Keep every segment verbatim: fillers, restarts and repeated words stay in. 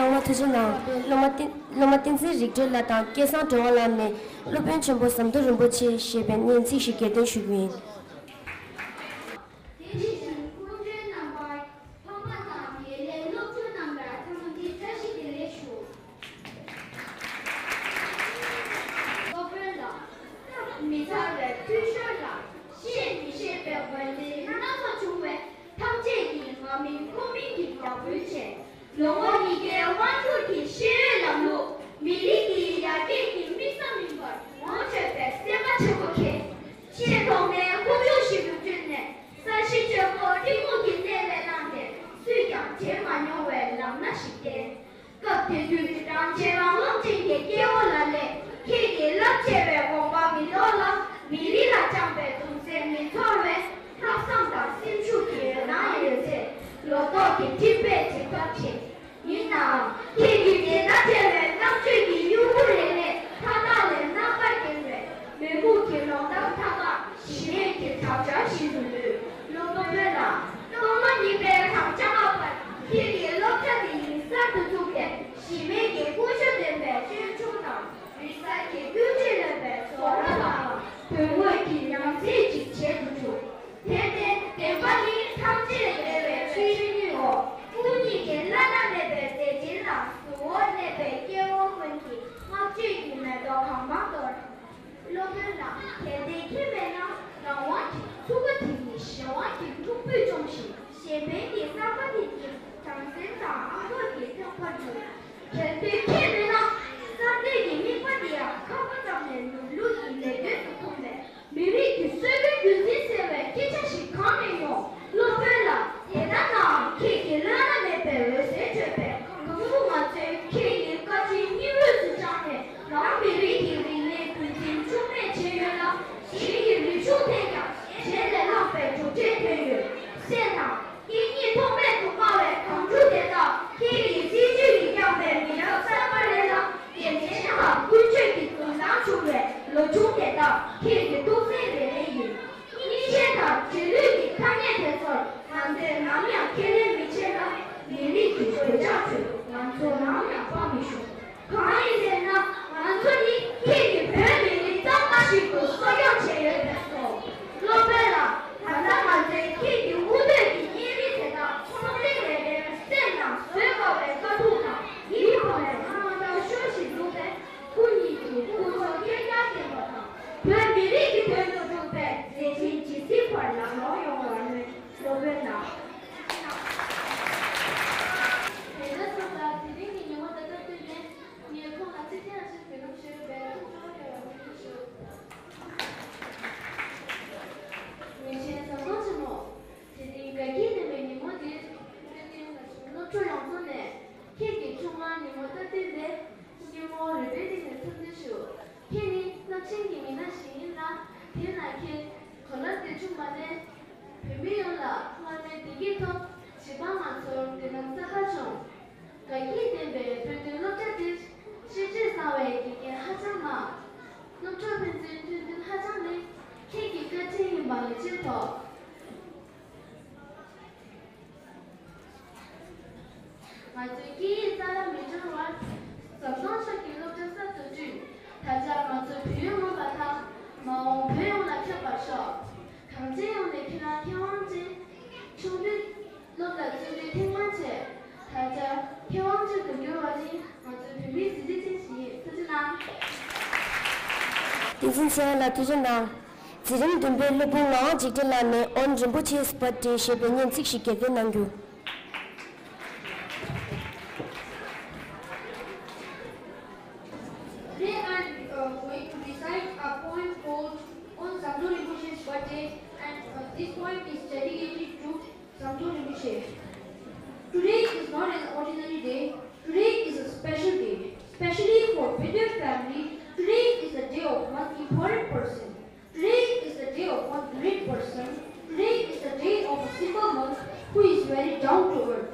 ཚང་མ་ཐུགས་རྗེ་གནང་། སློབ་མ་བསྟན་སློབ་མ་བསྟན་འཛིན་རིག་གྲོལ་ལགས་དང་སྐལ་བཟང་སྒྲོལ་དཀར་ལགས་ནས་སློབ་དཔོན་ཆེན་པོ་ཟམ་གདོང་རིན་པོ་ཆེ་ཞེས་པའི་སྙན་ཚིག་ཞིག་སྒེར་འདོན་ཞུ་རྒྱུ་ཡིན། དེ་བཞིན་སྐུ་མགྲོན་རྣམ་པ། ཕ་མ་དང་དགེ་ལས་སློབ་ཕྲུག་རྣམས་ལ་འཚམས་འདྲི་བཀྲ་ཤིས་བདེ་ལེགས་ཞུ། སློབ་དཔོན་ལགས། བརྗོད་མི་ཚར་བའི་འཐུས་ཤོར་ལ་བཤད་མི་ཤེས་པའི་འོད་ཟེར་སྣ་ཚོགས་བྱུང་བས། ཐམས་ཅད་ཀྱིས་ང་མིན་ཁོ་མིན་གྱི་བདག་པོ་བྱས། ལོ་ངོ་ཉིས་བརྒྱའི་དབང་སྒྱུར་གྱི་ཤེས་ཡོན་ལམ་ལུགས། མི་རིགས་ཀྱི་ཡར་རྒྱས་ཀྱི་དམིགས་ས་མིན་པར་ངོ་འཕྲོད་པའི་སེམས་པ་ཆེན་པོ་མཁྱེན། ཆེས་ཐོག་མའི་དཀོན་མཆོག་ཞིག་ཏུ་བསྐྲུན་ནས། ས་གཞི་ཆེན་པོ་གཏི་མུག་གིས་གནས་པའི་ནང་ནས། སུས་ཀྱང་དྲན་མ་མྱོང་བའི་ལམ་སྣ་ཞིག་བསྟན། སྐབས་དེ་དུས་རང་ཆེ་རང་ལོངས་ཅན་གྱི་སྐྱེ་བོ་ལ་ལས། ཁྱེད་ཀྱི་རླབས་ཆེ་བའི་དགོངས་པ་མི་ལྡོག་ལ། མི་རིགས་ལ་བཅངས་པའི་གདུང་སེམས་མི་འཆོར་བས། ལྷག་བསམ་དང་སེམས་ཤུགས་ཀྱི་འོད་སྣང་ཡོད་ཚད། ལོ་ཏོག་གི་སྤྲིན་པས་འཇིགས་པར་བྱེད། ཡིན་ནའང་། ཁྱེད་ཀྱི་དེ་ལྟར་བྲལ་བའི་རྣམ་དཔྱོད་ཀྱི་གཡུ་གུ་རེ་རེས། མཐའ་དག་ལས་རྣམ་པར་རྒྱལ་བའི་མེ་འབུར་གྱི་ལོ་འདབ་མཐའ་དག་གཞི་མེད་ཀྱི་བྲག་ཅ་ཞིག་ཏུ་ལུས། སློབ་དཔོན་ལགས། སྟོང་ལོ་གཉིས་པའི་གྲངས་ཆ་ལྔ་པར། ཁྱེད་ཀྱིས་སློབ་གྲྭ་འདི་ཡིན་གསར་དུ་བཙུགས་ཏེ། གཞི་མེད་ཀྱི་ཀུན་སྤྱོད་ལྡན་པའི་སྤྱོད་འཇུག་དང་། རིག་གསར་གྱི་ཀུན་སྤྱོད་ལྡན་པའི་བཟོ་གྲྭ་ལའང་དོན་དངོས་ཀྱི་ཉམས་ཞིབ་ཅིག་བྱེད་དུ་བཅུག་དེར་བརྟེན། བདེན་པ་ནི་ཐམས་ཅད་བདེ་བའི་ཆོས་ཉིད་འོ། སྐུ་ཉིད་ཀྱི་བླ་ན་མེད་པའི་མཛད་འཕྲིན་ལ་གཟུ་བོར་གནས་པའི་སྐྱེ་བོ་ཀུན་གྱིས་བསྔགས་བརྗོད་ཀྱི་མེ་ཏོག་གང་མང་གཏོར། སློབ་དཔོན་ལགས། གལ་ཏེ་ཁྱེད་མེད་ན། རང་དབང་གི་ཚུགས་པ་དེ་ཉིད་གཞན་དབང་གི་འཁྲུག་པས་བཅོམ་ཞིང་། གཞན་ཕན་གྱི་བསམ་པ་དེ་ཉིད་བྱང་སེམས་དང་ཨ་རྟག་གིས་ཐེག་པར་འགྱུར། གལ་ཏེ་ཁྱེད་མེད་ན། བསམ་གཏན་གྱི་དམིགས་པ་འདི་ཡང་ཁ་ཁ་ཙམ་ལས་ནོར་ལུག་གི་ལས་དོན་དུ་འཁུམས་པས། མི་རིགས་ཀྱི་སྲོལ་རྒྱུན་རྒྱུན་འཛིན་སེལ་བའི་སྐད་ཆ་ཞིག་གང་ནས་ཡོང་། སློབ་དཔོན་ལགས། དེ་ལྟ་ནའང་ཁྱེད་ཀྱི་བླ་ན་མེད་པའི་འོད་ཟེར་འཕྲོས་པས་གང་ལྟར་ང་ཚོས་ཁྱེད་ཀྱི་བཀའ་དྲིན་སྙིང་དབུས་སུ་བཅངས་ནས། རང་མི་རིགས་ཀྱི་རིག་གནས་རྒྱུན་འཛིན་འཁྲུག་མེད་བྱས་ཡོད་ལ། གཞན་གྱི་རིག་གཞུང་ཐད་ཀྱང་གཞན་ལས་ལྷག་པའི་གྲུབ་འབྲས་ཐོན་ཡོད། སེམས་དང་། སྐད་གཉིས་ཐོགས་མེད་དུ་སྨྲ་བའི་གངས་ཕྲུག་དེ་དག་ཁྱེད་ཀྱི་སྲིད་ཇུས་ཀྱིས་བསྐྱངས་པའི་མི་རབས་གསར་པ་རེད་ལ། དགེ་མཚན་དང་ཀུན་སྤྱོད་ཀྱི་འཛུམ་མདངས་འཁྱུག་པའི་ལོ་ཆུང་དེ་དག་ཁྱེད་ཀྱི་གཏུག་སེམས་རེ་རེ་ཡིན། སྙིང་རྗེ་དང་རྗེས་ལུས་ཀྱི་ཐ་སྙད་དེ་ཚོར་ང་ཚོས་ནམ་ཡང་ཁས་ལེན་མི་བྱེད་ལ། མི་རིགས་ཀྱི་གོད་ཆག་ཁྲོད་ང་ཚོ་ནམ་ཡང་དཔའ་མི་ཤོང་། གང་ཡིན་ཟེར་ན། ང་ཚོ་ནི་ཁྱེད་ཀྱི་བོད་མི་རིགས་གཙང་མ་ཞིག་ཏུ་གསོ་སྐྱོང་བྱས་ཡོད་པས་སོ། སློབ་དཔོན་ལགས། ད་ལྟ་ང་ཚོས་ཁྱེད་ཀྱི་དབུ་སྟོད་ཀྱི་བརྙན་རིས་དེ་དག་ཚོང་ལས་རེ་རེར་སེམས་ནང་བཟོད་དཀའ་བའི་དཀའ་སྡུག་དང་ཡིད་ཕངས་པའི་སྣང་ཚུལ་ཤོས་ཤིག་འདུག་པས། སྐུ་ཉིད་ཀྱི་སྐུ་ཚེ་བསྐལ་བརྒྱར་བརྟན་པ་དང་། བོད་མི་རིགས་ཀྱི་དོན་དུ་བསྒྲུབས་པའི་མཛད་འཕྲིན་ཇི་སྲིད་བར་ལམ་ལྷོང་ཡོང་བར་སྨོན། སློབ་དཔོན་ལགས། དེ་འདྲ་སོང་ཙང་དེ་རིང་གི་ཉིན་མོ་འདི་ལྟར་བསྟུན་ནས། ངས་ཁོང་ལ་ཚིག་ཐེངས་ཤིག་འབུལ་ལམ་ཞུས་པའི་ཐུགས་སྤྲོ་བ་སྐྱེ་བར་སྨོན་ལམ་ཞུ། ཉེ་ཆེན་ཟམ་གདོང་ཆེན་མོ། དེ་རིང་དགའ་སྐྱིད་ལྡན་པའི་ཉིན་མོ་འདིར། སློབ་ཕྲུག་ཡོངས་ལ་སློབ་ཕྲུག་ཡོངས་རྫོགས་ནས་ཁྱེད་ཀྱི་ཆུང་མ་ཉིན་མོ་སྟབས་བདེ་ལས་སྙིང་རུས་པའི་གཏིང་ནས་འཚམས་འདྲི་ཞུ། ཁྱེད་ནི་རླབས་ཆེན་གྱི་མི་སྣ་ཞིག་ཡིན་ལ། དེས་ན་ཁྱེད་གོ་ལ་འདིར་བྱོན་པ་ནས་བོད་མི་ཡོངས་ལ་སྔར་མེད་བདེ་སྐྱིད་ཐོབ། བྱིས་པ་ང་ཚོར་མདུན་ལམ་གསར་པ་འབྱུང་། དགའ་སྐྱིད་ལྡན་པའི་བོད་དོན་སློབ་གྲྭ་འདིར་ཤེས་བྱ་གསར་བའི་དགེ་རྒན་ཧ་ཅང་མང་། སློབ་ཕྲུག་ཕན་ཚུན་མཐུན་མཐུན་ཧ་ཅང་ལེགས། ཁྱེད་ཀྱི་བཀའ་དྲིན་ཡིན་པ་ངེས་ཤེས་ཐོབ། ང་ཚོའི་སྐད་ཡིག་རྩ་བརླག་མི་འགྲོ་བར་ཟམ་གདོང་ཕྱོགས་ཀྱི་སློབ་གྲྭ་གསར་དུ་བསྐྲུན། ད་ཆ་ང་ཚོ་བོད་ཡུལ་མངོན་པ་དང་མ་འོངས་བོད་ཡོངས་ལ་ཁྱབ་པར་ཤོག་གངས་ཅན་ཡོངས་ནས་ཁྱེད་རང་མཁས་དབང་ཅན། ཆུང་དུས་སློབ་ལ་བརྩོན་འགྲུས་ཐེངས་མང་བྱས། ད་ཆ་མཁས་དབང་ཅིག་ཏུ་འགྱུར་བ་ནི་ང་ཚོའི་བོད་མིའི་གཟི་བརྗིད་ཅན་ཞིག་ཡིན། ཐུགས་རྗེ་གནང་། བསྟན་འཛིན་ཚེ་དབང་ལགས་ཐུགས་རྗེ་གནང་། འཛིན་རིམ་བདུན་པའི་སློབ་དཔོན་ངག་དབང་འཇིགས་བྲལ་ལགས་ནས་ཨོན་རིན་པོ་ཆེས་བར་དྲིན་ཞེས་པའི་སྙན་ཚིག་ཞིག་སྒེར་འདོན་གནང་རྒྱུ། Today I am uh, going to recite a poem called On Samdo Rinpoche's Birthday, and uh, this poem is dedicated to Samdo Rinpoche. Today is not an ordinary day. Today is a special day, especially for Bidya family. Today is the day of one important person. Today is the day of one great person. Today is the day of a simple monk who is very down to earth,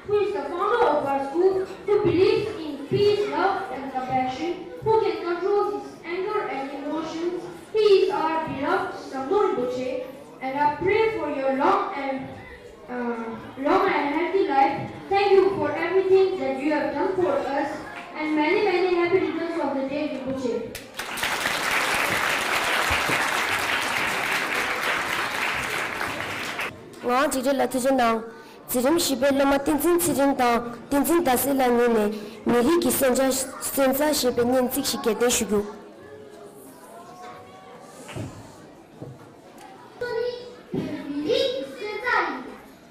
who is the founder of our school, who believes in peace, love, and compassion, who can control his anger and emotions. He is our beloved Samdo Rinpoche, and I pray for your long and uh, long and healthy life. Thank you for everything that you have done for us, and many, many happy returns of the day, Rinpoche. ང་འཇིགས་བྲལ་ལ་ཐུགས་རྗེ་གནང་། འཛིན་རིམ་བཞི་པའི་སློབ་མ་བསྟན་འཛིན་ཚེ་རིང་དང་བསྟན་འཛིན་ཟླ་གསལ་ལགས་གཉིས་ནས་མི་རིགས་ཀྱི་སོན་རྩ་སོན་རྩ་ཞེས་པའི་སྙན་ཚིག་ཞིག་སྐྱེལ་འདོན་ཞུ་རྒྱུ། ཚོ་ནི་བོད་མི་རིགས་ཀྱི་སོན་རྩ་ཡིན།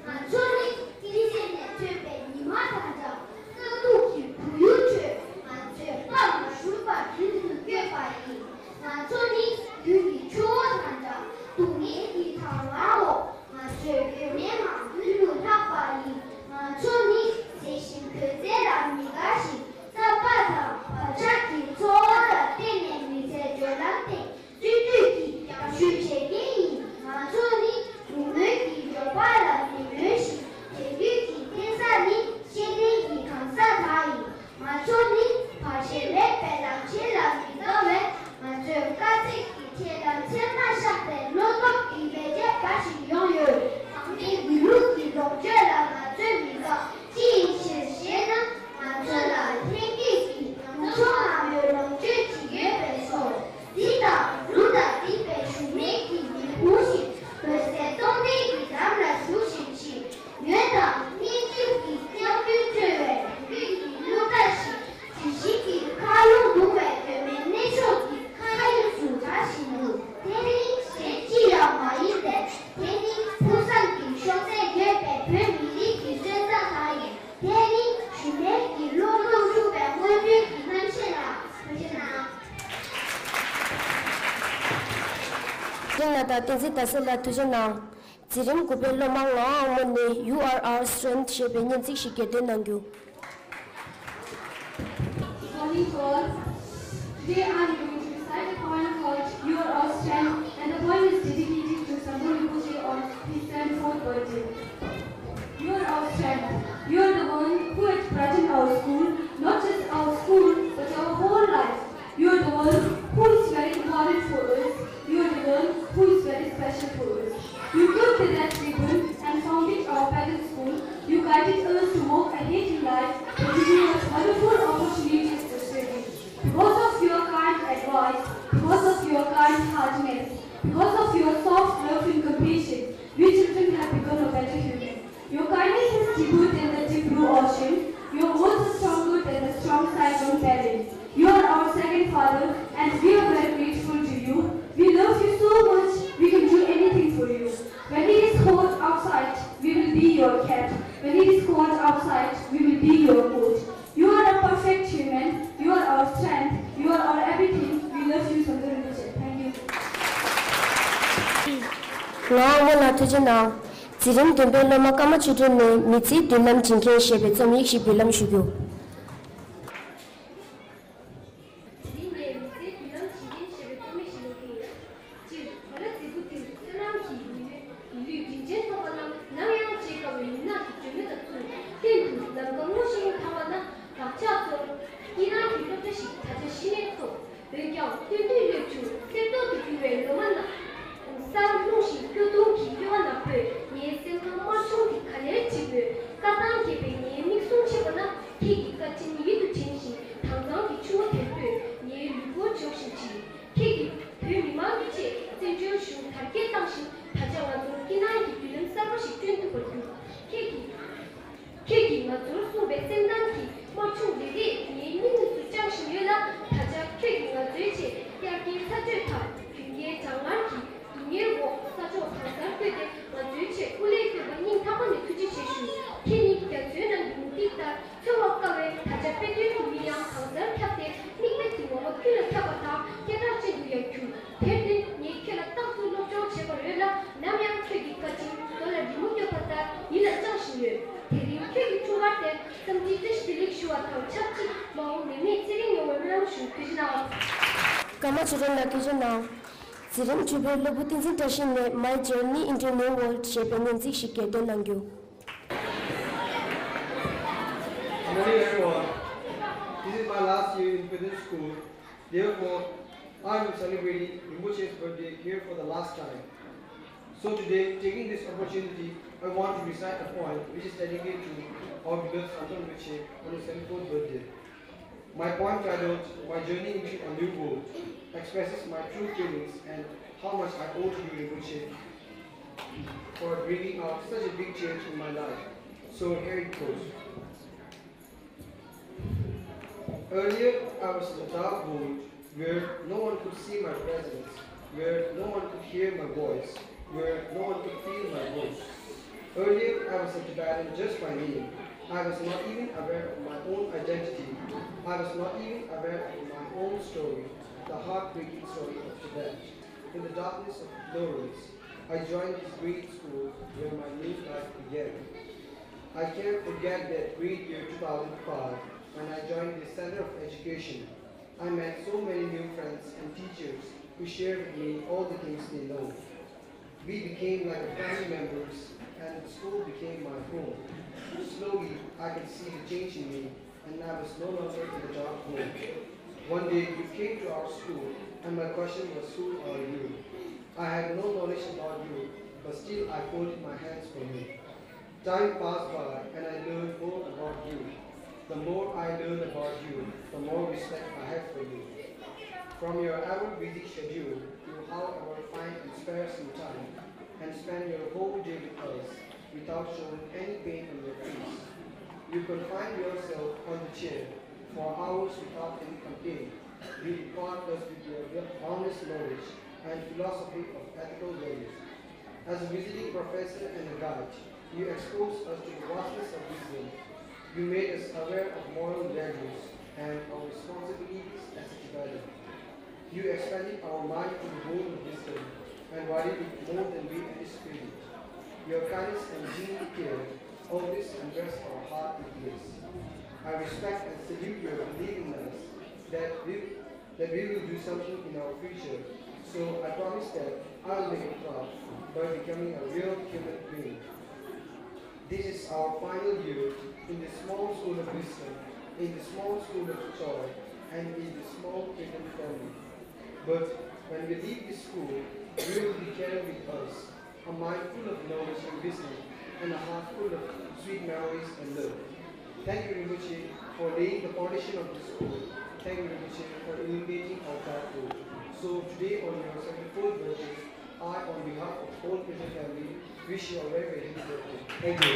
ང་ཚོ་ནི་སྐྱེས་ཚེ་ནས་ཐོན་པའི་ཉི་མ་དང་འདྲ། དཀའ་སྡུག་གི་བུ་ཡུག་ཁྲོད་ང་ཚོས་པར་མ་ཞུམ་པར་མདུན་དུ་བསྐྱོད་པ་ཡིན། ང་ཚོ་ནི་དུས་ཀྱི་ཆུ་བོ་དང་འདྲ། སྡུག་བསྔལ་གྱི་དྭངས་བླངས་འོག་ང་ཚོས་འོད་མའི་ངང་མདུན་དུ་ལྷགས་པ་ཡིན། ང་ཚོ་ནི་ཟས་ཞིམ་གོས་རྩེ་ལ་མི་དགའ་ཞིང་། བསམ་པ་དང་བག་ཆགས་ཀྱི་ཚོར་བ་ལ་བརྟེན་ནས་མི་ཚེའི་བགྲོད་ལམ་སྟེང་བརྩོན་འགྲུས་ཀྱིས་རྒྱང་ཤུལ་བྱེད་མཁན་ཡིན། ང་ཚོ་ནི་གྲོགས་མོད་ཀྱི་འབྱོར་པ་ལ་མི་མོས་ཤིང་། རྒྱལ་རྒྱུད་ཀྱི་བརྟེན་ས་ནི་ཤེས་ལྡན་གྱི་གང་ཟག་དག་ཡིན། ང་ཚོ་ནི་བར་ཆད་མེད་པའི་ལམ་ཆེན་ལ་མི་ལྟ་བས། ང་ཚོས་དཀའ་ཚེགས་ཀྱི་ཆེད་དམ་ཚེར་མ་བཞག་སྟེ་བློ་སྟོབས་ཀྱི་མེ་ལྕེ་འབར་བཞིན་ཡོང་ཡོད། གྲངས་མེད་མི་ལུས་ཀྱི་ལོངས་སྤྱོད་ལ་ང་ཚོས་མི་དགའ། ཅི་ཡིན་ཕྱིར་ཞེ་ན། ང་ཚོ་ལ་ལྷན་སྐྱེས་ཀྱི་ལོངས་སྤྱོད་མང་པོའི་ལོངས་སྤྱོད་ཅིག་ཡོད་པས་སོ། རྫི་དང་རུ་དང་རྫིག་པའི་ཞུམ་མེད་ཀྱི་ཉིན་གུང་ཞིག་འོད་གསལ་སྟོང་ལྡན་གྱི་འགྲམ་ལ་བཞུགས་ཤིང་། ཞིང་ཡོན་དང་སྙན་འཇེབས་ཀྱི་སྙན་བརྒྱུད་འཕྲོ་བའི་ལོ་རྒྱུས་ཀྱི་གླུ་སྒྲ་ཞིག་དྲི་ཞིམ་གྱི་མཁའ་རླུང་བརྡུང་བའི་གདོད་མའི་གནས་མཆོག་གི་མཁའ་དབྱིངས་སུ་གྲགས་བཞིན་དུ། དེ་ནི་གཞན་ཅི་ཡང་མ་ཡིན་པས། དེ་ནི་ཕུགས་བསམ་གྱི་གཤོག་རྩལ་ཡོད་པའི་བོད་མི་རིགས་ཀྱི་སོན་རྩ་དག་ཡིན། དེ་ནི་ཞུམ་མེད་ཀྱི་བློ་སྟོབས་འཁྲུགས་པའི་སྔོན་འགྲོའི་གི་རྣམ་ཤེས་ལ་ཐུགས་རྗེ་གནང་། ཀུན་ལ་དང་བསྟན་འཛིན་ཟླ་གསལ་ལ་ཐུགས་རྗེ་གནང་། འཛིན་རིམ་དགུ་པའི་སློབ་མ་ངག་དབང་མོ་ནས་You are our strength ཞེས་པའི་སྙན་ཚིག་ཞིག་སྐྱེལ་འདོན་གནང་རྒྱུ། Good morning to all. Today I am going to recite a poem called You are our strength, and the poem is dedicated to Sadhguru Rinpoche on his seventy-fourth birthday. You are our strength. You are the one who has brightened our school, not just our school, but our whole life. You are the one who is very important for us. You are the one who is very special for us. You took the red ribbon and founded our pageant school. You guided us to walk ahead in life by giving us wonderful opportunities to study. Because of your kind advice, because of your kind heartedness, because of your soft love and compassion, we children have become a better human. Your kindness is deeper than the deep blue ocean. Your words are stronger than the strong cyclone barrel. You are our second father, and we are very grateful to you. We love you so much, we can do anything for you. When it is hot outside, we will be your cat. When it is cold outside, we will be your coat. You are a perfect human. You are our strength. You are our everything. We love you, Sadhguru Rinpoche. Thank you. ངག་དབང་མོ་ལ་ཐུགས་རྗེ་གནང་། འཛིན་རིམ་བདུན་པའི་སློབ་མ་ཀརྨ་ཆོས་སྒྲོན་ནས་མི་ཚེའི་མདུན་ལམ་བྱེད་མཁན་ཞེས་པའི་རྩོམ་ཡིག་ཞིག་འབུལ་ལམ་ཞུ་རྒྱུ། དེ་རིང་ནས་མི་ཚེའི་མདུན་ལམ་བྱེད་མཁན་ཞེས་པའི་རྩོམ་ཡིག་ཞིག་ལེན་གྱི་ཡིན། སྤྱིར་གོ་ལ་རྫིག་པོ་འདིར་བསོད་ནམས་ཀྱི་མི་ལུས་མི་ལུས་དྲིན་ཅན་ཐོབ་པ་རྣམས་ནམ་ཡང་བརྗེད་དཀའ་བའི་མུན་ནག་གི་སྒྲོན་མེ་དང་མཚུངས། གཏན་དུ་ལམ་ཁ་སྔོ་ཞིང་ཐང་བ་ན་བག་ཆགས་ཚོར། སྐྱིད་སྣང་གི་སློབ་གྲྭ་ཞིག་ད་ཆ་གཞི་ནས་ཚོགས། འོན་ཀྱང་སྟོན་ཐོག་སླེབས་དུས་གསེར་མདོག་ཏུ་གྱུར་བའི་ལོ་མ་ན་སར་ལྷུང་ཞིང་སྐྱོ་གདུང་གི་གཡོ་བ་ནག་པོས་ངའི་སེམས་ཁམས་དམར་ཆུང་དེ་ག་ལེར་བསྒྲིབས་མོད། བཀའ་ཐང་རྒྱས་པའི་ངའི་མིག་ཟུང་ཕྱེ་བ་ན། ཁྱེད་ཀྱི་བཀའ་དྲིན་ཡིད་དུ་དྲན་ཞིང་། དྭངས་གཙང་གི་ཆུ་བོ་དེར་ལྟོས། ངའི་ལུས་པོ་འཇོག་བཞིན་མཆིས། ཁྱེད་ཀྱིས་བོད་མི་མང་གི་ཆེད་བཙན་བྱོལ་གཞུང་དར་རྒྱས་བཏང་ཞིང་། ད་ཆ་ང་ཚོར་སྐྱིད་སྣང་གི་མདུན་ལམ་གསར་པ་ཞིག་བསྐྲུན་ཐུབ་པར་གྱུར། ཁྱེད་ཀྱིས། ཁྱེད་ཀྱིས་ང་ཚོར་གསུངས་པའི་སེམས་གཏམ་གྱི་དམར་ཆུང་རེ་རེས་ངའི་སྙིང་དབུས་སུ་བཅངས་བཞིན་ཡོད་ལ། ད་ཆ་ཁྱེད་ཀྱིས་ང་ཚོའི་ཆེད་དབྱར་ཁའི་ཚ་དྲོད་དང་དགུན་ཁའི་གྲང་ངར་གྱི་སྡུག་བསྔལ་འོག་ས་ཕྱོགས་གང་སར་བསྐྱོད་དེ་ང་ཚོའི་ཆེད་སྐུ་ལས་བསྐྱོན་པར་སྙིང་ཐག་པ་ནས་ཐུགས་རྗེ་ཆེ་ཞུ། ཁྱེད་ནི་རྒྱ་མཚོའི་ནང་གི་མུ་ཏིག་ལྟར་འཚོལ་བར་དཀའ་བས། ད་ཆ་དཔེ་སྟོན་གྱི་མིག་ཡང་གང་སར་ཁྱབ་སྟེ། མིག་དཔེ་གྱི་ངོ་མ་ཀུན་ལ་ཁྱབ་པ་དང་སྐད་གྲགས་ཅན་དུ་ཡང་གྱུར། དེར་བརྟེན་ངས་ཁྱེད་ལ་རྟག་ཏུ་སློབ་སྦྱོང་བྱེད་པར་འོས་ལ། ནམ་ཡང་ཁྱོད་ཀྱི་བཀའ་དྲིན་རྡོ་ལ་རི་མོ་བརྐོས་པ་ལྟར་ཡིད་ལ་བཅངས་བཞིན་ཡོད། དེ་རིང་ཁྱོད་ཀྱི་འཁྲུངས་སྐར་དེར་འཚམས་འདྲིའི་བཀྲ་ཤིས་བདེ་ལེགས་ཞུ་བ་དང་ཆབས་ཅིག་མ་འོངས་མི་མེད་ཚེ་རིང་ཡོང་བའི་སྨོན་ལམ་ཞུ། ཐུགས་རྗེ་གནང་། ཀརྨ་ཆོས་སྒྲོན་ལགས་ཐུགས་རྗེ་གནང་། འཛིན་རིམ་དྲུག་པའི་སློབ་བུ་བསྟན་འཛིན་བཀྲ་ཤིས་ནས་My Journey into New World ཞེས་པའི་སྙན་ཚིག་ཞིག་སྐྱེལ་འདོན་གནང་རྒྱུ། Good morning, everyone. This is my last year in Peden School. Therefore, I am celebrating Rinpoche's birthday here for the last time. So today, taking this opportunity, I want to recite a poem which is dedicated to our beloved Santon Rinpoche on his seventy-fourth birthday. My poem titled My Journey into a New World expresses my true feelings and how much I owe to you, Rinpoche, for bringing out such a big change in my life. So here it goes. Earlier, I was in a dark world where no one could see my presence, where no one could hear my voice, where no one could feel my voice. Earlier, I was a Tibetan just by name. I was not even aware of my own identity. I was not even aware of my own story, the heartbreaking story of Tibet. In the darkness of ignorance, I joined this great school where my new life began. I can't forget that great year two thousand five when I joined this center of education. I met so many new friends and teachers who shared with me all the things they know. We became like a family members, and the school became my home. Slowly, I could see the change in me, and I was no longer in the dark hole. One day, you came to our school, and my question was, "Who are you?" I had no knowledge about you, but still I folded my hands for you. Time passed by and I learned more about you. The more I learn about you, the more respect I have for you. From your ever busy schedule, you, however, find and spare some time and spend your whole day with us without showing any pain on your face. You confine yourself on the chair for hours without any complaint. You impart us with your boundless knowledge and philosophy of ethical values. As a visiting professor and a guide, you expose us to the vastness of wisdom. You made us aware of moral values and our responsibilities as a Tibetan. You expanded our mind to the world of wisdom and valued it more than we anticipated. Your kindness and genuine care always impress our heart with bliss. I respect and salute your belief in us that we that we will do something in our future. So I promise that I'll make it far by becoming a real human being. This is our final year in this small school of wisdom, in this small school of joy, and in this small freedom family. But when we leave this school, we will be carrying with us a mind full of knowledge and wisdom, and a heart full of sweet memories and love. Thank you, Rinpoche, for laying the foundation of this school. Thank you, Rinpoche, for illuminating our path forward. So today, on your seventy-fourth birthday, I, on behalf of whole Rinpoche family, wish you a very, very happy birthday. Thank you.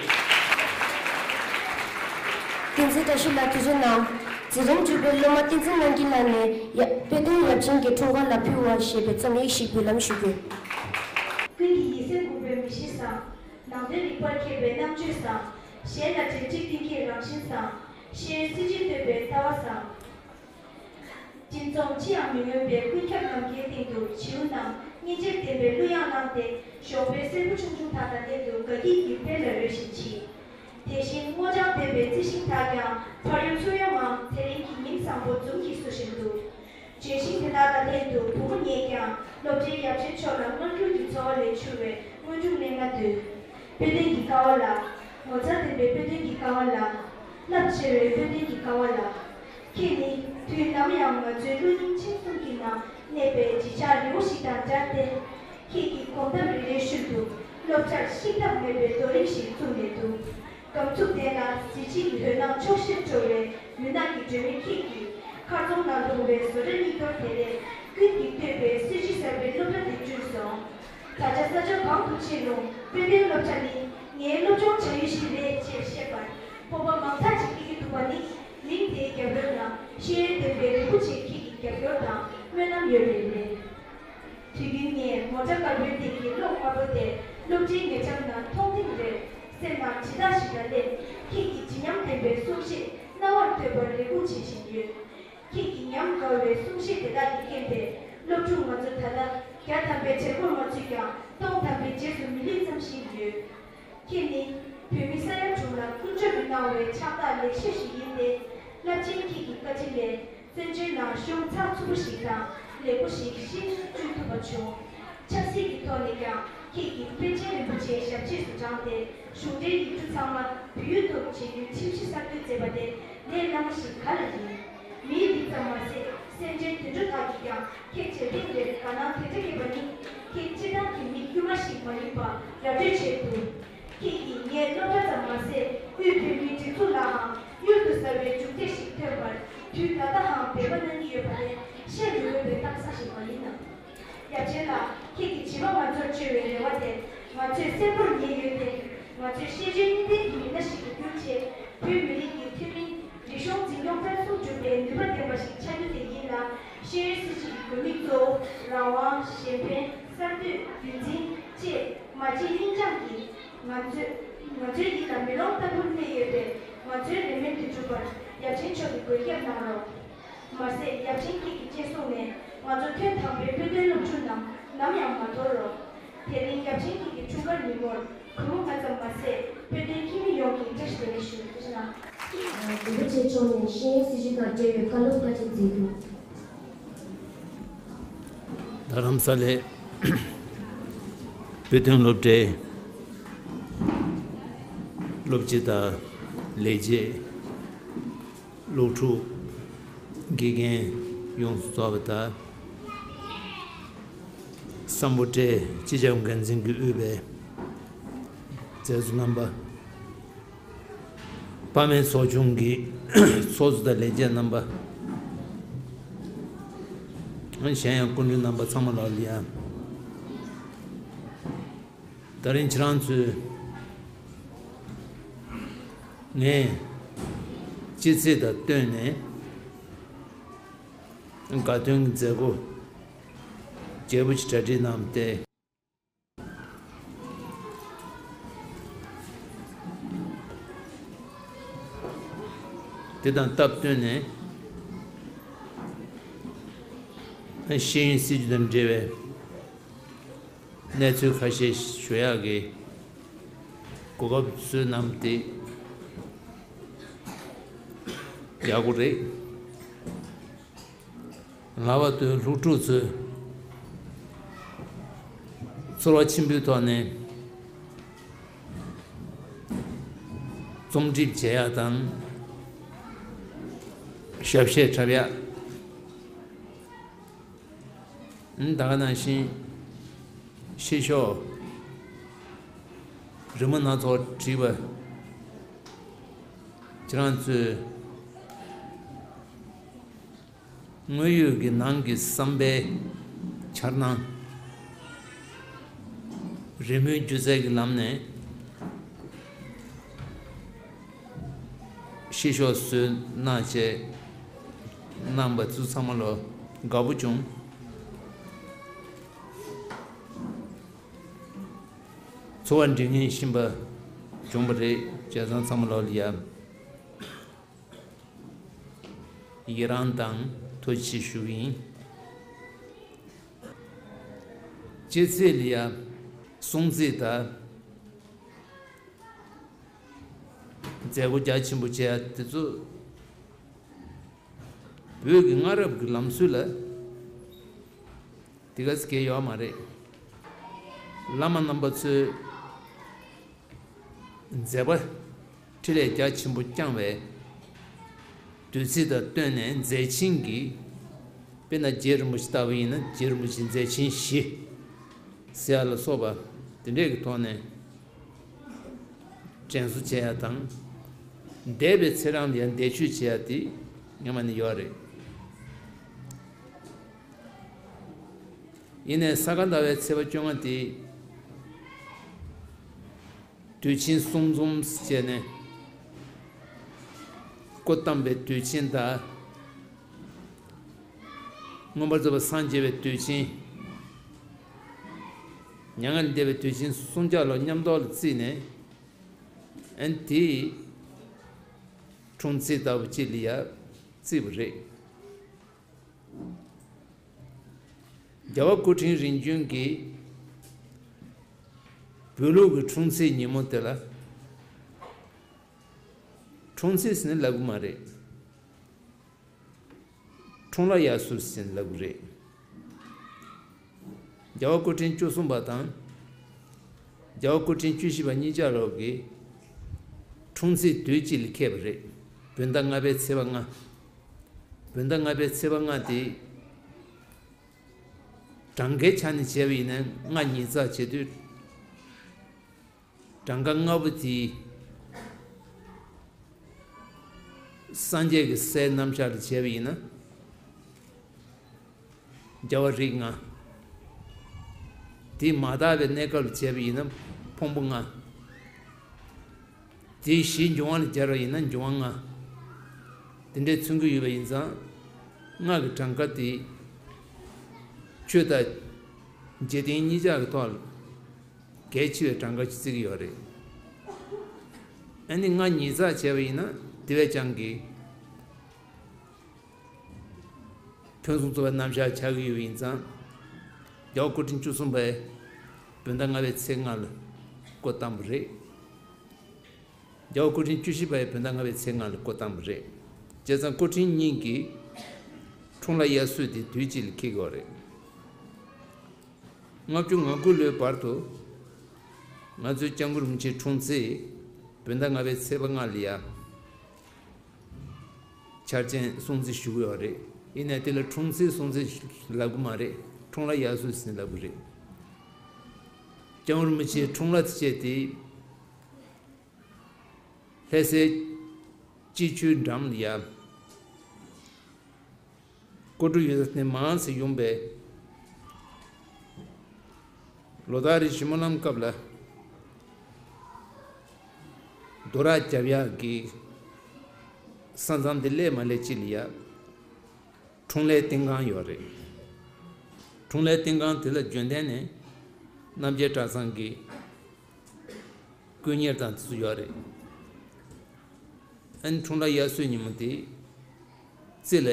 བསྟན་འཛིན་བཀྲ་ཤིས་ལགས་ཐུགས་རྗེ་གནང་། འཛིན་རིམ་དྲུག་པའི་སློབ་མ་བསྟན་འཛིན་རྣམ་རྒྱལ་ལགས་ནས་ཡ་དཔེ་སྟོན་ཡབ་ཆེན་གྱི་འཁྲུངས་སྐར་ལ་ཕུལ་བ་ཞེས་པའི་རྩོམ་ཡིག་ཞིག་འབུལ་ལམ་ཞུ་རྒྱུ། ཀུན་གྱི་ཡིད་སེམས་འགུག་པའི་མི་གཤིས་བཟང་། ནང་དོན་རིག་པར་མཁས་པའི་རྣམ་དཔྱོད་བཟང་། གཞན་ལ་འབྲེལ་འདྲིས་གཏིང་སྐྱེས་རང་བཞིན་བཟང་། ཤེས་ཡོན་སྲིད་ཇུས་གཏོད་པའི་ལྟ་བ་བཟང་། སྦྱིན་སོགས་ཅི་ཡང་མི་མངོན་པའི་ཀུན་ཁྱབ་ནམ་མཁའི་སྟེང་དུ་བྱིའུ་རྣམས་སྙིང་རྗེར་ལྡན་པའི་གླུ་དབྱངས་བླངས་ཏེ་གཞོགས་པའི་སེར་པོ་ཆུང་ཆུང་དག་དང་ལྷན་དུ་དགའ་སྐྱིད་ཀྱི་དཔལ་ལ་རོལ་བཞིན་མཆིས། དེ་བཞིན་སྔོ་ལྗང་ལྡན་པའི་རྩི་ཤིང་དག་ཀྱང་ཕར་གཡོ་ཚུར་གཡོ་ངང་ཚེ་རིང་གི་ཉིམ་བཟང་པོ་འཛུམ་གྱིས་བསུ་བཞིན་འདུག། ལྗོན་ཤིང་དེ་དག་དང་ལྷན་དུ་བུ་མོ་ངས་ཀྱང་སློབ་གྲྭའི་ཡབ་ཆེན་མཆོག་ལ་སྔར་འགྱུར་གྱི་འཚོ་བ་ལས་འཕྱུར་བའི་སྔོན་འཇུག་གནང་ང་འདོད། དཔེ་སྟོན་གྱི་ཀ་བ་ལགས། ངོ་མཚར་ལྡན་པའི་དཔེ་སྟོན་གྱི་ཀ་བ་ལགས། རླབས་ཆེ་བའི་དཔེ་སྟོན་གྱི་ཀ་བ་ལགས། ཁྱེད་ནི་དུས་ནམ་ཡང་ང་ཚོའི་གློག་བརྙན་མཆན་གསུམ་གྱི་ནང་གནས་པའི་བརྗིད་ཆགས་རི་བོ་ཞིག་དང་འདྲ་སྟེ། ཁྱེད་ཀྱི་གོམ་སྟབས་རེ་རེའི་ཤུལ་དུ་སློབ་གྲྭར་བཤིག་ཐབས་མེད་པའི་རྡོ་རིང་ཞིག་བཙུགས་ནས་འདུག། སྒམ་ཚུགས་སྟེང་ལ་གཟི་བརྗིད་ཀྱི་འོད་སྣང་ཕྱོགས་བཞིར་འཕྲོ་བའི་མུན་ནག་གི་སྒྲོན་མེ་ཁྱེད་ཀྱིས་མཁར་རྫོང་ནང་ལྷུང་བའི་བཟོ་གྲྭ་སྙིགས་དོར་དེ་ལས་ཀུན་གྱིས་བསྟོད་པའི་སྲིད་ཇུས་གསར་པའི་སློབ་གྲྭ་དེ་བསྐྲུན་སོང་། ད་ཆ་ས་ཆ་གང་དུ་ཕྱིན་རུང་དཔེ་སྟོན་སློབ་གྲྭ་ནི་ངའི་སློབ་སྦྱོང་བྱ་ཡུལ་ཞིག་རེད་ཅེས་བཤད་པར་སྤོབས་པ་མང་དག་ཅིག་སྐྱེ་གི་འདུག་པ་ནི། གླིང་དེའི་རྒྱབ་ཡོལ་ན་ཤེས་ཡོན་ལྡན་པའི་རིན་པོ་ཆེ་ཁྱེད་ཀྱི་རྒྱབ་སྐྱོར་དང་སྨོན་ལམ་ཡོད་པས་རེད། དུས་རྒྱུན་ངས་མོ་ཊ་དཀར་པོའི་སྟེང་གི་གློག་དམར་པོ་དེ་སློབ་གྲྭའི་ཉེ་འགྲམ་ན་མཐོང་ཐེངས་རེར་སེམས་ནང་དྲི་རྟགས་ཤིག་ལ་སླེབས། ཁྱེད་ཀྱི་བརྗིད་ཉམས་ལྡན་པའི་གསུང་བཤད་རྣ་བར་ཐོས་པར་རེ་སྒུག་བྱེད་བཞིན་ཡོད། ཁྱེད་ཀྱི་ཉམས་དགའ་བའི་གསུང་བཤད་དེ་དག་གི་རྐྱེན་པས་སློབ་ཕྲུག་ང་ཚོ་ད་ལྟ་བརྒྱ་ཐམ་པའི་གྲལ་སྐོར་མ་ཚུད་ཀྱང་སྟོང་ཐམ་པའི་རྗེས་སུ་མི་ལུས་ཙམ་ཞིག་ཡོད། ཁྱེད་ནི་བོད་མི་ས་ཡ་དྲུག་ལ་ཀུན་སྤྱོད་དུ་གནང་བའི་ཕྱག་རྟགས་ལེགས་ཤོས་ཤིག་ཡིན་ཏེ། རླབས་ཆེན་ཁྱེད་ཀྱི་བཀའ་དྲིན་ལས་བཙན་བྱོལ་ནང་གཞུང་ཚགས་ཚུད་པོ་ཞིག་དང་ལེགས་པོ་ཞིག་ཤེས་བཅུག་ཐུབ་པ་བྱུང་། ཆབ་སྲིད་ཀྱི་ཐོག་ནས་ཀྱང་ཁྱེད་ཀྱིས་པཎ་ཆེན་རིན་པོ་ཆེའི་ཞབས་རྗེས་སུ་འབྲངས་ཏེ་གཞུང་འབྲེལ་ཡིག་འབྲུ་ཚང་མ་བོད་ཡིག་ཐོག་བྱེད་རྒྱུའི་ཁྲིམས་གཞི་གསར་གཏོད་མཛད་པ་དེ་ལས་སླ་མོ་ཞིག་ག་ལ་ཡིན། མིའི་རིགས་ཙམ་མ་ཟད་སེམས་ཅན་དུད་འགྲོ་དག་གིས་ཀྱང་ཁྱེད་བྱེད་ཐེངས་རེར་དགའ་སྣང་དེ་འདྲ་སྐྱེས་པ་ནི་ཁྱེད་སྤྱིར་བཏང་གི་མིག་ དཀྱུས་མ་ཞིག་མ་ཡིན་པ་ར་སྤྲོད་བྱས་འདུག་ཁྱེད་ཀྱིས་ངའི་སློབ་གྲྭ་ཙམ་མ་ཟད་དབུས་བོད་མིའི་སྒྲིག་འཛུགས་ལའང་གཡུར་དུ་ཟ་བའི་མཇུག་འབྲས་ཤིག་ཐོན་པར་དུས་ད་ལྟའང་འབད་པ་གནང་གི་ཡོད་པ་དེ་བཤད་མི་འོས་པའི་གཏམ་ས་ཞིག་མ་ཡིན་ནམ། ཡབ་ཆེན་ལགས། ཁྱེད་ཀྱིས་བྱིས་པ་ང་ཚོར་བཅོལ་བའི་རེ་བ་དེ་ང་ཚོས་གསལ་པོར་ངེས་ཡོད་དེ། ང་ཚོས་ཤེས་འཇོན་གཉིས་ལྡན་གྱི་མི་སྣ་ཞིག་ཏུ་གྱུར་ཆེད། བོད་མི་རིགས་ཀྱི་མཐུན་སྒྲིལ། རིག་གཞུང་འཛིན་སྐྱོང་སྤེལ་གསུམ་སྒྲུབ་པའི་ནུས་པ་ལྡན་པ་ཞིག་ཆགས་རྒྱུ་དེ་ཡིན་ལ། ཤེས་ཡོན་སྲིད་བྱུས་ཀྱི་དགོས་དམིགས་གཙོ་བོ་རང་དབང་། གཞན་ཕན། གསར་གཏོད། རྒྱུན་འཛིན་བཅས་མ་བརྗེད་སྙིང་བཅངས་ཀྱིས་ང་ཚོའི་ང་ཚོའི་ཡིད་ལ་མེ་ལོང་ལྟ་བུར་གནས་ཡོད་པའི་ང་ཚོའི་རེ་སྨོན་དེ་འགྲུབ་པར་ཡབ་ཆེན་མཆོག་གིས་མགོན་སྐྱབས་གནང་རོགས། མ་ཟད་ཡབ་ཆེན་ཁྱེད་ཀྱི་སྤྱན་ཟུང་ནས་ང་ཚོ་ཐོན་དང་པོའི་དཔེ་སྟོན་སློབ་ཕྲུག་རྣམས་ནམ་ཡང་མ་དོར་རོགས། དེ་རིང་ཡབ་ཆེན་ཁྱེད་ཀྱི་འཁྲུངས་སྐར་ཉིན་མོར་གུས་མོ་ང་ཙམ་མ་ཟད་དཔེ་སྟོན་ཁྱིམ་མི་ཡོངས་ཀྱིས་བཀྲ་ཤིས་བདེ་ལེགས་ཞུ། བཀྲ་ཤིས་བདེ་ལེགས། རིན་པོ་ཆེ་མཆོག་ནས་ཤེས་ཡོན་སྲིད་བྱུས་དང་འབྲེལ་བའི་བཀའ་སློབ་བཀའ་འདྲི་མཛད་རྒྱུ། རྡ་རམ་ས་ལའི་བོད་དོན་སློབ་གྲྭའི་སློབ་སྤྱི་དང་ལས་བྱེད། སློབ་ཕྲུག་དགེ་རྒན་ཡོངས་སུ་རྫོགས་པ་དང་། སམ་བྷོ་ཊའི་སྤྱི་ཁྱབ་འགན་འཛིན་གྱིས་དབུས་པའི་མཛད་གཙོ་རྣམ་པ། དཔག་མེད་ཚོགས་ཆུང་གི་ཚོགས་གཙོ་དང་ལས་བྱེད་རྣམ་པ། གཞན་ཡང་སྐུ་མགྲོན་རྣམ་པ་ཚང་མ་ལ་ཡང་། ད་རིང་ཁྱེད་རང་ཚོས་ངས་སྤྱི་ཚེས་དང་བསྟུན་ནས་དགའ་སྟོན་གྱི་མཛད་སྒོ་རྒྱས་པོ་ཞིག་གྲ་སྒྲིག་གནང་སྟེ། དེ་དང་སྟབས་བསྟུན་ནས་ཤེས་ཡོན་སྲིད་བྱུས་དང་འབྲེལ་བའི་གནས་ཚུལ་ཁ་ཤས་ཞུ་ཡག་གི་གོ་སྐབས་བཟོས་གནང་སྟེ་ཡག་པོ་རེད། ལྷག་པར་དུ་སློབ་ཕྲུག་ཚོས་ཚོར་བ་ཆེན་པོའི་ཐོག་ནས་རྩོམ་སྒྲིག་བྱེད་ཡག་དང་ཞབས་གཞས་འཁྲབ་ཡག་ད་ག་ནང་བཞིན་ཕྱི་ཤོག་རི་མོ་སྣ་ཚོགས་བྲིས་པ། ཁྱེད་རང་ཚོས་དངོས་ཡོད་ཀྱི་ནང་གི་བསམ་པའི་འཆར་སྣང་རི་མོའི་སྒྱུ་རྩལ་གྱི་ལམ་ནས་ཕྱི་ཤོག་བཟོས་གནང་བྱས་གནང་པ་ཚོ་ཚང་མ་ལ་དགའ་པོ་བྱུང་། ཚོར་བ་འདྲེན་མཁན་ཤིན་པ་བྱུང་བ་རེད། བྱས་ཙང་ཚང་མ་ལ་ཡ། ཡི་རང་དང་ཐུགས་རྗེ་ཆེ་ཞུ་གི་ཡིན། སྤྱི་ཚེས་ལ་ཡ་སྲུང་བརྩི་དང་མཛད་སྒོ་རྒྱ་ཆེན་པོ་བྱེད་ཡ་དེ་ཚོ་བོད་ཀྱི་སྔ་རབས་ཀྱི་ལམ་སྲོལ་ལ་དེ་ག་ཙམ་གལ་ཡོད་མ་རེད། བླ་མ་རྣམ་པ་ཚོས་མཛད་པ་འཕྲིན་ལས་རྒྱ་ཆེན་པོ་བསྐྱངས་པའི་དུས་ཚིགས་དང་བསྟུན་ནས་མཛད་ཆེན་གྱི། དཔེར་ན་རྗེ་རིན་པོ་ཆེ་ལྟ་བུ་ཡིན་ན་རྗེ་རིན་པོ་ཆེའི་མཛད་ཆེན་བཞི་ཟེར་ཡ་ལ་སོགས་པ་དེ་འདྲས་ཀྱི་ཐོག་ནས་དྲན་གསོ་བྱེད་ཡ་དང་། འདས་པའི་ཚེ་རིང་ལ་ཡང་འདས་མཆོད་བྱེད་ཡ་དེ་སྔོན་མ་ནས་ཡོད་རེད། ཡིན་ནའི་ས་ག་ཟླ་བའི་ཚེས་པ་བཅོ་ལྔ་དེ་དུས་ཆེན་གསུམ་འཛོམས་བྱས་ནས་སྐུ་བལྟམས་པའི་དུས་ཆེན་དང་། མངོན་པར་རྫོགས་པར་སངས་རྒྱས་པའི་དུས་ཆེན། མྱ་ངན་ལས་འདས་པའི་དུས་ཆེན་གསུམ་ཆར་ལ་མཉམ་དུ་ལ་བརྩིས་ནས། ཨན་དེ་འཁྲུངས་ཚེས་ལྟ་བུ་གཅིག་ལ་ཡ་བརྩིས་པ་རེད། རྒྱལ་བ་སྐུ་ཕྲེང་རིམ་བྱོན་གྱི་བོད་ལུགས་ཀྱི་འཁྲུངས་ཚེས་ཉིན་མོ་དེ་ལ་འཁྲུངས་ཚེས་ཟེར་ནས་ལབ་གི་མ་རེད། འཁྲུངས་ལྷ་དབྱར་གསོལ་ཟེར་ནས་ལབ་གི་རེད། རྒྱལ་བ་སྐུ་ཕྲེང་བཅུ་གསུམ་པ་དང་། རྒྱལ་བ་སྐུ་ཕྲེང་བཅུ་བཞི་པ་གཉིས་ཆ་ལོག་གི་འཁྲུངས་ཚེས་དུས་གཅིག་ལ་འཁེལ་བ་རེད། བོད་ཟླ་ལྔ་པའི་ཚེས་པ་ལྔ། བོད་ཟླ་ལྔ་པའི་ཚེས་པ་ལྔ་དེ་ གྲངས་ཀའི་ཆ་ནས་བྱས་པ་ཡིན་ན་ལྔ་ཉིས་བརྩེགས་བྱེད་དུས། གྲངས་ཀ་ལྔ་པོ་དེ་སངས་རྒྱས་ཀྱི་སའི་རྣམ་གཞག་ལ་བྱས་པ་ཡིན་ན། རྒྱལ་བ་རིགས་ལྔ། དེ་མ་དག་པའི་གནས་སྐབས་ལ་བྱས་པ་ཡིན་ན་ཕུང་པོ་ལྔ། དེ་བཞི་འབྱུང་བ་ལ་སྦྱར་བ་ཡིན་ན་འབྱུང་བ་ལྔ། དེ་འདྲས་མཚོན་གྱི་ཡོད་པ་ཡིན་ཙང་། ལྔ་གི་གྲངས་ཀ་དེ་ཆོས་དང་འཇིག་རྟེན་གཉིས་ཆར་གྱི་ཐོག་ལ་གལ་ཆེ་བའི་གྲངས་ཀ་ཅིག་བརྩི་གི་ཡོད་རེད། ཨ་ནི་ལྔ་ཉིས་བརྩེགས་བྱས་པ་ཡིན་ན་དེ་བས་ཀྱང་གི་ཕུན་སུམ་ཚོགས་པའི་རྣམ་གཞག་ཆགས་ཀྱི་ཡོད་པ་ཡིན་ཙང་། རྒྱལ་བ་སྐུ་ཕྲེང་བཅུ་གསུམ་པས་བོད་ཟླ་ལྔ་པའི་ཚེས་ལྔ་ལ་སྐུ་བལྟམས་པ་རེད། རྒྱལ་བ་སྐུ་ཕྲེང་བཅུ་བཞི་པ་ཡང་བོད་ཟླ་ལྔ་པའི་ཚེས་ལྔ་ལ་སྐུ་བལྟམས་པ་རེད། བྱས་ཙང་སྐུ་ཕྲེང་གཉིས་ཀྱི་འཁྲུངས་ལྷ་དབྱར་གསོལ་དེ་དུས་གཅིག་ལ་འཁེལ་གྱི་ཡོད་རེད། ལྔ་བཅུ་ང་དགུ་ལོའི་བར་དུ་ང་ཚོའི་སྐྱབས་མགོན་རིན་པོ་ཆེའི་འཁྲུངས་ཚེས་བོད་ཟླ་ལྔ་པའི་ཚེས་པ་ལྔ་ལ་ཡ་འཆར་ཅན་སྲུང་བརྩི་ཞུ་གི་ཡོད་རེད། ཡིན་ནའི་དེ་ལ་འཁྲུངས་ཚེས་སྲུང་བརྩི་ལབ་གི་མ་རེད། འཁྲུངས་ལྷ་དབྱར་གསོལ་ཟེར་ནས་ལབ་གི་རེད། སྐྱབས་མགོན་རིན་པོ་ཆེའི་འཁྲུངས་ལྷ་བྱས་ཏེ། ལྷ་སའི་སྤྱི་ཆུའི་འགྲམ་ལ་ཡ། སྐུ་འཁྲུངས་ཡུལ་ནས་མང་ཙམ་ཡོང་པའི་ལོ་ལྟར་རེ་ཞིབ་མོ་ལམ་སྐབས་ལ་རྡོ་ར་རྒྱབ་ཡག་གི་ས་མཚམས་དེ་སླེབས་མ་སླེབས་ཅིག་ལ་ཡ། འཁྲུངས་ལྷའི་རྟེན་ཁང་ཡོད་རེད། འཁྲུངས་ལྷའི་རྟེན་ཁང་དེ་ལ་རྒྱུན་ལྡན་ནས་རྣམ་རྒྱལ་གྲྭ་ཚང་གི་དཀོན་གཉེར་དང་དེ་ཚོ་ཡོད་རེད། ཨན་འཁྲུངས་ལྷ་དབྱར་གསོལ་ཉིན་མོ་དེ་རྩེ་ལ་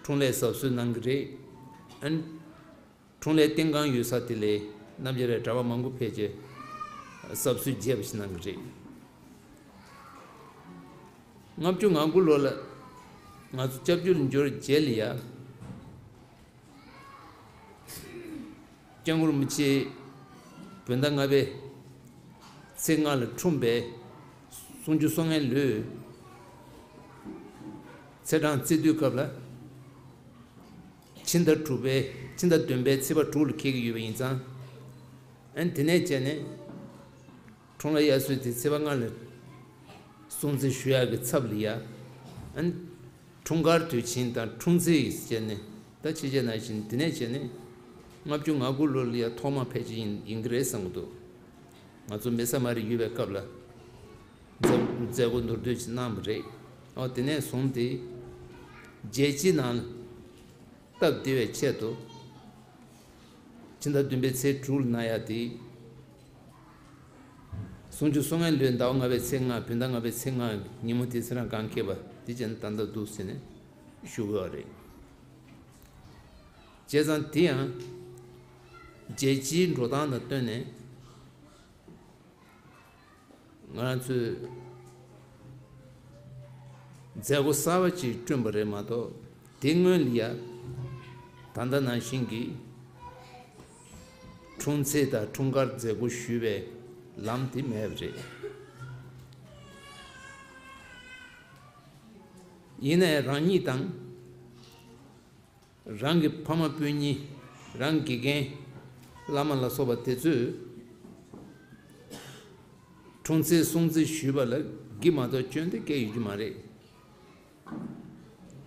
འཁྲུངས་ལྷའི་གཟབ་གསོལ་གནང་གི་རེད། ཨན་འཁྲུངས་ལྷའི་རྟེན་ཁང་ཡོད་ས་དེ་ལ་རྣམ་རྒྱལ་གྲྭ་པ་མང་པོ་ཕེབས་རྗེས་གཟབ་གསོལ་རྒྱས་པ་ཞིག་གནང་གི་རེད། ལྔ་བཅུ་ང་དགུ་ལོ་ལ་ང་ཚོ་སྐྱབས་བཅོལ་འབྱོར་རྗེས་ལ་ཡ། སྐྱབས་མགོན་རིན་པོ་ཆེ་བོད་ཟླ་ལྔ་པའི་ཚེས་ལྔ་ལ་འཁྲུངས་པའི་སུམ་ཅུ་སོ་ལྔའི་ལོའི་ཚེས་གྲངས་བརྩི་དུས་སྐབས་ལ། ཕྱི་ཟླ་དྲུག་པའི་ཕྱི་ཟླ་བདུན་པའི་ཚེས་པ་དྲུག་ལ་འཁེལ་གྱི་ཡོད་པ་ཡིན་ཙང་། ཨན་དེ་ནས་བྱས་ནས། འཁྲུངས་ལྷ་དབྱར་གསོལ་དེ་ཚེས་པ་ལྔ་ལ་སྲུང་བརྩི་ཞུ་ཡག་གི་ཚབ་ལ་ཡ། ཨན་འཁྲུངས་སྐར་དུས་ཆེན་དང་འཁྲུངས་ཚེས་བྱས་ནས་ད་ཕྱི་རྒྱལ་ནང་བཞིན་དེ་ནས་བྱས་ནས་ལྔ་བཅུ་ང་དགུ་ལོ་ལ་ཡ་ཐོག་མ་ཕལ་ཆེར་ཡིན་ཡིན་གྱི་རེད་བསམ་གྱི་འདུག་ང་ཚོ་མེ་ས་མ་རི་ཡོད་པའི་སྐབས་ལ་མཛད་མཛད་སྒོ་མདོར་བསྡུས་ཤིག་གནང་བ་རེད། ཨོ་དེ་ནས་བཟུང་སྟེ་རྒྱལ་སྤྱིའི་ནང་ལ་སྟབས་བདེ་བའི་ཆེད་དུ། ཕྱི་ཟླ་བདུན་པའི་ཚེས་དྲུག་ལ་གནང་ཡག་དེ། སུམ་ཅུ་སོ་ལྔའི་ལོའི་ཟླ་བ་ལྔ་པའི་ཚེས་ལྔ་བོད་ཟླ་ལྔ་པའི་ཚེས་ལྔ་ཉིན་མོ་དེ་ཚེས་རང་གང་འཁེལ་བ་དེ་བྱས་ནས་ད་ལྟ་འདུག་ཟེར་ནས་ཞུ་གི་ཡོད་རེད། བྱས་ཙང་དེ་ཡང་རྒྱལ་སྤྱིའི་འགྲོ་སྟངས་དང་བསྟུན་ནས། ང་ཚོས་མཛད་སྒོ་གསར་བ་ཅིག་བསྐྲུན་པ་རེད་མ་གཏོགས་དེ་སྔོན་ལ་ཡ་ད་ལྟ་ནང་བཞིན་གྱི་འཁྲུངས་ཚེས་དང་འཁྲུངས་སྐར་མཛད་སྒོ་ཞུ་བའི་ལམ་དེ་མེད་པ་རེད། ཡིན་ནའི་རང་ཉིད་དང་། རང་གི་ཕ་མ་སྤུན་ཉེ། རང་དགེ་རྒན། བླ་མ་ལ་སོགས་པ་དེ་ཚོས་འཁྲུངས་ཚེས་སྲུང་བརྩི་ཞུས་པ་ལ་གི་མ་གཏོགས་སྐྱོན་དེ་སྐྱེ་ཡོད་རྒྱུ་མ་རེད།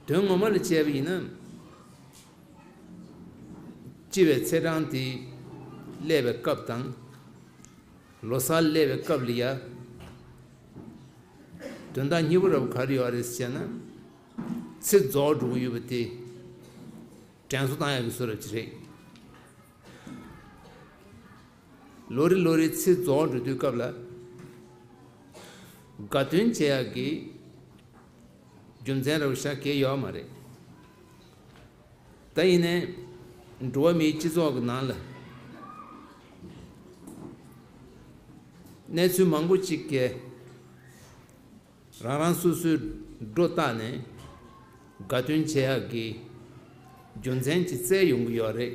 དོན་ངོ་མ་ལ་བྱས་པ་ཡིན་ན། སྤྱི་བའི་ཚེས་གྲངས་དེ་སླེབས་པའི་སྐབས་དང་། ལོ་གསར་སླེབས་པའི་སྐབས་ལ་ཡ། དོན་དག་སྙིང་པོ་ར་བ་ག་རེ་ཡོད་རེད་ཟེར་ན། ཚེས་རྫོགས་འགྲོ་གི་ཡོད་པ་དེ་དྲན་གསོ་བཏང་ཡག་གི་བཟོ་འདྲ་ཅིག་རེད། ལོ་རེ་ལོ་རེ་ཚེས་རྫོགས་འགྲོ་དུས་སྐབས་ལ་དགའ་སྟོན་བྱེད་ཡག་གི་རྒྱུ་མཚན་ར་བ་ཤ་གས་ཡོད་མ་རེད། ད་ཡིན་ནའི་འགྲོ་བ་མིའི་སྤྱི་ཚོགས་ཀྱི་ནང་ལ་གནས་ཚུལ་མང་པོ་ཅིག་གིས་རང་རང་སོ་སོའི་སྒྲོ་བཏགས་ནས་དགའ་སྟོན་བྱེད་ཡག་གི་རྒྱུ་མཚན་ཅིག་བཙལ་ཡོང་གི་ཡོད་རེད།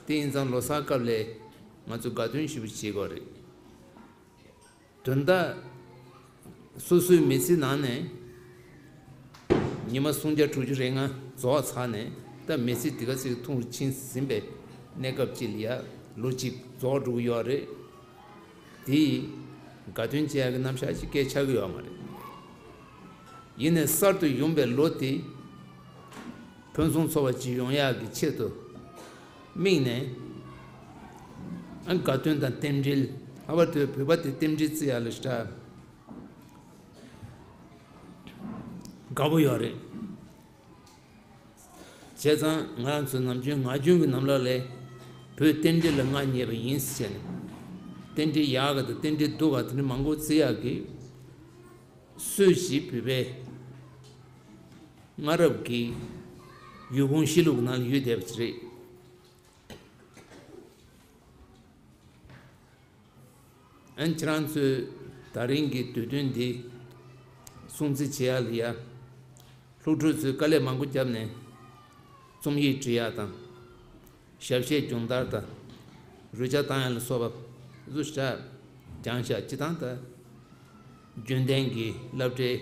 དེ་ཡིན་ཙང་ལོ་གསར་སྐབས་ལ་ང་ཚོ་དགའ་སྟོན་ཞེ་པོ་བྱེད་དགོས་རེད། དོན་དག་སོ་སོའི་མི་ཚེ་ནང་ནས་ཉི་མ་སུམ་བརྒྱ་དྲུག་ཅུ་རེ་ལྔ་རྫོགས་ཚར་ནས་ ད་མི་ཚེ་འདི་ག་ཚོད་ཐུང་རུ་ཕྱིན་ཟིན་པའི་གནས་སྐབས་ཅིག་ལ་ཡ་ལོ་གཅིག་རྫོགས་འགྲོ་གི་ཡོད་རེད། དེ་ཡིས་དགའ་སྟོན་བྱེད་ཡག་གི་རྣམ་གཞག་ཅིག་སྐད་ཆགས་ཀྱི་ཡོད་མ་རེད། ཡིན་ནའི་གསར་དུ་ཡོང་པའི་ལོ་དེ་ཕུན་སུམ་ཚོགས་པ་ཅིག་ཡོང་ཡག་གི་ཆེད་དུ་དམིགས་ནས། ཨ་དགའ་སྟོན་དང་རྟེན་འབྲེལ། ལྷག་པར་དུ་བོད་པ་དེ་རྟེན་འབྲེལ་བརྩི་ཡག་ལ་ཞེ་དྲག་དགའ་པོ་ཡོད་རེད། བྱས་ཙང་ང་རང་ཚོ་ནམ་རྒྱུན་ངག་རྒྱུན་གྱི་ནང་ལོགས་ལ་བོད་རྟེན་འབྲེལ་ལ་མངའ་བརྙེས་པ་ཡིན་ཟེར་ནས། རྟེན་འབྲེལ་ཡག་ག་དང་རྟེན་འབྲེལ་སྡུག་ག་དེ་འདྲ་མང་པོ་བརྩི་ཡག་གི་སྲོལ་ཞིག་བོད་པའི་སྔ་རབས་ཀྱི་ཡུལ་གོམས་གཤིས་ལུགས་ནང་ལ་ཡོད་བསྡད་པ་ཅིག་རེད། ཨན་ཁྱེད་རང་ཚོས་ད་རིང་གི་དུས་སྟོན་འདི་སྲུང་བརྩི་བྱེད་ཡག་ལ་ཡ། སློབ་ཕྲུག་ཚོས་དཀའ་ལས་མང་པོ་བརྒྱབ་ནས་རྩོམ་ཡིག་འབྲི་ཡག་དང་། ཞབས་གཞས་སྦྱོང་བརྡར་དང་། རོལ་ཆ་བཏང་ཡག་ལ་སོགས་པ་བཟོ་བཞག་སྦྱངས་བཞག་སྤྱི་བཏང་དང་། རྒྱུན་ལྡན་གྱི་སློབ་གྲྭའི་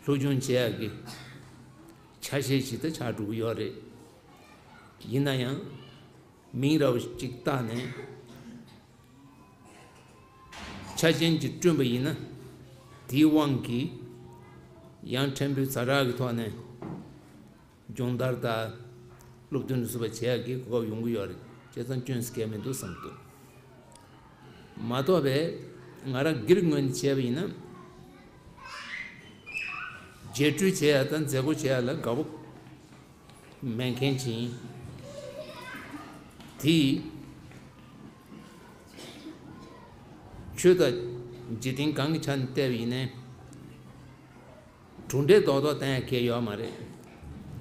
སློབ་སྦྱོང་བྱེད་ཡག་གི་ཆ་ཤས་ཤིག་ཏུ་ཆགས་འགྲོ་གི་ཡོད་རེད། ཡིན་ན་ཡང་། མིང་ར་བ་ཅིག་བཏགས་ནས་ཆ་རྐྱེན་ཅིག་བསྐྲུན་པ་ཡིན་ན། དེའི་དབང་གིས་ཡང་ཕྲན་བུ་ཛ་དྲག་གི་ཐོག་ནས་སྦྱོང་བརྡར་དང་སློབ་སྟོན་ལ་སོགས་པ་བྱེད་ཡག་གི་གོ་སྐབས་ཡོང་གི་ཡོད་རེད། བྱས་ཙང་སྐྱོན་ཟེར་མཁན་མི་འདུག་བསམ་འདུག་མ་གཏོགས་པའི་ང་རང་སྒེར་ངོས་ནས་བྱས་པ་ཡིན་ན། རྗེས་སྤྲོད་བྱེད་ཡག་དང་མཛད་སྒོ་བྱེད་ཡག་ལ་དགའ་པོ་མེད་མཁན་ཅིག་ཡིན། དེ་ཡིས་ཆོས་དང་འཇིག་རྟེན་གང་གི་ཆ་ནས་བལྟས་པ་ཡིན་ནའི། གྲུབ་འབྲས་རྡོག་རྡོག་བསྟན་ཡག་གང་ཡང་ཡོད་མ་རེད།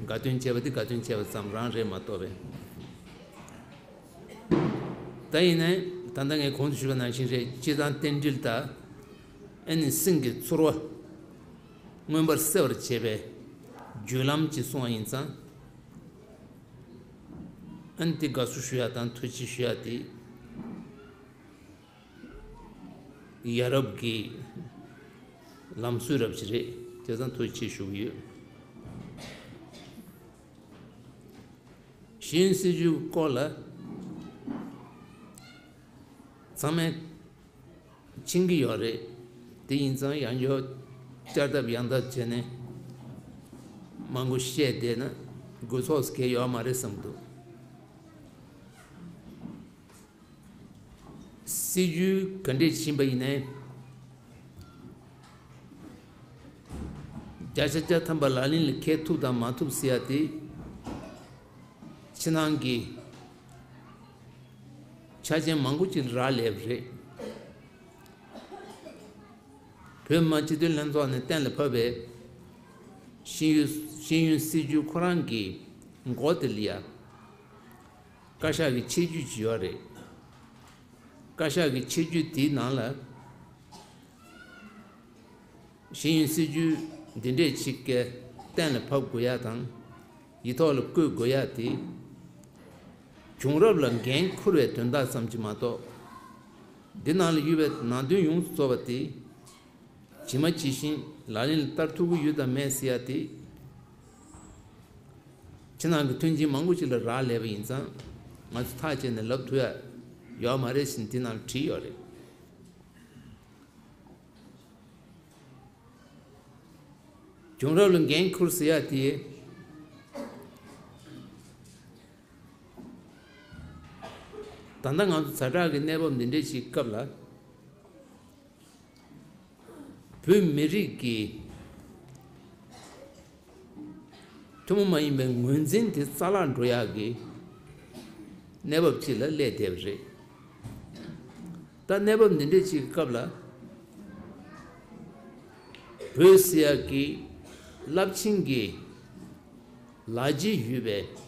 དགའ་སྟོན་བྱས་པ་དེ་དགའ་སྟོན་བྱས་པ་ཙམ་རང་རེད་མ་གཏོགས་པས། ད་ཡིན་ནའི་ད་ལྟ་ངས་གོང་དུ་ཞུས་པ་ནང་བཞིན་རེད། སྤྱི་བཏང་རྟེན་འབྲེལ་དང་། ཨ་ནི་སེམས་ཀྱི་ཚོར་བ་མངོན་པར་གསལ་བར་བྱེད་པའི་བརྒྱུད་ལམ་ཅིག་སོང་བ་ཡིན་ཙང་། ཨ་ནི་དེ་དགའ་བསུ་ཞུ་ཡག་དང་ཐུགས་རྗེ་ཆེ་ཞུ་ཡག་དེ། ཡ་རབས་ཀྱི་ལམ་སྲོལ་རབ་ཅིག་རེད། བྱས་ཙང་ཐུགས་རྗེ་ཆེ་ཞུ་གི་ཡོད། ཤེས་ཡོན་སྲིད་བྱུས་སྐོར་ལ་ཚང་མས་མཁྱེན་གྱི་ཡོད་རེད། དེ་ཡིན་ཙང་ཡང་བསྐྱར་བསྐྱར་ལྡབ་ཡང་ལྡབ་བྱས་ནས་མང་པོ་བཤད་བསྡད་ན་དགོས་ཚོགས་སུ་གལ་ཡོད་མ་རེད་བསམ་འདུག་སྲིད་བྱུས་ག་འདྲས་ཕྱིན་པ་ཡིན་ནའི། བརྒྱ་ཆ་བརྒྱ་ཐམ་པ་ལག་ལེན་ལ་འཁེལ་ཐུབ་དང་མ་ཐུབ་ཟེར་ཡ་དེ། ཕྱི་ནང་གི་ཆ་རྐྱེན་མང་པོ་ཅིག་ལ་རག་ལས་པ་རེད། བོད་མི་མང་སྤྱི་འཐུས་ལྷན་ཚོགས་ནས་གཏན་ལ་ཕབ་པའི་ཤེས་ཡོན་ཤེས་ཡོན་སྲིད་བྱུས་ཁོ་རང་གི་མགོ་དེ་ལ་ཡ། བཀའ་ཤག་གི་ཆེད་བརྗོད་ཅིག་ཡོད་རེད། བཀའ་ཤག་གི་ཆེད་བརྗོད་དེའི་ནང་ལ། ཤེས་ཡོན་སྲིད་བྱུས་འདི་འདྲས་ཅིག་གི་གཏན་ལ་ཕབ་དགོས་ཡ་དང་། ཡིག་ཐོག་ལ་བཀོད་དགོས་ཡ་དེ། བྱུང་རབས་ལ་འགན་འཁུར་བའི་དོན་དག་ཙམ་གྱིས་མ་གཏོགས། འདི་ནང་ལ་ཡོད་པའི་ནང་དོན་ཡོངས་སུ་རྫོགས་པ་དེ། ཇི་མ་ཇི་བཞིན་ལག་ལེན་ལ་བསྟར་ཐུབ་ཀྱི་ཡོད་དམ་མེད་ཟེར་ཡ་དེ། ཕྱི་ནང་གི་མཐུན་རྐྱེན་མང་པོ་ཅིག་ལ་རག་ལས་པ་ཡིན་ཙང་། ང་ཚོ་ཐག་བཅད་ནས་ལབ་ཐུབ་ཡ་ཡོད་མ་རེད་ཟེར་ནས་འདི་ནང་ལ་བྲིས་ཡོད་རེད། བྱུང་རབས་ལ་འགན་འཁུར་ཟེར་ཡ་དེ། ད་ལྟ་ང་ཚོ་ཛ་དྲག་གི་གནས་བབ་འདི་འདྲས་ཞིག་སྐབས་ལ། བོད་མི་རིགས་ཀྱི་ཐུན་མོང་མ་ཡིན་པའི་ངོས་འཛིན་དེ་རྩ་བརླག་འགྲོ་ཡག་གི་གནས་བབ་ཅིག་ལ་སླེབས་བསྡད་པ་རེད། ད་གནས་བབ་འདི་འདྲས་ཅིག་གི་སྐབས་ལ། བོད་ཟེར་ཡག་གི་རླབས་ཆེན་གྱི་ལ་རྒྱ་ཡོད་པའི།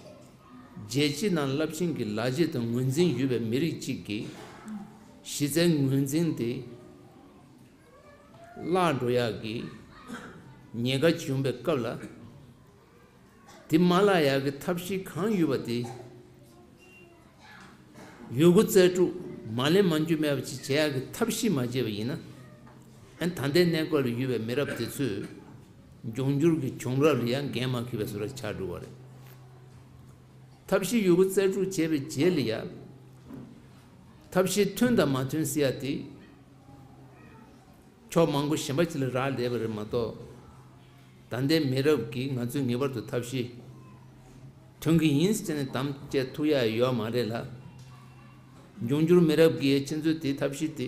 རྒྱལ་སྤྱིའི་ནང་རླབས་ཆེན་གྱི་ལ་རྒྱ་དང་ངོས་འཛིན་ཡོད་པའི་མི་རིགས་གཅིག་གི་གཞི་རྩའི་ངོས་འཛིན་དེ་བརླག་འགྲོ་ཡག་གི་ཉེན་ཁ་བྱུང་བའི་སྐབས་ལ། དེ་མ་བརླག་ཡག་གི་ཐབས་ཤེས་གང་ཡོད་པ་དེ། ཡོད་རྒུ་རྩལ་སྤྲུགས་མ་ལེན་མ་འགྱུར་མེད་པ་ཅིག་བྱེད་ཡག་གི་ཐབས་ཤེས་མ་བྱས་པ་ཡིན་ན། ཨན་ད་ལྟའི་གནས་སྐབས་ལ་ཡོད་པའི་མི་རབས་དེ་ཚོས་ འབྱུང་འགྱུར་གྱི་བྱུང་རབས་ལ་ཡང་འགན་མ་འཁུར་བའི་བཟོ་འདྲ་ཆགས་འགྲོ་བ་རེད། ཐབས་ཤེས་ཡོད་རྒུ་རྩལ་སྤྲུགས་བྱས་པའི་རྗེས་ལ་ཡང་། ཐབས་ཤེས་མཐུན་དང་མ་མཐུན་ཟེར་ཡ་དེ། ཕྱོགས་མང་པོ་གཞན་པ་ཅིག་ལ་རག་ལས་པ་རེད་མ་གཏོགས། ད་ལྟའི་མི་རབས་ཀྱིས་ང་ཚོས་ངེས་པར་དུ་ཐབས་ཤེས་མཐུན་གྱི་ཡིན་ཟེར་ནས་དམ་བཅས་ཐུབ་ཡ་ཡོད་མ་རེད་ལ། འབྱུང་འགྱུར་མི་རབས་ཀྱིས་ཁྱེད་ཚོས་དེ་ཐབས་ཤེས་དེ་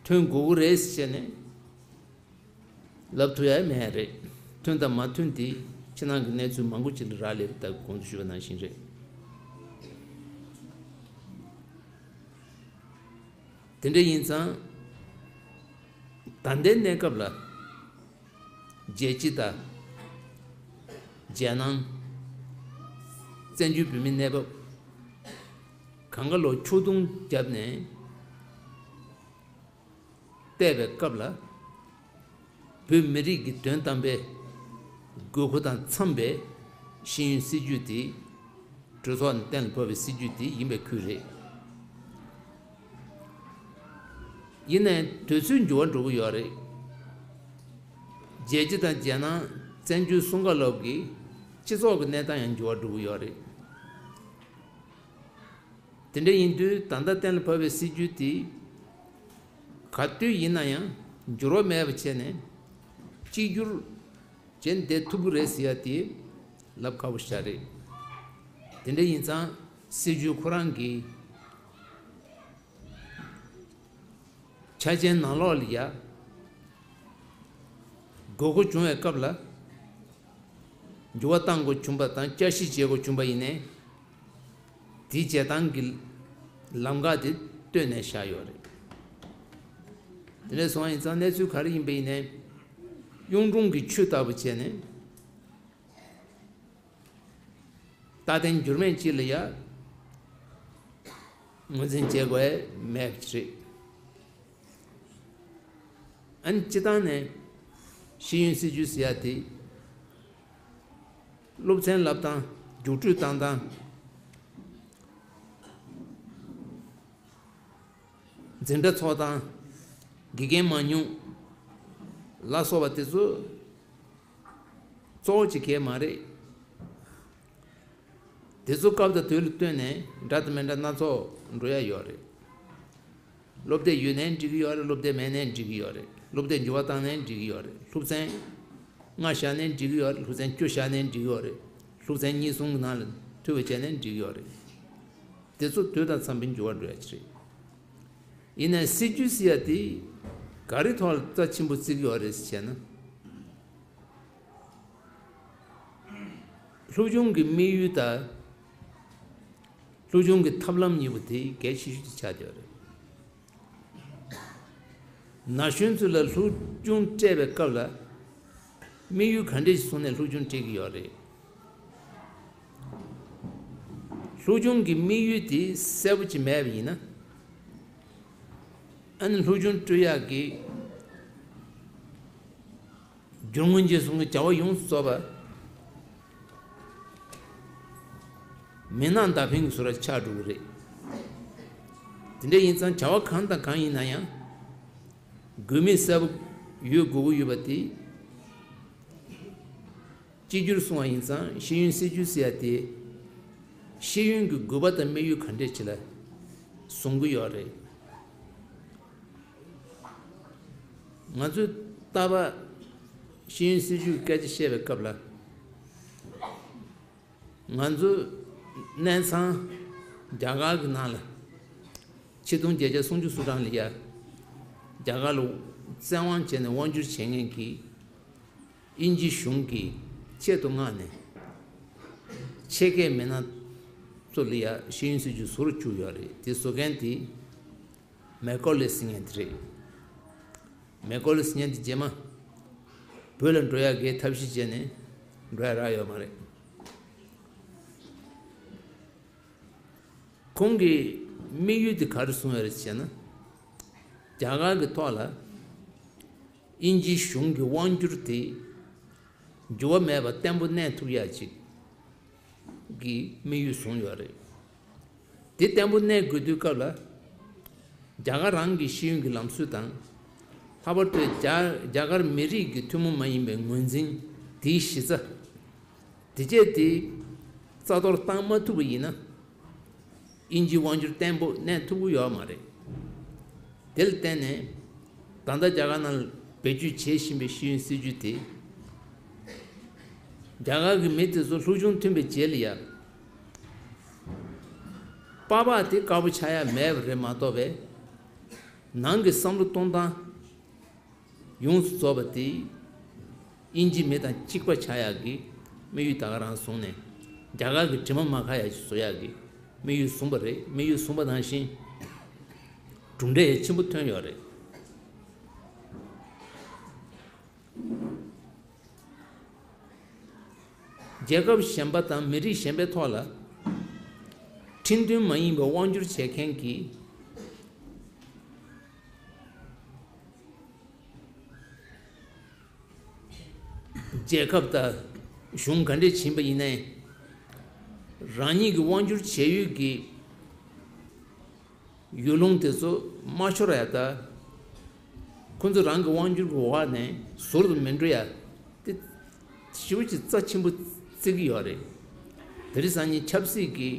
མཐུན་དགོས་ཀྱི་རེད་ཟེར་ནས་ལབ་ཐུབ་ཡ་མེད་རེད། མཐུན་དང་མ་མཐུན་དེ་ཕྱི་ནང་གི་གནས་ཚུལ་མང་པོ་ཅིག་ལ་རག་ལས་པ་ལྟ་བུ་གོང་དུ་ཞུས་པ་ནང་བཞིན་རེད། དེ་འདྲ་ཡིན་ཙང་། ད་ལྟའི་གནས་སྐབས་ལ། རྒྱལ་སྤྱི་དང་། རྒྱལ་ནང་། བཙན་བྱོལ་བོད་མིའི་གནས་བབ། གང་ག་ལོ་ཕྱོགས་བརྡུང་བརྒྱབ་ནས་བལྟས་པའི་སྐབས་ལ། བོད་མི་རིགས་ཀྱི་དོན་དམ་པའི་དགོས་མཁོ་དང་འཚམས་པའི་ཤེས་ཡོན་སྲིད་ཇུས་དེ། གྲོས་ཚོགས་ནས་གཏན་ལ་ཕབ་པའི་སྲིད་ཇུས་དེ་ཡིན་པའི་ཁུལ་རེད། ཡིན་ནའི་དུས་ཚོད་འགྱུར་བ་འགྲོ་གི་ཡོད་རེད། རྒྱལ་སྤྱི་དང་རྒྱལ་ནང་བཙན་བྱོལ་གསུམ་ཀ་ལོག་གི་སྤྱི་ཚོགས་ཀྱི་གནས་སྟངས་ཡང་འགྱུར་བ་འགྲོ་གི་ཡོད་རེད། དེ་འདྲ་ཡིན་དུས་ད་ལྟ་གཏན་ལ་ཕབ་པའི་སྲིད་ཇུས་དེ་ག་དུས་ཡིན་ན་ཡང་འགྱུར་བ་མེད་པ་བྱས་ནས་གཅིག་གྱུར་བྱས་བསྡད་ཐུབ་ཀྱི་རེད་ཟེར་ཡ་དེ་ལབ་ཁག་པོ་ཞིག་རེད། དེ་འདྲ་ཡིན་ཙང་སྲིད་ཇུས་ཁོ་རང་གི་ཆ་རྐྱེན་ནང་ལོགས་ལ་ཡ། དགོས་མཁོ་བྱུང་བའི་སྐབས་ལ། འགྱུར་བ་གཏང་དགོས་བྱུང་བ་དང་བསྐྱར་ཞིབ་བྱེད་དགོས་བྱུང་བ་ཡིན་ནའི། དེའི་བྱེད་སྟངས་ཀྱི་ལམ་ཁ་དེ་བཏོད་ནས་བཞག་ཡོད་རེད། དེ་འདྲ་སོང་བ་ཡིན་ཙང་གནས་ཚུལ་ག་རེ་ཡིན་པ་ཡིན་ནའི། གཡུང་དྲུང་གི་ཆོས་ལྟ་བུ་བྱས་ནས། རྟག་བརྟན་འགྱུར་མེད་ཅིག་ལ་ཡ་ངོས་འཛིན་བྱེད་དགོས་མེད་པ་ཅིག་རེད། ཨ་ནི་སྤྱི་བཏང་ནས་ཤེས་ཡོན་སྲིད་བྱུས་ཟེར་ཡ་དེ་སློབ་ཚན་བསླབ་སྟངས་རྒྱུགས་སྤྲོད་བཏང་སྟངས། འཛིན་གྲྭ་ཚོགས་སྟངས། དགེ་རྒན་མང་ཉུང་ལ་སོགས་པ་དེ་ཚོ་གཙོ་བོ་གཅིག་གས་མ་རེད། དེ་ཚོ་སྐབས་དང་དུས་ལ་བསྟུན་ནས་འདྲ་དང་མི་འདྲ་སྣ་ཚོགས་འགྲོ་ཡ་ཡོད་རེད། སློབ་དེབ་ཡོད་ནའི་འགྲིག་གི་ཡོད་རེད། སློབ་དེབ་མེད་ནའི་འགྲིག་གི་ཡོད་རེད། སློབ་དེབ་འགྱུར་བ་བཏང་ནའི་འགྲིག་གི་ཡོད་རེད། སློབ་ཚན་ལྔ་བཞག་ནའི་འགྲིག་གི་ཡོད་རེད། སློབ་ཚན་བཅུ་བཞག་ནའི་འགྲིག་གི་ཡོད་རེད། སློབ་ཚན་གཉིས་གསུམ་གྱི་ནང་ལ་འཐུས་པ་བྱས་ནའི་འགྲིག་གི་ཡོད་རེད། དེ་ཚོ་དུས་དང་འཚམ་པའི་འགྱུར་བ་འགྲོ་ཡ་ཅིག་རེད། ཡིན་ནའི་སྲིད་ཇུས་ཟེར་ཡ་དེ་ག་རེ་ཐོག་ལ་རྩ་ཆེན་པོ་བརྩི་གི་ཡོད་རེད་ཟེར་བྱས་ན། སློབ་སྦྱོང་གི་དམིགས་ཡུལ་དང་སློབ་སྦྱོང་གི་ཐབས་ལམ་གཉིས་པོ་དེ་གལ་ཆེ་ཤོས་དེ་ཆགས་བསྡད་ཡོད་རེད། ན་གཞོན་ཚོ་ལ་སློབ་སྦྱོང་སྤྲད་པའི་སྐབས་ལ་དམིགས་ཡུལ་ག་འདྲས་ཤིག་བཟུང་ནས་སློབ་སྦྱོང་སྤྲད་ཀྱི་ཡོད་རེད། སློབ་སྦྱོང་གི་དམིགས་ཡུལ་དེ་གསལ་པོ་ཅིག་མེད་པ་ཡིན་ན། ཨ་ནི་སློབ་སྦྱོང་སྤྲོད་ཡག་གི་རྒྱུ་དངོས་རྗེས་བཟུང་གི་བྱ་བ་ཡོངས་སུ་རྫོགས་པ་མི་སྣང་མདའ་འཕེན་གྱི་བཟོ་འདྲ་ཆགས་འགྲོ་གི་རེད། དེ་འདྲ་ཡིན་ཙང་བྱ་བ་གང་དང་གང་ཡིན་ན་ཡང་དགོས་དམིགས་གསལ་པོ་ཡོད་དགོས་ཀྱི་ཡོད་པ་དེ། གཅིག་གྱུར་གསུང་བ་ཡིན་ཙང་ཤེས་ཡོན་སྲིད་བྱུས་ཟེར་ཡ་དེ། ཤེས་ཡོན་གྱི་དགོས་པ་དང་དམིགས་ཡུལ་ག་འདྲས་ཅིག་ལ་བཟུང་གི་ཡོད་རེད། ང་ཚོས་རྟག་པར་ཤེས་ཡོན་སྲིད་བྱུས་ཀྱི་སྐད་ཆ་བཤད་པའི་སྐབས་ལ། ང་ཚོའི་གནས་ཚང་རྒྱ་གར་གྱི་ནང་ལ་ཆིག་སྟོང་བརྒྱད་བརྒྱ་སུམ་ཅུ་སོ་གྲངས་ལ་ཡ་རྒྱ་གར་ལ་བཙན་དབང་བྱས་ནས་དབང་བསྒྱུར་བྱེད་མཁན་གྱི་དབྱིན་ཇི་གཞུང་གིས་ཆེད་དུ་མངགས་ནས་ཕྱི་རྒྱལ་མི་སྣ་ཚོ་ལ་ཡ་ཤེས་ཡོན་སྲིད་བྱུས་བཟོ་རུ་བཅུག་ཡོད་རེད། དེ་བཟོ་མཁན་དེ་མེ་ཀོ་ལེ་ཟེར་མཁན་དེ་རེད། མེ་ཀོ་ལེ་ཟེར་མཁན་དེ་རྗེས་མ་བོད་ལ་འགྲོ་ཡག་གི་ཐབས་ཤེས་བྱས་ནས་འགྲོ་ཡག་རག་ཡོད་མ་རེད། ཁོང་གིས་དམིགས་ཡུལ་དེ་ག་རེ་བཟུང་ཡོད་རེད་ཟེར་ན། རྒྱ་གར་གྱི་ཐོག་ལ་དབྱིན་ཇིའི་གཞུང་གི་དབང་བསྒྱུར་དེ་འགྱུར་བ་མེད་པར་བརྟན་པོ་གནས་ཐུབ་ཡག་ཅིག་གི་དམིགས་ཡུལ་བཟུང་ཡོད་རེད། དེ་བརྟན་པོ་གནས་དགོས་དུས་སྐབས་ལ། རྒྱ་གར་རང་གི་ཤེས་ཡོན་གྱི་ལམ་སྲོལ་དང་། ལྷག་པར་དུ་རྒྱ་རྒྱ་གར་མི་རིགས་ཀྱི་ཐུན་མོང་མ་ཡིན་པའི་ངོས་འཛིན་ དེའི་གཞི་རྩ། དེ་རྗེས་དེ་རྩ་གཏོར་བཏང་མ་ཐུབ་པ་ཡིན་ན། དབྱིན་ཇིའི་དབང་སྒྱུར་བརྟན་པོ་གནས་ཐུབ་ཀྱི་ཡོད་མ་རེད། དེ་ལ་བརྟེན་ནས་ད་ལྟ་རྒྱ་གར་ནང་ལ་བེད་སྤྱོད་བྱེད་བཞིན་པའི་ཤེས་ཡོན་སྲིད་ཇུས་དེ། རྒྱ་གར་གྱི་མི་དེ་ཚོ་སློབ་སྦྱོང་ཐོན་པའི་རྗེས་ལ་ཡ། པགས་པ་དེ་དཀར་པོ་ཆགས་ཡ་མེད་པ་རེད་མ་གཏོགས་པའི། ནང་གི་བསམ་བློ་གཏོང་སྟངས། ཡོངས་སུ་རྫོགས་པ་དེ། དབྱིན་ཇི་མི་དང་གཅིག་པ་ཆགས་ཡག་གི་དམིགས་ཡུལ་ད་ག་རང་བཟུང་ནས། རྒྱ་གར་གྱི་དྲི་མ་མ་ཁ་ཡག་ཅིག་བཟོ་ཡག་གི་དམིགས་ཡུལ་བཟུང་བ་རེད། དམིགས་ཡུལ་བཟུང་བ་ནང་བཞིན། གྲུབ་འབྲས་ཡང་ཆེན་པོ་ཐོན་ཡོད་རེད། རྒྱལ་ཁབ་གཞན་པ་དང་མི་རིགས་གཞན་པའི་ཐོག་ལ། ཁྲིམས་མཐུན་མ་ཡིན་པའི་དབང་སྒྱུར་བྱེད་མཁན་གྱི། རྒྱལ་ཁབ་དང་གཞུང་ག་འདྲས་ཕྱིན་པ་ཡིན་ནའི། རང་ཉིད་ཀྱི་དབང་སྒྱུར་བྱེད་ཡུལ་གྱི་ཡུལ་ལུང་དེ་ཚོ་མ་ཤོར་ཡ་ད། ཁོ་ཚོ་རང་གི་དབང་སྒྱུར་གྱི་འོག་ནས་ཟུར་དུ་མི་འགྲོ་ཡ་དེ་ཞེ་པོ་ཅིག་རྩ་ཆེན་པོ་བརྩི་གི་ཡོད་རེད། དེ་རིང་སང་ཉིན་ཆབ་སྲིད་ཀྱི་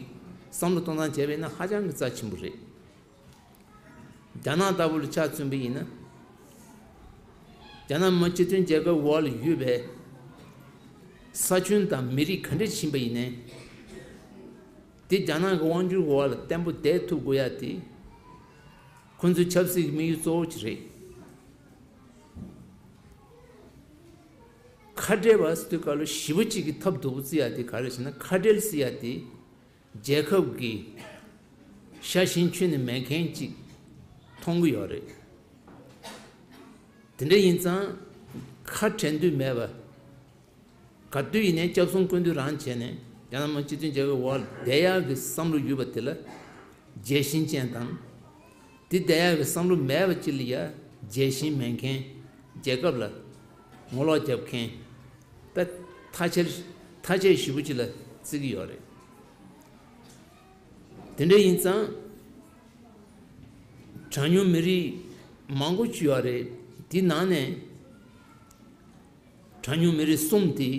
བསམ་བློ་གཏོང་སྟངས་བྱས་པ་ཡིན་ན་ཧ་ཅང་གི་རྩ་ཆེན་པོ་རེད། རྒྱ་ནག་ལྟ་བུ་ལ་ཆ་མཚོན་པ་ཡིན་ན། རྒྱ་ནག་མི་དམངས་སྤྱི་མཐུན་རྒྱལ་ཁབ་འོག་ལ་ཡོད་པའི་ས་ཁྱོན་དང་མི་རིགས་ག་འདྲས་ཕྱིན་པ་ཡིན་ནའི། དེ་རྒྱ་ནག་གི་དབང་སྒྱུར་འོག་ལ་བརྟན་པོ་བསྡད་ཐུབ་དགོས་ཡ་དེ། ཁོ་ཚོའི་ཆབ་སྲིད་ཀྱི་དམིགས་ཡུལ་གཙོ་བོ་ཅིག་རེད། ཁ་བྲལ་བ་ཟེར་དུས་སྐབས་ལ་ཞེ་པོ་ཅིག་གི་ཐབས་སྡུག་པོ་བརྩི་ཡ་དེ་ག་རེ་ཟེར་ན། ཁ་བྲལ་ཟེར་ཡ་དེ། རྒྱལ་ཁབ་ཀྱི་ཤ་ཞེན་ཁྱོན་ནས་མེད་མཁན་ཅིག་མཐོང་གི་ཡོད་རེད། དེ་འདྲ་ཡིན་ཙང་ཁ་བྲལ་འདོད་མེད་པ། ག་དུས་ཡིན་ནའི་སྐྱབས་གསུམ་ཀུན་འདུས་རང་བྱས་ནས་རྒྱ་ནག་མི་དམངས་སྤྱི་མཐུན་རྒྱལ་ཁབ་འོག་ལ་བསྡད་ཡག་གི་བསམ་བློ་ཡོད་པ་དེ་ལ་རྒྱལ་ཞེན་ཅན་དང་། དེ་བསྡད་ཡག་གི་བསམ་བློ་མེད་པ་ཅིག་ལ་ཡ་རྒྱལ་ཞེན་མེད་མཁན། རྒྱལ་ཁབ་ལ་ངོ་ལོག་རྒྱབ་མཁན། ད་ཐ་ཆད་ཐ་ཆད་ཞེ་པོ་ཅིག་ལ་བརྩི་གི་ཡོད་རེད། དེ་འདྲ་ཡིན་ཙང་། གྲངས་ཉུང་མི་རིགས་མང་པོ་ཅིག་ཡོད་རེད། དེ་ནང་ནས་གྲངས་ཉུང་མི་རིགས་གསུམ་དེ་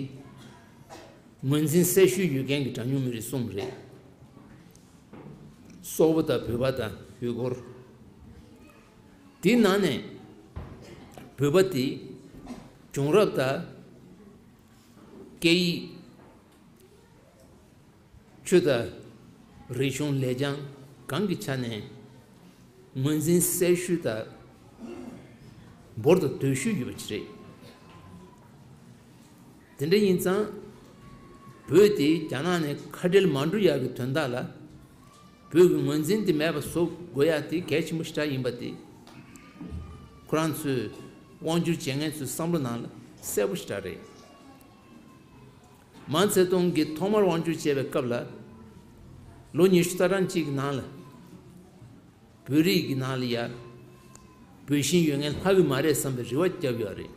ངོས་འཛིན་གསལ་ཤོས་ཡོད་མཁན་གྱི་གྲངས་ཉུང་མི་རིགས་གསུམ་རེད། སོག་པོ་དང་། བོད་པ་དང་། ཡུ་གུར། དེའི་ནང་ནས་བོད་པ་དེ་བྱུང་རབས་དང་། སྐད་ཡིག། ཆོས་དང་། རིག་གཞུང་། ལེགས་བྱང་གང་གི་ཆ་ནས་ངོས་འཛིན་གསལ་ཤོས་དང་། འབོར་དང་དོད་ཤོས་ཡོད་པ་ཅིག་རེད། དེ་འདྲ་ཡིན་ཙང་། བོད་དེ་རྒྱ་ནག་ནས་ཁ་བྲལ་མ་འགྲོ་ཡག་གི་དོན་དག་ལ། བོད་ཀྱི་ངོས་འཛིན་དེ་མེད་པ་བཟོ་དགོས་ཡ་དེ་གལ་ཆེན་པོ་ཞེ་དྲག་ཡིན་པ་དེ། ཁོ་རང་ཚོས་དབང་སྒྱུར་བྱེད་མཁན་ཚོའི་བསམ་བློ་ནང་ལ་གསལ་པོ་ཞེ་དྲག་རེད། མའོ་ཙེ་ཏུང་གིས་ཐོག་མར་དབང་སྒྱུར་བྱས་པའི་སྐབས་ལ། ལོ་ཉི་ཤུ་རྩ་གྲངས་གཅིག་གི་ནང་ལ། བོད་རིགས་ཀྱི་ནང་ལ་ཡ། བོད་ཞེན་ཡོད་མཁན་ལྷག་གི་མ་རེད་བསམ་པའི་རེ་བ་བརྒྱབ་ཡོད་རེད།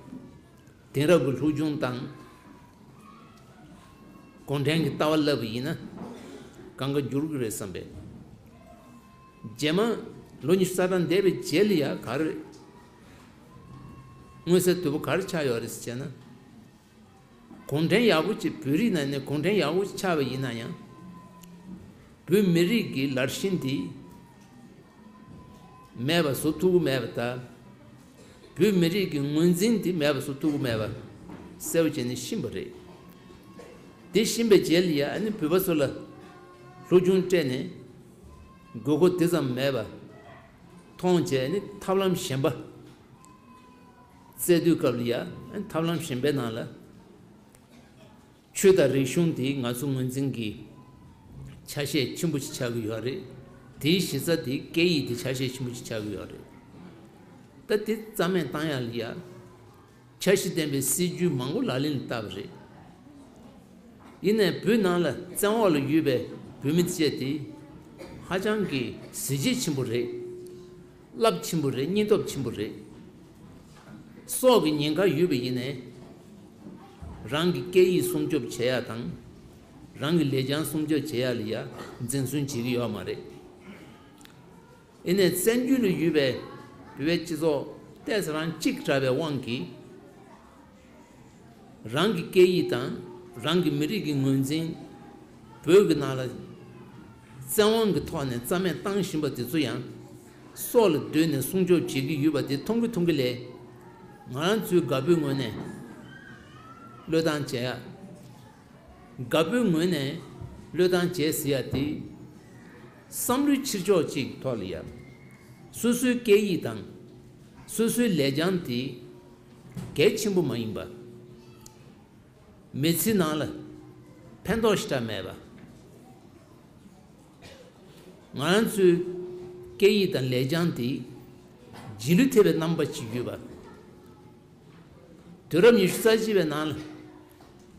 དེང་རབས་ཀྱི་སློབ་སྦྱོང་དང་། གུང་ཁྲན་གྱི་ལྟ་བ་བསླབ་པ་ཡིན་ན། གང་ག་འགྱུར་གྱི་རེད་བསམ་པས། རྗེས་མ་ལོ་ཉི་ཤུ་རྩ་གྲངས་འདས་པའི་རྗེས་ལ་ཡ་ག་རེ། མངོན་གསལ་དོད་པོ་ག་རེ་ཆགས་ཡོད་རེད་ཟེར་བྱས་ན། གུང་ཁྲན་ཡག་པོ་ཅིག་བོད་རིགས་ནང་ནས་གུང་ཁྲན་ཡག་པོ་ཅིག་ཆགས་པ་ཡིན་ན་ཡང་། བོད་མི་རིགས་ཀྱི་ལར་ཞེན་འདི་མེད་པ་བཟོ་ཐུབ་ཀྱི་མེད་པ་དང་། བོད་མི་རིགས་ཀྱི་ངོས་འཛིན་འདི་མེད་པ་བཟོ་ཐུབ་ཀྱི་མེད་པ་གསལ་པོ་བྱས་ནས་ཤེས་པ་རེད། དེ་ཤེས་པའི་རྗེས་ལ་ཡ་ཨ་ནི་བོད་པ་ཚོ་ལ་སློབ་སྦྱོང་སྤྲད་ནས་དགོས་མཁོ་དེ་ཙམ་མེད་པ་མཐོང་བྱས་ནས་ཐབས་ལམ་གཞན་པ། བཙལ་དུས་སྐབས་ལ་ཡ་ཐབས་ལམ་གཞན་པའི་ནང་ལ། ཆོས་དང་རིག་གཞུང་དེ་ང་ཚོ་ངོས་འཛིན་གྱི་ཆ་ཤས་ཆེན་པོ་ཞིག་ཆགས་ཀྱི་ཡོད་རེད། དེའི་གཞི་རྩ་དེ་སྐད་ཡིག་དེ་ཆ་ཤས་ཆེན་པོ་ཞིག་ཆགས་ཀྱི་ཡོད་རེད། ད་དེ་རྩ་མེད་བཏང་ཡག་ལ་ཡ། འཆར་གཞི་ལྡན་པའི་སྲིད་ཇུས་མང་པོ་ལག་ལེན་ལ་བསྟར་བ་རེད། ཡིན་ནའི་བོད་ནང་ལ་བཙན་འོག་ལ་ཡོད་པའི་བོད་མི་བཅས་དེ་ཧ་ཅང་གི་གཟི་བརྗིད་ཆེན་པོ་རེད། རླབས་ཆེན་པོ་རེད། སྙིང་སྟོབས་ཆེན་པོ་རེད། སྲོག་གི་ཉེན་ཁ་ཡོད་པ་ཡིན་ནའི། རང་གི་སྐད་ཡིག་སྲུང་སྐྱོབ་བྱེད་ཡག་དང་། རང་གི་ལེགས་བྱང་སྲུང་སྐྱོབ་བྱེད་ཡག་ལ་ཡ་འཛིན་བཟུང་བྱེད་ཀྱི་ཡོད་མ་རེད། ཡིན་ནའི་བཙན་བྱོལ་ལ་ཡོད་པའི་བོད་པའི་སྤྱི་ཚོགས་ཏོག་ཙམ་རང་གཅིག་དྲགས་པའི་དབང་གིས། རང་གི་སྐད་ཡིག་དང་རང་གི་མི་རིགས་ཀྱི་ངོས་འཛིན། བོད་ཀྱི་ནང་ལ་བཙན་དབང་གི་ཐོག་ནས་རྩ་མེད་བཏང་བཞིན་པ་དེ་ཚོ་ཡང་སྲོག་ལ་བསྡོས་ནས་སྲུང་སྐྱོབ་བྱེད་ཀྱི་ཡོད་པ་དེ་མཐོང་གི་མཐོང་གི་ལས། ང་རང་ཚོའི་དགའ་པོའི་ངོས་ནས་བློས་བཏང་བྱེད་ཡ། དགའ་པོའི་ངོས་ནས་བློས་བཏང་བྱས་ཟེར་ཡ་དེ། བསམ་བློའི་ཕྱིར་ཕྱོགས་གཅིག་ཐོག་ལ་ཡ། སོ་སོའི་སྐད་ཡིག་དང་། སོ་སོའི་ལེགས་བྱང་དེ། གལ་ཆེན་པོ་མ་ཡིན་པ། མི་ཚེའི་ནང་ལ་ཕན་ཐོགས་ཞེ་དྲག་མེད་པ། ང་རང་ཚོའི་སྐད་ཡིག་དང་ལེགས་བྱང་དེ་རྗེས་ལུས་ཐེབས་པའི་རྣམ་པ་ཅིག་ཡོད་པ། དུས་རབས་ཉི་ཤུ་རྩ་གཅིག་པའི་ནང་ལ་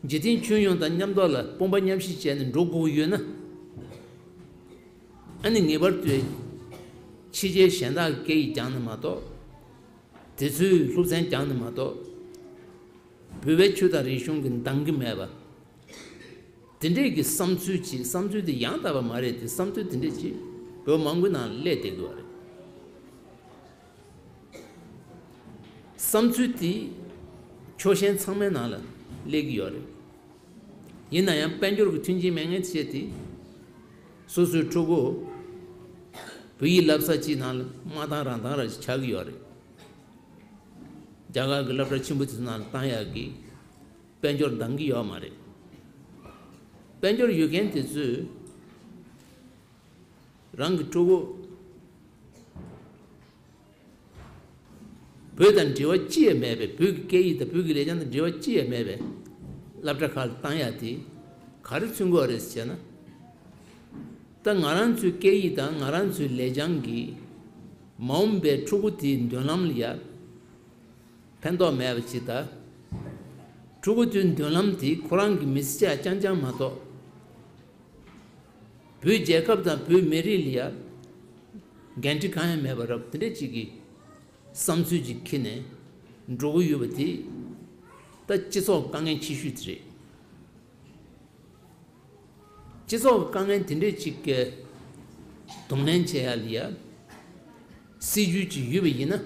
འཇིག་རྟེན་ཁྱོན་ཡོངས་དང་མཉམ་ཐོག་ལ་དཔུང་པ་མཉམ་གཤིབ་བྱས་ནས་འགྲོ་དགོས་ཀྱི་ཡོད་ན། ཨ་ནི་ངེས་པར་དུ་ཕྱི་རྒྱལ་གཞན་དག་གི་སྐད་ཡིག་སྦྱངས་ནས་མ་གཏོགས། དེ་ཚོའི་སློབ་ཚན་སྦྱངས་ནས་མ་གཏོགས། བོད་པའི་ཆོས་དང་རིག་གཞུང་གི་འདང་གི་མེད་པ། དེ་འདྲས་ཀྱི་བསམ་ཚུལ་ཅིག་བསམ་ཚུལ་དེ་ཡང་དག་པ་མ་རེད་དེ། བསམ་ཚུལ་དེ་འདྲས་ཅིག་བོད་མང་པོའི་ནང་སླེབས་བསྡད་ཀྱི་ཡོད་རེད། བསམ་ཚུལ་དེ་ཕྱོགས་ཞེན་ཚང་མའི་ནང་ལ་སླེབས་ཀྱི་ཡོད་རེད། ཡིན་ན་ཡང་དཔལ་འབྱོར་གྱི་མཐུན་རྐྱེན་མེད་མཁན་ཆེ་དེ། སོ་སོའི་ཕྲུ་གུ་བོད་ཡིག་བསླབ་ས་ཅིག་ནང་ལ་མ་བཏང་རང་བཏང་ར་ཅིག་ཆགས་ཀྱི་ཡོད་རེད། རྒྱ་གར་གྱི་སློབ་གྲྭ་ཆེན་པོ་དེ་ཚོ་ནང་ལ་བཏང་ཡག་གི་དཔལ་འབྱོར་འདང་གི་ཡོད་མ་རེད། དཔལ་འབྱོར་ཡོད་མཁན་དེ་ཚོས་རང་གི་ཕྲུ་གུ་བོད་དང་འབྲེལ་བ་ཅི་ཡང་མེད་པའི། བོད་ཀྱི་སྐད་ཡིག་དང་བོད་ཀྱི་ལེགས་བྱང་དང་འབྲེལ་བ་ཅི་ཡང་མེད་པའི་སློབ་གྲྭ་ཁག་ལ་བཏང་ཡག་དེ་ག་རེ་མཚོན་གྱི་ཡོད་རེད་ཟེར་ན། ད་ང་རང་ཚོའི་སྐད་ཡིག་དང་ང་རང་ཚོའི་ལེགས་བྱང་གིས་མ་འོངས་པའི་ཕྲུ་གུ་དེའི་མདུན་ལམ་ལ་ཡ་ཕན་ཐོགས་མེད་པ་ཅིག་དང་། ཕྲུ་གུ་དེའི་མདུན་ལམ་དེ་ཁོ་རང་གི་མི་ཚེ་ཆ་རྐྱང་རྐྱང་མ་གཏོགས། བོད་རྒྱལ་ཁབ་དང་བོད་མི་རིགས་ལ་ཡ་འགན་འཁྲི་གང་ཡང་མེད་པ་རབ་དེ་འདྲ་ཅིག་གི་བསམ་ཚུལ་ཅིག་འཁྱེར་ནས་འགྲོ་གི་ཡོད་པ་དེ། ད་སྤྱི་ཚོགས་དཀའ་ངལ་ཆེ་ཤོས་དེ་རེད། སྤྱི་ཚོགས་ཀྱི་དཀའ་ངལ་དེ་འདྲས་ཅིག་གི་གདོང་ལེན་བྱེད་ཡ་ལ་ཡ་སྲིད་ཇུས་ཅིག་ཡོད་པ་ཡིན་ན།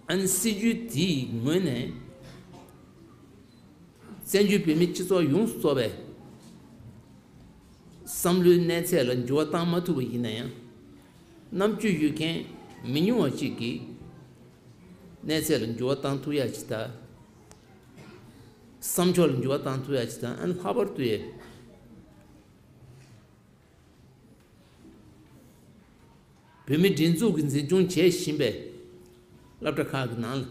ཨ་ནི་སྲིད་ཇུས་དེའི་ངོས་ནས་བཙན་བྱོལ་བོད་མི་སྤྱི་ཚོགས་ཡོངས་སུ་རྫོགས་པའི་བསམ་བློའི་གནས་ཚད་ལ་འགྱུར་བ་བཏང་མ་ཐུབ་པ་ཡིན་ན་ཡང་། རྣམ་དཔྱོད་ཡོད་མཁན་མི་ཉུང་བ་ཅིག་གིས་གནས་ཚད་ལ་འགྱུར་བ་བཏང་ཐུབ་ཡ་ཅིག་དང་། བསམ་ཕྱོགས་ལ་འགྱུར་བ་བཏང་ཐུབ་ཡ་ཅིག་དང་། ཨ་ནི་ལྷག་པར་དུ་ཡ། བོད་མིའི་སྒྲིག་འཛུགས་ཀྱིས་འཛིན་སྐྱོང་བྱེད་བཞིན་པའི་སློབ་གྲྭ་ཁག་གི་ནང་ལ་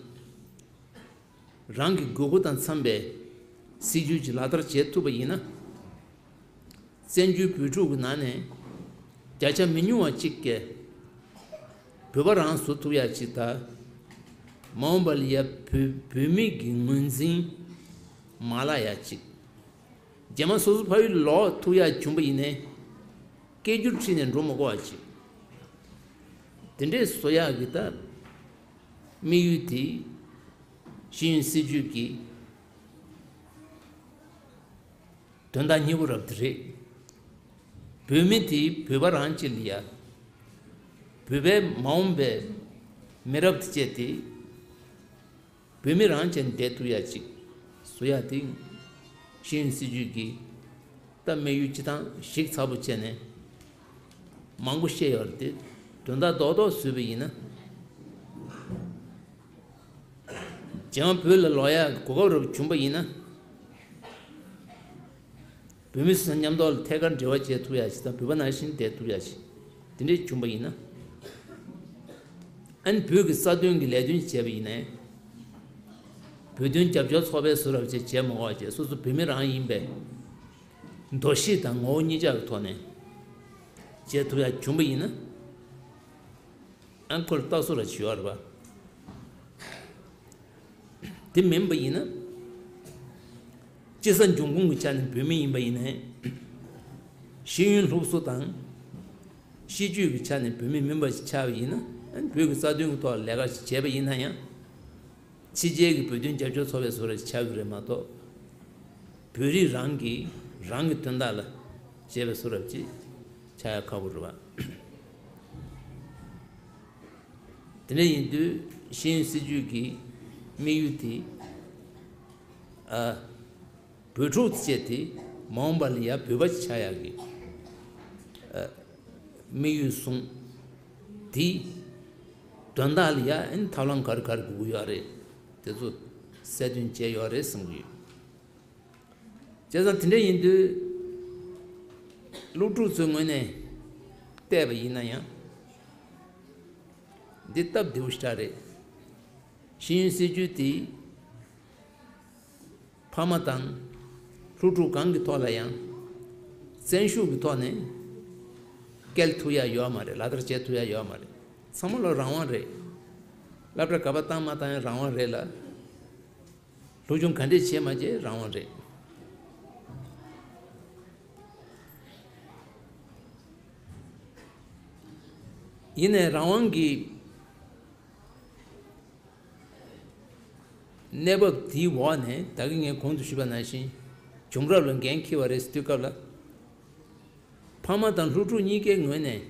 རང་གི་དགོས་མཁོ་དང་འཚམ་པའི་སྲིད་ཇུས་ཀྱི་ལག་བསྟར་བྱེད་ཐུབ་པ་ཡིན་ན། བཙན་བྱོལ་བོད་ཕྲུག་གི་ནང་ནས་བརྒྱ་ཆ་མི་ཉུང་བ་གཅིག་གིས་བོད་པ་རང་བཟོ་ཐུབ་ཡ་གཅིག་དང་། མ་འོངས་པ་ལ་ཡ་བོད་བོད་མི་གི་ངོས་འཛིན་མ་བརླག་ཡ་གཅིག་རྗེས་མ་སོ་སོ་ཕ་ཡུལ་ལོག་ཐུབ་ཡ་བྱུང་པ་ཡིན་ནའི། སྐད་སྒྱུར་ཁྲིད་ནས་འགྲོ་མ་དགོས་པ་ཅིག་དེ་འདྲས་བཟོ་ཡག་གི་ད་དམིགས་ཡུལ་དེ་ཤེས་ཡོན་སྲིད་ཇུས་ཀྱི་དོན་དག་གཉིས་པོ་རབ་དེ་རེད། བོད་མི་དེ་བོད་པ་རང་ཅིག་ལ་ཡ། བོད་པའི་མ་འོངས་པའི་མི་རབས་དེ་བཅས་དེ། བོད་མི་རང་བྱས་ནས་བསྡད་ཐུབ་ཡ་ཅིག་བཟོ་ཡ་དེ། ཤེས་ཡོན་སྲིད་ཇུས་ཀྱི་ད་དམིགས་ཡུལ་སྤྱི་བཏང་ཞིབ་ཚགས་པོ་བྱས་ནས་མང་པོ་བཤད་ཡོད་རེད་དེ། དོན་དག་རྡོག་རྡོག་བཟོས་པ་ཡིན་ན། རྗེས་མ་བོད་ལ་ལོག་ཡ་གོ་སྐབས་རབ་བྱུང་པ་ཡིན་ན། བོད་མི་སུ་དང་མཉམ་ཐོག་ལ་ཐད་ཀར་འབྲེལ་བ་བྱེད་ཐུབ་ཡ་ཞིག་དང་། བོད་པ་ནང་བཞིན་བསྡད་ཐུབ་ཡ་ཞིག་དེ་འདྲས་བྱུང་པ་ཡིན་ན། ཨ་ནི་བོད་ཀྱི་རྩ་དོན་གྱི་ལས་དོན་བྱས་པ་ཡིན་ནའི། བོད་དོན་རྒྱབ་སྐྱོར་ཚོགས་པའི་བཟོ་འདྲ་བྱས་བྱས་མ་དགོས་པ་བྱས། སོ་སོ་བོད་མི་རང་ཡིན་པའི་འདུ་ཤེས་དང་ངོ་བོ་གཉིས་ཆ་གི་ཐོག་ནས་བྱེད་ཐུབ་ཡ་བྱུང་པ་ཡིན་ན། ཨ་ཁོ་ལ་ལྟ་ཚུལ་ར་ཅིག་ཡོད་རེད་པ། དེ་མིན་པ་ཡིན་ན། སྤྱི་བསང་འབྱུང་ཁུངས་ཀྱི་ཆ་ནས་བོད་མི་ཡིན་པ་ཡིན་ནའི། ཤེས་ཡོན་སློབ་གསོ་དང་། ཤེས་སྤྱོད་ཀྱི་ཆ་ནས་བོད་མི་མིན་པ་ཞིག་ཆགས་པ་ཡིན་ན། ཨ་ནི་བོད་ཀྱི་རྩ་དོན་གྱི་ཐོག་ལ་ལས་ཀ་ཞིག་བྱས་པ་ཡིན་ན་ཡང་། ཕྱི་རྒྱལ་གྱི་བོད་དོན་རྒྱབ་སྐྱོར་ཚོགས་པའི་བཟོ་འདྲ་ཞིག་ཆགས་ཀྱི་རེད་མ་གཏོགས། བོད་རིགས་རང་གིས་རང་གི་དོན་དག་ལ་བྱས་པའི་བཟོ་འདྲ་ཅིག་ཆགས་ཡ་ཁག་པོ་རེད་པ། དེ་འདྲ་ཡིན་དུས་ཤེས་ཡོན་སྲིད་ཇུས་ཀྱི་དམིགས་ཡུལ་དེ་ ཨ། བོད་ཕྲུག་བཅས་དེ་མ་འོངས་པ་ལ་ཡ་བོད་པ་ཆགས་ཡག་གི་ཨ། དམིགས་ཡུལ་བཟུང་། དེ་དོན་དག་ལ་ཡ་ཨ་ནི་ཐབས་ལམ་ག་རེ་ག་རེ་དགོས་ཀྱི་ཡོད་རེད། དེ་ཚོ་གསལ་སྟོན་བྱས་ཡོད་རེད་བསམ་གྱི་ཡོད། བྱས་ཙང་དེ་འདྲ་ཡིན་དུས། སློབ་ཕྲུག་ཚོའི་ངོས་ནས་བལྟས་པ་ཡིན་ན་ཡང་། འདི་སྟབས་བདེ་པོ་ཞེ་དྲག་རེད། ཤེས་ཡོན་སྲིད་བྱུས་དེ་ཕ་མ་དང་སློབ་ཕྲུག་གང་གི་ཐོག་ལ་ཡང་བཙན་ཤུགས་ཀྱི་ཐོག་ནས་སྐྱེལ་ཐུབ་ཡ་ཡོད་མ་རེད། ལག་བསྟར་བྱེད་ཐུབ་ཡ་ཡོད་མ་རེད། ཚང་མ་ལ་རང་དབང་རེད། སློབ་གྲྭ་ག་པར་བཏང་མ་བཏང་ཡང་རང་དབང་རེད་ལ། སློབ་སྦྱོང་ག་འདྲས་བྱེད་མ་བྱེད་རང་དབང་རེད། ཡིན་ནའི་རང་དབང་གི་གནས་བབ་དེའི་འོག་ནས་ད་གིན་ངས་གོང་དུ་ཞུས་པ་ནང་བཞིན་བྱུང་རབས་ལ་འགན་འཁྱེར་བ་རེད་ཟེར་དུས་སྐབས་ལ། ཕ་མ་དང་སློབ་ཕྲུག་གཉིས་ཀའི་ངོས་ནས་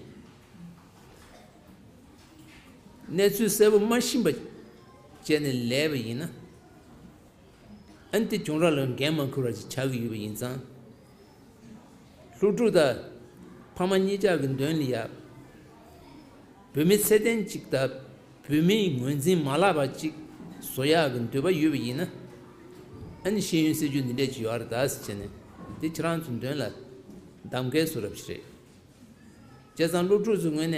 གནས་ཚུལ་གསལ་པོ་མ་ཤེས་པ་བྱས་ནས་ལས་པ་ཡིན་ན། ཨ་ནི་དེ་བྱུང་རབས་ལ་འགན་མ་འཁུར་བ་ཞིག་ཆགས་ཀྱི་ཡོད་པ་ཡིན་ཙང་། སློབ་ཕྲུག་དང་ཕ་མ་གཉིས་ཆ་གི་མདུན་ལ་ཡ། བོད་མི་ཚད་ལྡན་གཅིག་དང་བོད་མིའི་ངོས་འཛིན་མ་བརླག་པ་གཅིག་བཟོ་ཡག་གི་འདོད་པ་ཡོད་པ་ཡིན་ན། ཨ་ནི་ཤེས་ཡོན་སྲིད་བྱུས་འདི་འདྲས་ཅིག་ཡོད་རེད་ད་ཟེར་བྱས་ནས་འདི་ཁྱེད་རང་ཚོའི་མདུན་ལ་གདམ་གའི་བཟོ་འདྲ་ཞིག་རེད། བྱས་ཙང་སློབ་ཕྲུག་ཚོའི་ངོས་ནས་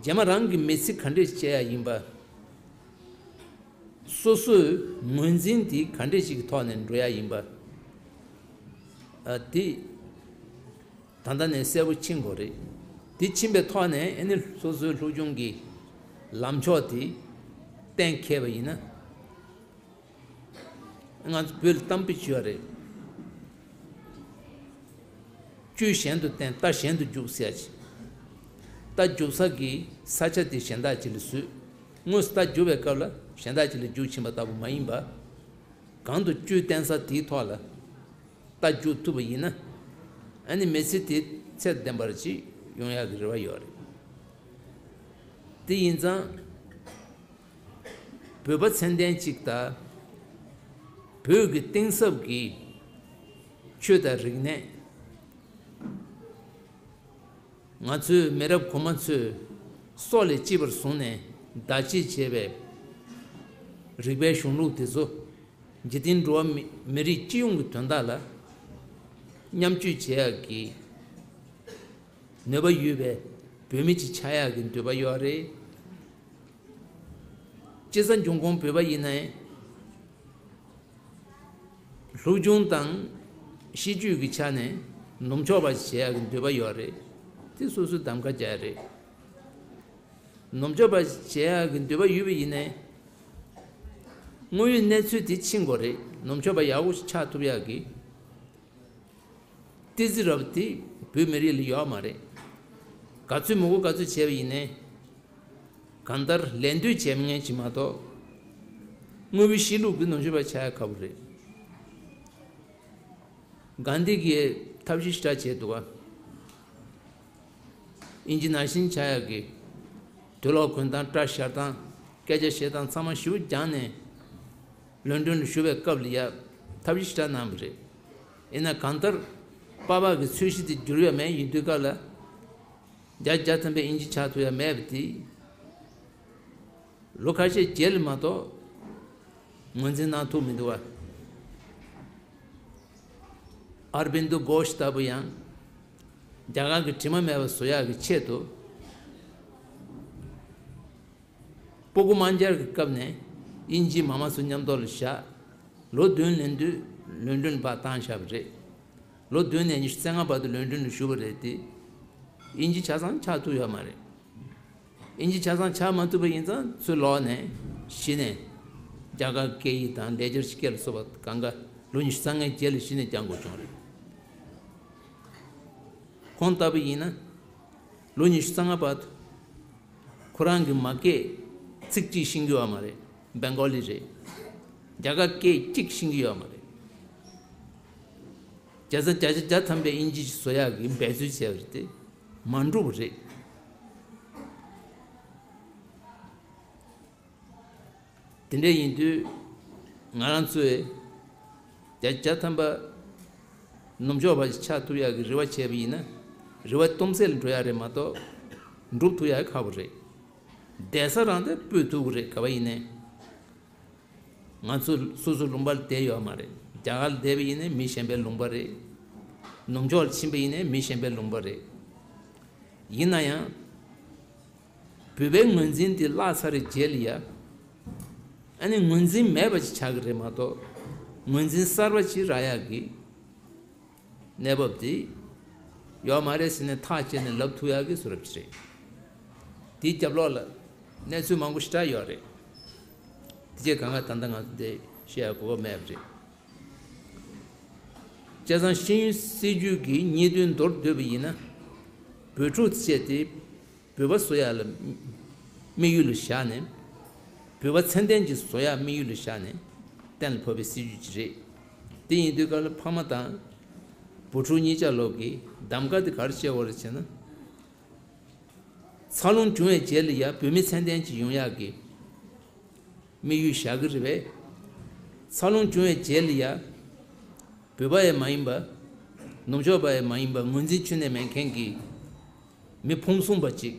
རྗེས་མ་རང་གི་མི་ཚེ་ག་འདྲས་བྱེད་ཡག་ཡིན་པ། སོ་སོའི་ངོས་འཛིན་དེ་ག་འདྲས་ཞིག་གི་ཐོག་ནས་འགྲོ་ཡག་ཡིན་པ། ཨ། དེ་ད་ལྟ་ནས་གསལ་པོ་ཕྱིན་དགོས་རེད། དེ་ཕྱིན་པའི་ཐོག་ནས་ཨ་ནི་སོ་སོའི་སློབ་སྦྱོང་གི་ལམ་ཕྱོགས་དེ་གཏན་འཁེལ་བ་ཡིན་ན། ང་ཚོ་བོད་ལ་གཏམ་དཔེ་ཅིག་ཡོད་རེད། ལྕུ་གཞན་དུ་བསྟན་རྟ་གཞན་དུ་རྒྱུག་ཟེར་ཡ་ཅིག་རྟ་རྒྱུག་ས་གི་ས་ཆ་དེ་གཞན་དག་ཅིག་ལ་བཟོས། དངོས་སུ་རྟ་རྒྱུག་པའི་སྐབས་ལ་གཞན་དག་ཅིག་ལ་རྒྱུག་ཕྱིན་པ་ལྟ་བུ་མ་ཡིན་པ། གང་དུ་ལྕུ་བསྟན་ས་དེའི་ཐོག་ལ་རྟ་རྒྱུག་ཐུབ་པ་ཡིན་ན། ཨ་ནི་མི་ཚེ་དེ་ཚད་ལྡན་པར་ཅིག་ཡོང་ཡག་གི་རེ་བ་ཡོད་རེད། དེ་ཡིན་ཙང་། བོད་པ་ཚད་ལྡན་གཅིག་དང་། བོད་ཀྱི་གཏིང་ཟབ་ཀྱི་ཆོས་དང་རིག་གནས། ང་ཚོའི་མི་རབས་གོང་མ་ཚོས་སྲོག་ལས་གཅེས་པར་བཟུང་ནས་བདག་གཅེས་བྱས་པའི་རིག་པའི་གཞུང་ལུགས་དེ་ཚོ་འཇིག་རྟེན་འགྲོ་བ་མི་མི་རིགས་སྤྱི་ཡོངས་ཀྱི་དོན་དག་ལ་མཉམ་སྤྱོད་བྱེད་ཡག་གི་ནུས་པ་ཡོད་པའི་བོད་མི་ཅིག་ཆགས་ཡག་གི་འདོད་པ་ཡོད་རེད། སྤྱིར་བཏང་འབྱུང་ཁུངས་བོད་པ་ཡིན་ནའི། སློབ་སྦྱོང་དང་ཤེས་རྒྱུད་ཀྱི་ཆ་ནས་ནུབ་ཕྱོགས་པ་ཞིག་བྱེད་ཡག་གི་འདོད་པ་ཡོད་རེད། དེ་སོ་སོའི་གདམ་ག་བྱས་རེད། ནུབ་ཕྱོགས་པ་ཞིག་བྱེད་ཡག་གི་འདོད་པ་ཡོད་པ་ཡིན་ནའི། དངོས་ཡོད་གནས་ཚུལ་དེ་ཕྱིན་དགོས་རེད། ནུབ་ཕྱོགས་པ་ཡག་པོ་ཞིག་ཆགས་ཐུབ་ཡག་གི་ཏི་ཛི་རབ་དེ་བོད་མི་རིགས་ལ་ཡོད་མ་རེད། ག་ཚོད་མི་དགོས་ག་ཚོད་བྱས་པ་ཡིན་ནའི། གང་ལྟར་ལད་ཟློས་བྱེད་མཁན་ཅིག་མ་གཏོགས། དངོས་པོའི་གཤིས་ལུགས་ཀྱི་ནུབ་ཕྱོགས་པ་ཆགས་ཡག་ཁག་པོ་རེད། གྷན་དྷི་གིས་ཐབས་ཤེས་ཞེ་དྲག་བྱས་འདུག་ག་ཨིན་ཇི་ནང་བཞིན་ཆགས་ཡག་གི་དུག་ལོག་གོན་སྟངས་སྐྲ་བཞར་སྟངས་སྐད་ཆ་བཤད་སྟངས་ཚང་མ་ཞེ་པོ་སྦྱངས་ནས་ལོན་ཌོན་ལ་བཞུགས་པའི་སྐབས་ལ་ཡ་ཐབས་ཤེས་ཞེ་དྲག་གནང་བ་རེད། ཡིན་ན་གང་ལྟར་པ་ཕ་གི་ཚོས་གཞི་དེ་འགྱུར་ཡ་མེད། ཡིན་དུས་སྐབས་ལ་བརྒྱ་ཆ་བརྒྱ་ཐམ་པའི་ཨིན་ཇི་ཆགས་ཐུབ་ཡ་མེད་པ་དེ། ལོ་ཁ་ཤས་རྗེས་ལ་མ་གཏོགས་ངོས་འཛིན་གནང་ཐུབ་མི་འདུག་བ། ཨར་བིན་དུ་གྷོཤ་ལྟ་བུ་ཡང་རྒྱ་གར་གྱི་དྲི་མ་མེད་པ་བཟོ་ཡག་གི་ཆེད་དུ་སྤུ་གུ་དམར་འབྱར་གྱི་སྐབས་ནས་དབྱིན་ཇིའི་མ་མ་ཚོ་མཉམ་དུ་ལ་བཞག་ལོ་བདུན་ལོན་དུས་ལོན་ཌོན་ལ་ཕར་བཏང་བཞག་པ་རེད། ལོ་བདུན་ནས་ཉི་ཤུ་རྩ་ལྔ་བར་དུ་ལོན་ཌོན་ལ་བཞུགས་པ་རེད་དེ། དབྱིན་ཇི་ཆ་ཚང་ཆགས་ཐུབ་ཡོད་མ་རེད། དབྱིན་ཇི་ཆ་ཚང་ཆགས་མ་ཐུབ་པ་ཡིན་ཙང་ཚུར་ལོག་ནས་གཞི་ནས་རྒྱ་གར་སྐད་ཡིག་དང་ལེགས་སྦྱར་སྐད་ལ་སོགས་པ་གང་ག་ལོ་ཉི་ཤུ་རྩ་ལྔའི་རྗེས་ལ་གཞི་ནས་སྦྱང་དགོས་བྱུང་རེད། ཁོང་ལྟ་བུ་ཡིན་ན་ལོ་ཉི་ཤུ་རྩ་ལྔ་བར་དུ་ཁོ་རང་གི་མ་སྐད་ཚིག་གཅིག་ཤེས་ཀྱི་ཡོད་མ་རེད། སྦེང་གོ་ལི་རེད། རྒྱ་གར་སྐད་གཅིག་ཤེས་ཀྱི་ཡོད་མ་རེད། བརྒྱ་ཆ་བརྒྱ་ཆ་བརྒྱ་ཐམ་པའི་དབྱིན་ཇི་བཟོ་ཡག་གི་འབད་རྩོལ་བྱས་པ་རེད་དེ། མ་འགྲུབ་པ་རེད། དེ་འདྲ་ཡིན་དུས་ ང་རང་ཚོས་བརྒྱ་ཆ་བརྒྱ་ཐམ་པ་ནུབ་ཕྱོགས་པ་ཞིག་ཆགས་ཐུབ་ཡག་གི་རེ་བ་བྱས་པ་ཡིན་ན། རེ་བ་སྟོང་ཟད་ལ་འགྲོ་ཡག་རེད་མ་གཏོགས། འགྲུབ་ཐུབ་ཡག་ཁག་པོ་རེད། བསྡད་ས་རང་དེ་སྤོས་ཐུབ་ཀྱི་རེད། ག་བ་ཡིན་ནའི། ང་ཚོ་སོ་སོ་ལུང་པ་ལ་བསྡད་ཡོད་མ་རེད། རྒྱ་གར་ལ་བསྡད་པ་ཡིན་ནའི་མི་གཞན་པའི་ལུང་པ་རེད། ནུབ་ཕྱོགས་ལ་ཕྱིན་པ་ཡིན་ནའི་མི་གཞན་པའི་ལུང་པ་རེད། ཡིན་ན་ཡང་། བོད་པའི་ངོས་འཛིན་དེ་བརླག་ཚར་བའི་རྗེས་ལ་ཡ། ཨ་ནི་ངོས་འཛིན་མེད་པ་ཅིག་ཆགས་ཀྱི་རེད་མ་གཏོགས། ངོས་འཛིན་གསར་པ་ཅིག་རག་ཡག་གི་གནས་བབ་དེ་ཡོད་མ་རེད་ཟེར་ནས་ཐག་བཅད་ནས་ལབ་ཐུབ་ཡག་གི་བཟོ་འདྲ་ཅིག་རེད། དེའི་རྒྱབ་ལོགས་ལ་གནས་ཚུལ་མང་པོ་ཞེ་དྲག་ཡོད་རེད། དེ་རྗེས་གང་ག་ད་ལྟ་ང་ཚོ་འདི་བཤད་ཡག་གོ་སྐབས་མེད་པ་རེད། བྱས་ཙང་ཤེས་ཡོན་སྲིད་བྱུས་ཀྱི་སྙིང་དོན་མདོར་བསྡུས་པ་ཡིན་ན། བོད་ཕྲུག་བཅས་ཏེ་བོད་པ་བཟོ་ཡག་ལ་དམིགས་ཡུལ་བཞག་ནས། བོད་པ་ཚད་ལྡན་ཅིག་བཟོ་ཡག་དམིགས་ཡུལ་བཞག་ནས་གཏན་ལ་ཕབ་པའི་སྲིད་བྱུས་ཅིག་རེད། དེ་ཡིན་དུས་སྐབས་ལ་ཕ་མ་དང་བུ་ཕྲུག་གཉིས་ཆ་ལོག་གི་གདམ་ག་དེ་ག་རེ་བྱེད་དགོས་རེད་ཟེར་ན། འཚར་ལོངས་བྱུང་བའི་རྗེས་ལ་ཡ་བོད་མི་ཚད་ལྡན་ཅིག་ཡོང་ཡག་གི་དམིགས་ཡུལ་བཞག་གི་རེད་པས། འཚར་ལོངས་བྱུང་བའི་རྗེས་ལ་ཡ། བོད་པ་ཡང་མ་ཡིན་པ། ནུབ་ཕྱོགས་པ་ཡང་མ་ཡིན་པ། ངོས་འཛིན་ཁྱོན་ནས་མེད་མཁན་གྱི་མི་ཕུང་གསུམ་པ་ཅིག་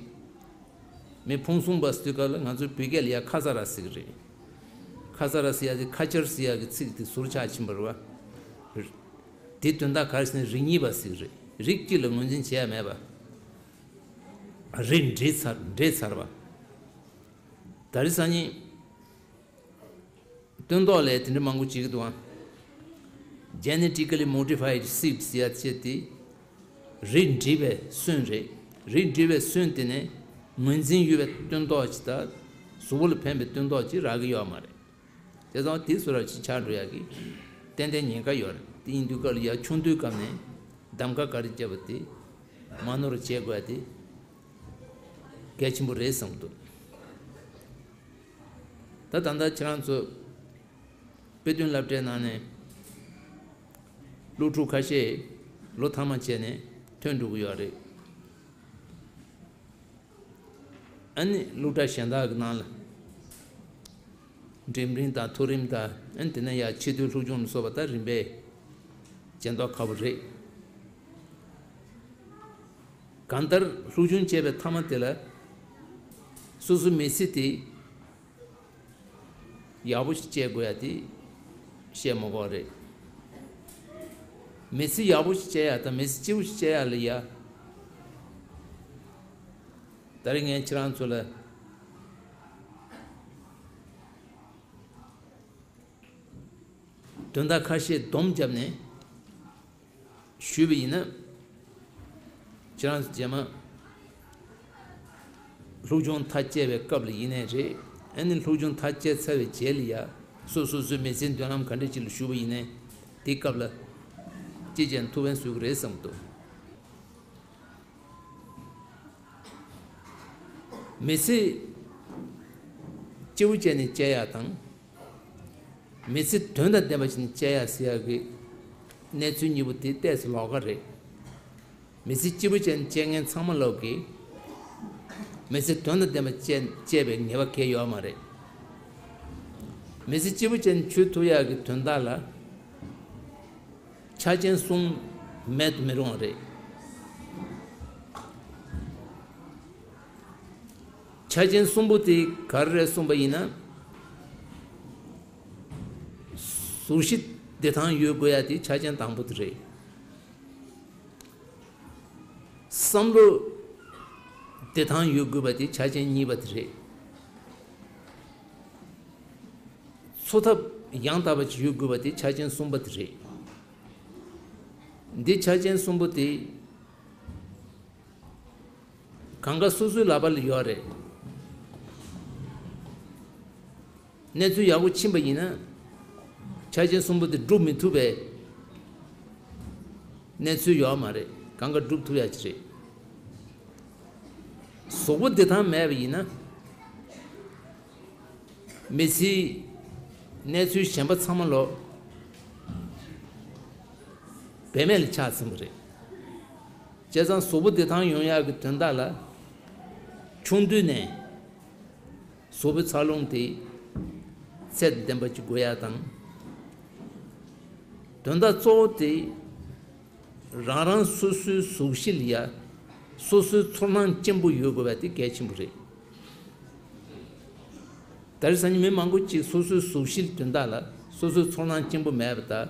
མི་ཕུང་གསུམ་པ་ཟེར་དུས་སྐབས་ལ་ང་ཚོའི་བོད་སྐད་ལ་ཡ་ཁ་ཚ་ར་ཟེར་གི་རེད། ཁ་ཚ་ར་ཟེར་ཡ་དེ་ཁ་ཆར་ཟེར་ཡ་གི་ཚིག་དེ་ཟུར་ཆག་ཕྱིན་པ་རེད་པ། དེ་དོན་དག་ག་རེ་ཟེར་ན་རིགས་གཉིས་པ་ཟེར་གི་རེད། རིགས་གཅིག་ལ་ངོས་འཛིན་བྱེད་ཡ་མེད་པ། རིགས་འདྲེས་ཚར་འདྲེས་ཚར་བ། ད་རེས་སང་ཉིན་སྟོན་ཐོག་ལ་དེ་འདྲ་མང་པོ་བྱེད་ཀྱི་འདུག་ཨང་། Genetically modified sheep ཟེར་ཡ་ཅིག་དེ། རིགས་འདྲེས་པའི་སོན་རེད། རིགས་འདྲེས་པའི་སོན་དེ་ནས་ངོས་འཛིན་ཡོད་པའི་སྟོན་ཐོག་ཅིག་དང་། གཟུགས་པོ་ལ་ཕན་པའི་སྟོན་ཐོག་ཅིག་རག་གི་ཡོད་མ་རེད། བྱས་ཙང་དེ་བཟོ་འདྲ་ཅིག་ཆགས་འགྲོ་ཡག་གི་ཏན་ཏན་ཉེན་ཁ་ཡོད་རེད། དེ་ཡིན་དུས་སྐབས་ལ་ཡ་ཆུང་དུས་སྐབས་ནས་གདམ་ག་ག་རེ་བརྒྱབ་པ་དེ་མ་ནོར་བྱེད་དགོས་ཡ་དེ་གལ་ཆེན་པོ་རེད་བསམ་གྱི་འདུག་ད་ད་ལྟ་ཁྱེད་རང་ཚོ་དཔེ་སྟོན་སློབ་གྲྭའི་ནང་ནས་སློབ་ཕྲུག་ཁ་ཤས་ལོ་ཐ་མ་བྱས་ནས་ཐོན་འགྲོ་གི་ཡོད་རེད། ཨ་ནི་སློབ་གྲྭ་གཞན་དག་གི་ནང་ལ་འགྲིམ་རིམ་དང་མཐོ་རིམ་དང་། ཨ་ནི་དེ་ནས་ཡར་ཆེས་མཐོའི་སློབ་སྦྱོང་ལ་སོགས་པ་ད་རིམ་པས་སྦྱང་མདོག་ཁ་པོ་རེད། གང་ལྟར་སློབ་སྦྱོང་བྱས་པའི་མཐའ་མ་དེ་ལ་སོ་སོའི་མི་ཚེ་དེ་ཡག་པོ་ཞིག་སྐྱེལ་དགོས་ཡ་དེ་བཤད་མ་དགོས་རེད། མི་ཚེ་ཡག་པོ་ཞིག་སྐྱེལ་ཡ་དང་མི་ཚེ་སྐྱིད་པོ་ཞིག་སྐྱེལ་ཡ་ལ་ཡ། ད་རེས་ངས་ཁྱེད་རང་ཚོ་ལ་དོན་དག་ཁ་ཤས་སྡོམ་བརྒྱབ་ནས་ཞུས་པ་ཡིན་ན། ཁྱེད་རང་ཚོ་རྗེས་མ་སློབ་སྦྱོང་མཐའ་སྐྱེལ་བའི་སྐབས་ལ་ཡིན་ནའི་རེད། ཨ་ནི་སློབ་སྦྱོང་མཐའ་སྐྱེལ་ཚར་བའི་རྗེས་ལ་ཡ་སོ་སོ་སོའི་མི་ཚེའི་མདུན་ལམ་ག་འདྲ་ཅིག་ལ་ཞུགས་པ་ཡིན་ནའི་དེའི་སྐབས་ལ་ཅིག་ཀྱང་ཐུགས་ཕན་གསོས་ཀྱི་རེད་བསམ་གྱི་འདུག་མི་ཚེ་སྐྱིད་པོ་བྱས་ནས་སྐྱེལ་ཡག་དང་། མི་ཚེ་དོན་དང་ལྡན་པ་ཞིག་སྐྱེལ་ཡག་ཟེར་ཡག་གི་གནས་ཚུལ་གཉིས་པོ་དེ་ཏོག་ཙམ་ལོགས་ཀ་རེད། མི་ཚེ་སྐྱིད་པོ་བྱས་ནས་སྐྱེལ་མཁན་ཚང་མ་ལོག་གིས་མི་ཚེ་དོན་དང་ལྡན་པ་སྐྱེལ་སྐྱེལ་བའི་ངེས་པ་གང་ཡང་ཡོད་མ་རེད། མི་ཚེ་སྐྱིད་པོ་བྱས་ནས་འཁྱོལ་ཐུབ་ཡག་གི་དོན་དག་ལ། ཆ་རྐྱེན་གསུམ་མེད་དུ་མི་རུང་བ་རེད། ཆ་རྐྱེན་གསུམ་པོ་དེ་ག་རེ་རེད་གསུངས་པ་ཡིན་ན། གཟུགས་གཞི་བདེ་ཐང་ཡོད་དགོས་ཡ་དེ་ཆ་རྐྱེན་དང་པོ་དེ་རེད། བསམ་བློ་བདེ་ཐང་ཡོད་དགོས་པ་དེ་ཆ་རྐྱེན་གཉིས་པ་དེ་རེད། འཚོ་ཐབས་ཡང་དག་པ་ཅིག་ཡོད་དགོས་པ་དེ་ཆ་རྐྱེན་གསུམ་པ་དེ་རེད། འདི་ཆ་རྐྱེན་གསུམ་པོ་དེ་གང་ག་སོ་སོའི་ལག་པ་ལ་ཡོད་རེད། གནས་ཚུལ་ཡག་པོ་ཕྱིན་པ་ཡིན་ན་ཆ་རྐྱེན་གསུམ་པོ་དེ་སྒྲུབ་མི་ཐུབ་པའི་གནས་ཚུལ་ཡོད་མ་རེད། གང་ག་སྒྲུབ་ཐུབ་ཡ་ཅིག་རེད། གཟུགས་པོ་བདེ་ཐང་མེད་པ་ཡིན་ན། མི་ཚེའི་གནས་ཚུལ་གཞན་པ་ཚང་མ་ལོ་བེད་མེད་ལ་ཆགས་ཟིན་པ་རེད། བྱས་ཙང་གཟུགས་པོ་བདེ་ཐང་ཡོང་ཡག་གི་དོན་དག་ལ་ཆུང་དུས་ནས་གཟུགས་པོའི་འཚར་ལོངས་དེ་ཚད་ལྡན་པ་ཅིག་དགོས་ཡག་དང་ དོན་དག་གཙོ་བོ་དེ་རང་རང་སོ་སོའི་གཟུགས་གཞི་ལ་ཡ་སོ་སོའི་ཚོར་སྣང་ཅན་པོ་ཡོད་དགོས་པ་དེ་གལ་ཆེན་པོ་རེད། ད་རེས་སང་ཉིན་མི་མང་པོ་ཅིག་སོ་སོའི་གཟུགས་གཞི་དོན་དག་ལ་སོ་སོའི་ཚོར་སྣང་ཅན་པོ་མེད་པ་དང་།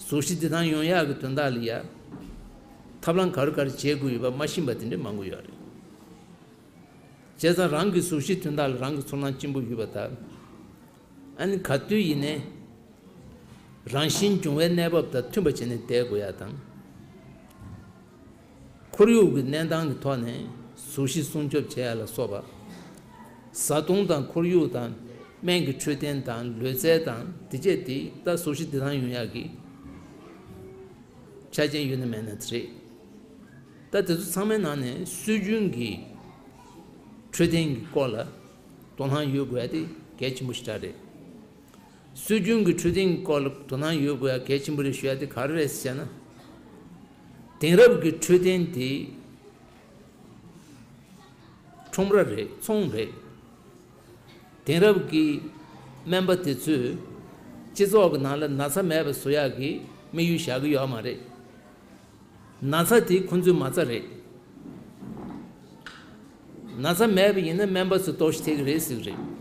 གཟུགས་གཞི་བདེ་ཐང་ཡོང་ཡག་གི་དོན་དག་ལ་ཡ་ཐབས་ལམ་ག་རེ་ག་རེ་བྱེད་དགོས་ཡོད་པ་མ་ཤེས་པ་དེ་འདྲ་མང་པོ་ཡོད་རེད། བྱས་ཙང་རང་གི་གཟུགས་གཞི་དོན་དག་ལ་རང་གི་ཚོར་སྣང་ཅན་པོ་ཡོད་པ་དང་། ཨ་ནི་ག་དུས་ཡིན་ནའི་རང་བཞིན་འབྱུང་བའི་གནས་བབ་དང་མཐུན་པ་བྱས་ནས་བསྡད་དགོས་ཡ་དང་། ཁོར་ཡུག་གི་གནས་སྟངས་ཀྱི་ཐོག་ནས་གཟུགས་གཞི་སྲུང་སྐྱོབ་བྱེད་ཡ་ལ་སོགས་པ། བཟའ་བཏུང་དང་ཁོར་ཡུག་དང་སྨན་གྱི་འཕྲོད་བསྟེན་དང་ལུས་རྩལ་དང་དེ་བཅས་དེ་ད་གཟུགས་གཞི་བདེ་ཐང་ཡོང་ཡག་གི་ཆ་རྐྱེན་ཡོད་ན་མེད་ན་དེ་རེད། ད་དེ་ཚོ་ཚང་མའི་ནང་ནས་སྲོལ་རྒྱུན་གྱི་འཕྲོད་བསྟེན་གྱི་སྐོར་ལ་དོ་སྣང་ཡོད་དགོས་ཡ་དེ་གལ་ཆེན་པོ་ཞེ་དྲག་རེད། སྲོལ་རྒྱུན་གྱི་འཕྲོད་བསྟེན་གྱི་སྐོར་ལ་དོ་སྣང་ཡོད་དགོས་ཡ་གལ་ཆེན་པོ་རེད་ཞུ་ཡ་དེ་ག་རེ་རེད་ཟེར་ན། དེང་རབས་ཀྱི་འཕྲོད་བསྟེན་དེ་ཁྲོམ་ར་རེད། ཚོང་རེད། དེང་རབས་ཀྱི་སྨན་པ་དེ་ཚོས་སྤྱི་ཚོགས་ཀྱི་ནང་ལ་ན་ཚ་མེད་པ་བཟོ་ཡག་གི་དམིགས་ཡུལ་བཞག་གི་ཡོད་མ་རེད། ན་ཚ་དེ་ཁོང་ཚོའི་མ་རྩ་རེད། ན་ཚ་མེད་པ་ཡིན་ན་སྨན་པ་ཚོས་གཏོར་བཤིག་ཐེབས་ཀྱི་རེད་ཟེར་གྱི་རེད།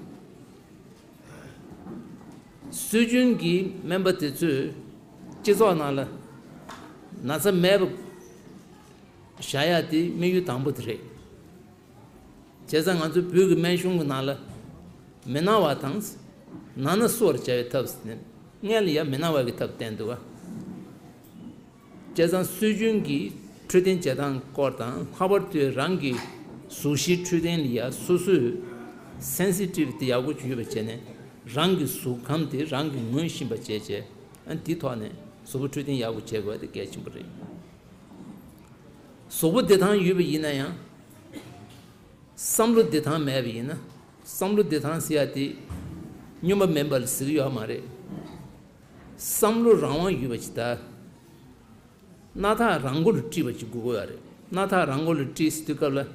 སྲོལ་རྒྱུན་གྱི་སྨན་པ་དེ་ཚོས་སྤྱི་ཚོགས་ནང་ལ་ན་ཚ་མེད་པ་བཞག་ཡག་དེ་དམིགས་ཡུལ་དང་པོ་དེ་རེད། བྱས་ཙང་ང་ཚོའི་བོད་ཀྱི་སྨན་གཞུང་གི་ནང་ལ་མི་ན་བ་དང་ན་ན་སུ་བར་བྱ་བའི་ཐབས་ཟེར་ནས་སྔོན་ལ་ཡ་མི་ན་བ་གི་ཐབས་བསྟན་འདུག་ག། བྱས་ཙང་སྲོལ་རྒྱུན་གྱི་འཕྲོད་བསྟེན་བྱེད་སྟངས་སྐོར་དང་། ལྷག་པར་དུ་རང་གི་གཟུགས་གཞིའི་འཕྲོད་བསྟེན་ལ་ཡ་སོ་སོས་སེན་སི་ཊིབ་དེ་ཡག་པོ་ཡོད་པ་བྱས་ནས་རང་གི་གཟུགས་ཁམས་དེ་རང་གིས་ངོས་ཤེས་པ་བྱས་བྱས། ཨ་ནི་དེའི་ཐོག་ནས་གཟུགས་པོ་འཕྲོད་བསྟེན་ཡག་པོ་བྱེད་དགོས་པ་དེ་གལ་ཆེན་པོ་རེད། གཟུགས་པོ་བདེ་ཐང་ཡོད་པ་ཡིན་ན་ཡང་། བསམ་བློ་བདེ་ཐང་མེད་པ་ཡིན་ན། བསམ་བློ་བདེ་ཐང་ཟེར་ཡ་དེ་སྨྱོན་པ་མིན་པ་ལ་ཟེར་གྱི་ཡོད་མ་རེད། བསམ་བློ་རང་དབང་ཡོད་པ་ཅིག་དང་། སྣ་ཐག་རང་མགོ་ལ་དཀྲིས་པ་ཅིག་དགོས་ཀྱི་ཡོད་རེད། སྣ་ཐག་རང་མགོ་ལ་དཀྲིས་ཟེར་དུས་སྐབས་ལ།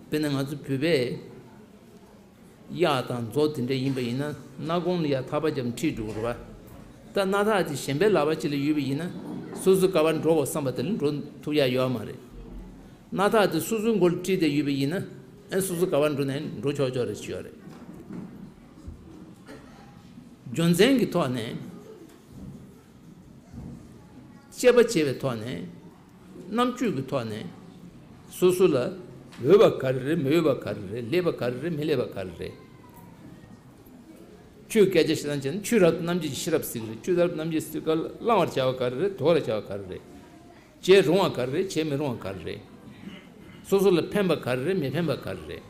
དཔེར་ན་ང་ཚོ་བོད་པས་གཡག་དང་མཛོ་དེ་འདྲ་ཡིན་པ་ཡིན་ན་སྣ་ཁུང་ལ་ཡ་ཐག་པ་བརྒྱབ་ནས་དཀྲིས་འགྲོ་གི་རེད་པ། ད་སྣ་ཐག་དེ་གཞན་པའི་ལག་པ་ཅིག་ལ་ཡོད་པ་ཡིན་ན་སོ་སོ་ག་པར་འགྲོ་དགོས་བསམ་པ་དེ་ལ་འགྲོ་ཐུབ་ཡ་ཡོད་མ་རེད། སྣ་ཐག་དེ་སོ་སོའི་མགོ་ལ་དཀྲིས་ཏེ་ཡོད་པ་ཡིན་ན་ཨེ་སོ་སོ་ག་པར་འགྲོ་ནའི་འགྲོ་ཆོག་ཆོག་རེད་ཞུ་ཡ་རེད། རྒྱུ་མཚན་གྱི་ཐོག་ནས། དཔྱད་པ་བྱས་པའི་ཐོག་ནས། རྣམ་དཔྱོད་ཀྱི་ཐོག་ནས། སོ་སོ་ལ་འོས་པ་ག་རེ་རེད། མི་འོས་པ་ག་རེ་རེད། ལེགས་པ་ག་རེ་རེད། མི་ལེགས་པ་ག་རེ་རེད། ཆོས་སྐད་ཆ་བཤད་སྟངས་བྱས་ན་ཆོས་རབ་ཏུ་རྣམ་འབྱེད་ཀྱི་ཤེས་རབ་ཟེར་གྱི་རེད། ཆོས་རབ་ཏུ་རྣམ་འབྱེད་ཟེར་དུས་སྐབས་ལ་བླང་བར་བྱ་བ་ག་རེ་རེད། དོར་བར་བྱ་བ་ག་རེ་རེད། བྱེད་རུང་བ་ག་རེ་རེད། བྱེད་མི་རུང་བ་ག་རེ་རེད། སོ་སོ་ལ་ཕན་པ་ག་རེ་རེད། མི་ཕན་པ་ག་རེ་རེད།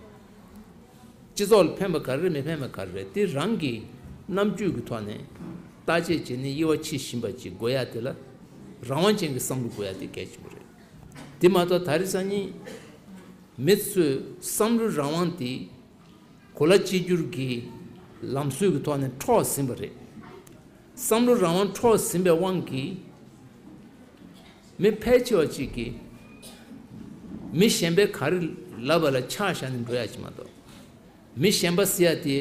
སྤྱི་ཚོགས་ལ་ཕན་པ་ག་རེ་རེད། མི་ཕན་པ་ག་རེ་རེད། དེ་རང་གི་རྣམ་དཔྱོད་ཀྱི་ཐོག་ནས་བརྟག་དཔྱད་བྱས་ནས་དབྱེ་བ་ཕྱེ་ཤེས་པ་ཅིག་དགོས་ཡ་དེ་ལ་རང་དབང་ཅན་གྱི་བསམ་བློ་དགོས་ཡ་དེ་གལ་ཆེན་པོ་རེད། དེ་མ་གཏོགས་ད་རེས་སང་ཉིན་མི་ཚོས་བསམ་བློ་རང་དབང་དེ་གོ་ལ་གཅིག་གྱུར་གྱི་ལམ་སྲོལ་གྱི་ཐོག་ནས་འཕྲོག་ཟིན་པ་རེད། བསམ་བློ་རང་དབང་འཕྲོག་ཟིན་པའི་དབང་གིས། མི་ཕལ་ཆེ་བ་ཅིག་གིས་མི་གཞན་པས་ག་རེ་ལབ་པ་ལ་ཆ་བཞག་ནས་འགྲོ་ཡ་ཅིག་མ་གཏོགས། མི་གཞན་པ་ཟེར་ཡ་དེ་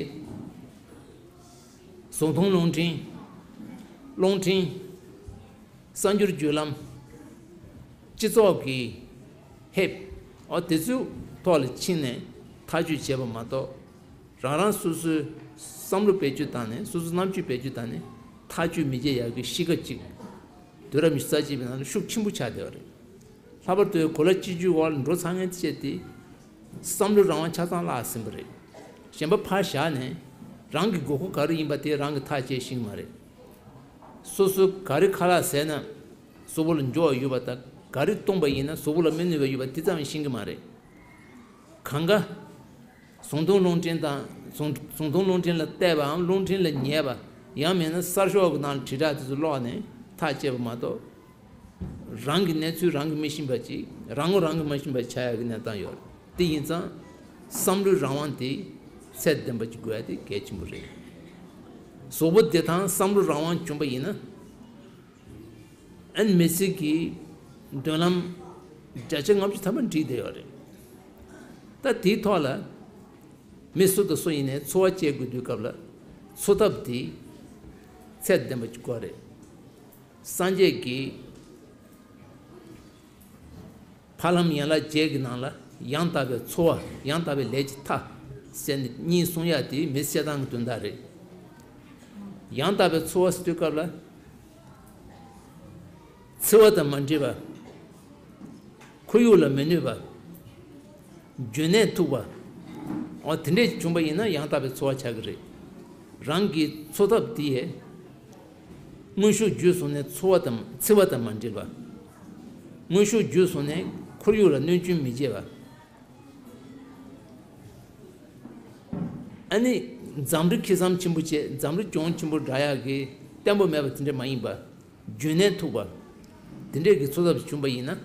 གཟུགས་མཐོང་རླུང་འཕྲིན། རླུང་འཕྲིན། གསར་འགྱུར་བརྒྱུད་ལམ། སྤྱི་ཚོགས་ཀྱི་ཧེབ། འོ་དེ་ཚོའི་ཐོག་ལ་ཕྱིན་ནས་ཐག་གཅོད་བྱས་པ་མ་གཏོགས། རང་རང་སོ་སོའི་བསམ་བློ་བེད་སྤྱོད་བཏང་ནས། སོ་སོའི་རྣམ་དཔྱོད་བེད་སྤྱོད་བཏང་ནས་ཐག་གཅོད་མི་བྱེད་ཡག་གི་གཤིས་ཀ་ཅིག་དུས་རབས་ཉི་ཤུ་རྩ་གཅིག་པའི་ནང་ལ་ཤུགས་ཆེན་པོ་ཆགས་བསྡད་པ་རེད། ལྷག་པར་དུ་གོ་ལ་གཅིག་གྱུར་འོག་ལ་འགྲོ་ཚར་མཁན་བཅས་དེ་བསམ་བློ་རང་དབང་ཆ་ཚང་བརླག་ཟིན་པ་རེད། གཞན་པ་ཕར་བཞག་ནས་རང་གི་དགོས་མཁོ་ག་རེ་ཡིན་པ་དེ་རང་གིས་ཐག་བཅད་ཤེས་ཀྱི་མ་རེད། སོ་སོ་ག་རེ་ཁ་ལག་ཟས་ན་གཟུགས་པོ་ལ་འགྱུར་བ་ཡོད་པ་དང་། ག་རེ་བཏུང་པ་ཡིན་ན་གཟུགས་པོ་ལ་མི་གནོད་པ་ཡོད་པ་དེ་ཙམ་ཤེས་ཀྱི་མ་རེད། གང་ག་གཟུགས་མཐོང་རླུང་འཕྲིན་དང་། གཟུགས་གཟུགས་མཐོང་རླུང་འཕྲིན་ལ་བལྟས་པའམ་རླུང་འཕྲིན་ལ་ཉན་པ། ཡང་མིན་ན་གསར་ཤོག་གི་ནང་ལ་དྲིལ་བསྒྲགས་དེ་ཚོ་ཀློག་ནས་ཐག་བཅད་པ་མ་གཏོགས། རང་གི་གནས་ཚུལ་རང་གིས་མི་ཤེས་པ་ཅིག་རང་ངོ་རང་གིས་མ་ཤེས་པ་ཆགས་ཡག་གི་གནས་སྟངས་ཡོད་རེད། དེ་ཡིན་ཙང་བསམ་བློའི་རང་དབང་དེ་ཚད་ལྡན་པ་ཅིག་དགོས་ཡ་དེ་གལ་ཆེན་པོ་རེད། གཟུགས་པོ་བདེ་ཐང་། བསམ་བློ་རང་དབང་བྱུང་པ་ཡིན་ན། ཨན་མི་ཚེ་གི་མདུན་ལམ་བརྒྱ་ཆ་ལྔ་བཅུ་ཐམ་པ་འགྲིག་བསྡད་ཡོད་རེད། ད་དེའི་ཐོག་ལ་མི་སུ་དང་སུ་ཡིན་ནའི་འཚོ་བ་སྐྱེལ་དགོས་དུས་སྐབས་ལ་འཚོ་ཐབས་དེ་ཚད་ལྡན་པ་ཅིག་དགོས་རེད། སངས་རྒྱས་ཀྱིས་ཕ་ལམ་ཡན་ལག་བརྒྱད་ཀྱི་ནང་ལ་ཡང་དག་པའི་འཚོ་བ། ཡང་དག་པའི་ལས་ཀྱི་མཐའ་ཟེར་ནས་གཉིས་གསུང་ཡ་དེ་མི་ཚེ་བཤད་སྟངས་ཀྱི་དོན་དག་རེད། ཡང་དག་པའི་འཚོ་བ་ཟེར་དུས་སྐབས་ལ། འཚེ་བ་དང་མ་འདྲེས་པ། ཁོར་ཡུག་ལ་མི་གནོད་པ། རྒྱུན་གནས་ཐུབ་པ། འོ་དེ་འདྲས་བྱུང་པ་ཡིན་ན་ཡང་དག་པའི་འཚོ་བ་ཆགས་ཀྱི་རེད། རང་གི་འཚོ་ཐབས་དེ་ཡས། དངོས་ཤུགས་བརྒྱུད་སོང་ནས་འཚོ་བ་དང་འཚེ་བ་དང་མ་འདྲེས་པ། དངོས་ཤུགས་བརྒྱུད་སོང་ནས་ཁོར་ཡུག་ལ་གནོད་སྐྱོན་མི་བྱེད་པ། ཨ་ནི་འཛམ་རི་ཁེ་བཟང་ཆེན་པོ་བྱས། འཛམ་རི་གྱོང་ཆེན་པོ་འདྲ་ཡག་གི་བརྟན་པོ་མེད་པ་དེ་འདྲ་མ་ཡིན་པ། རྒྱུན་གནས་ཐུབ་པ། དེ་འདྲས་ཀྱི་འཚོ་ཐབས་བྱུང་པ་ཡིན་ན།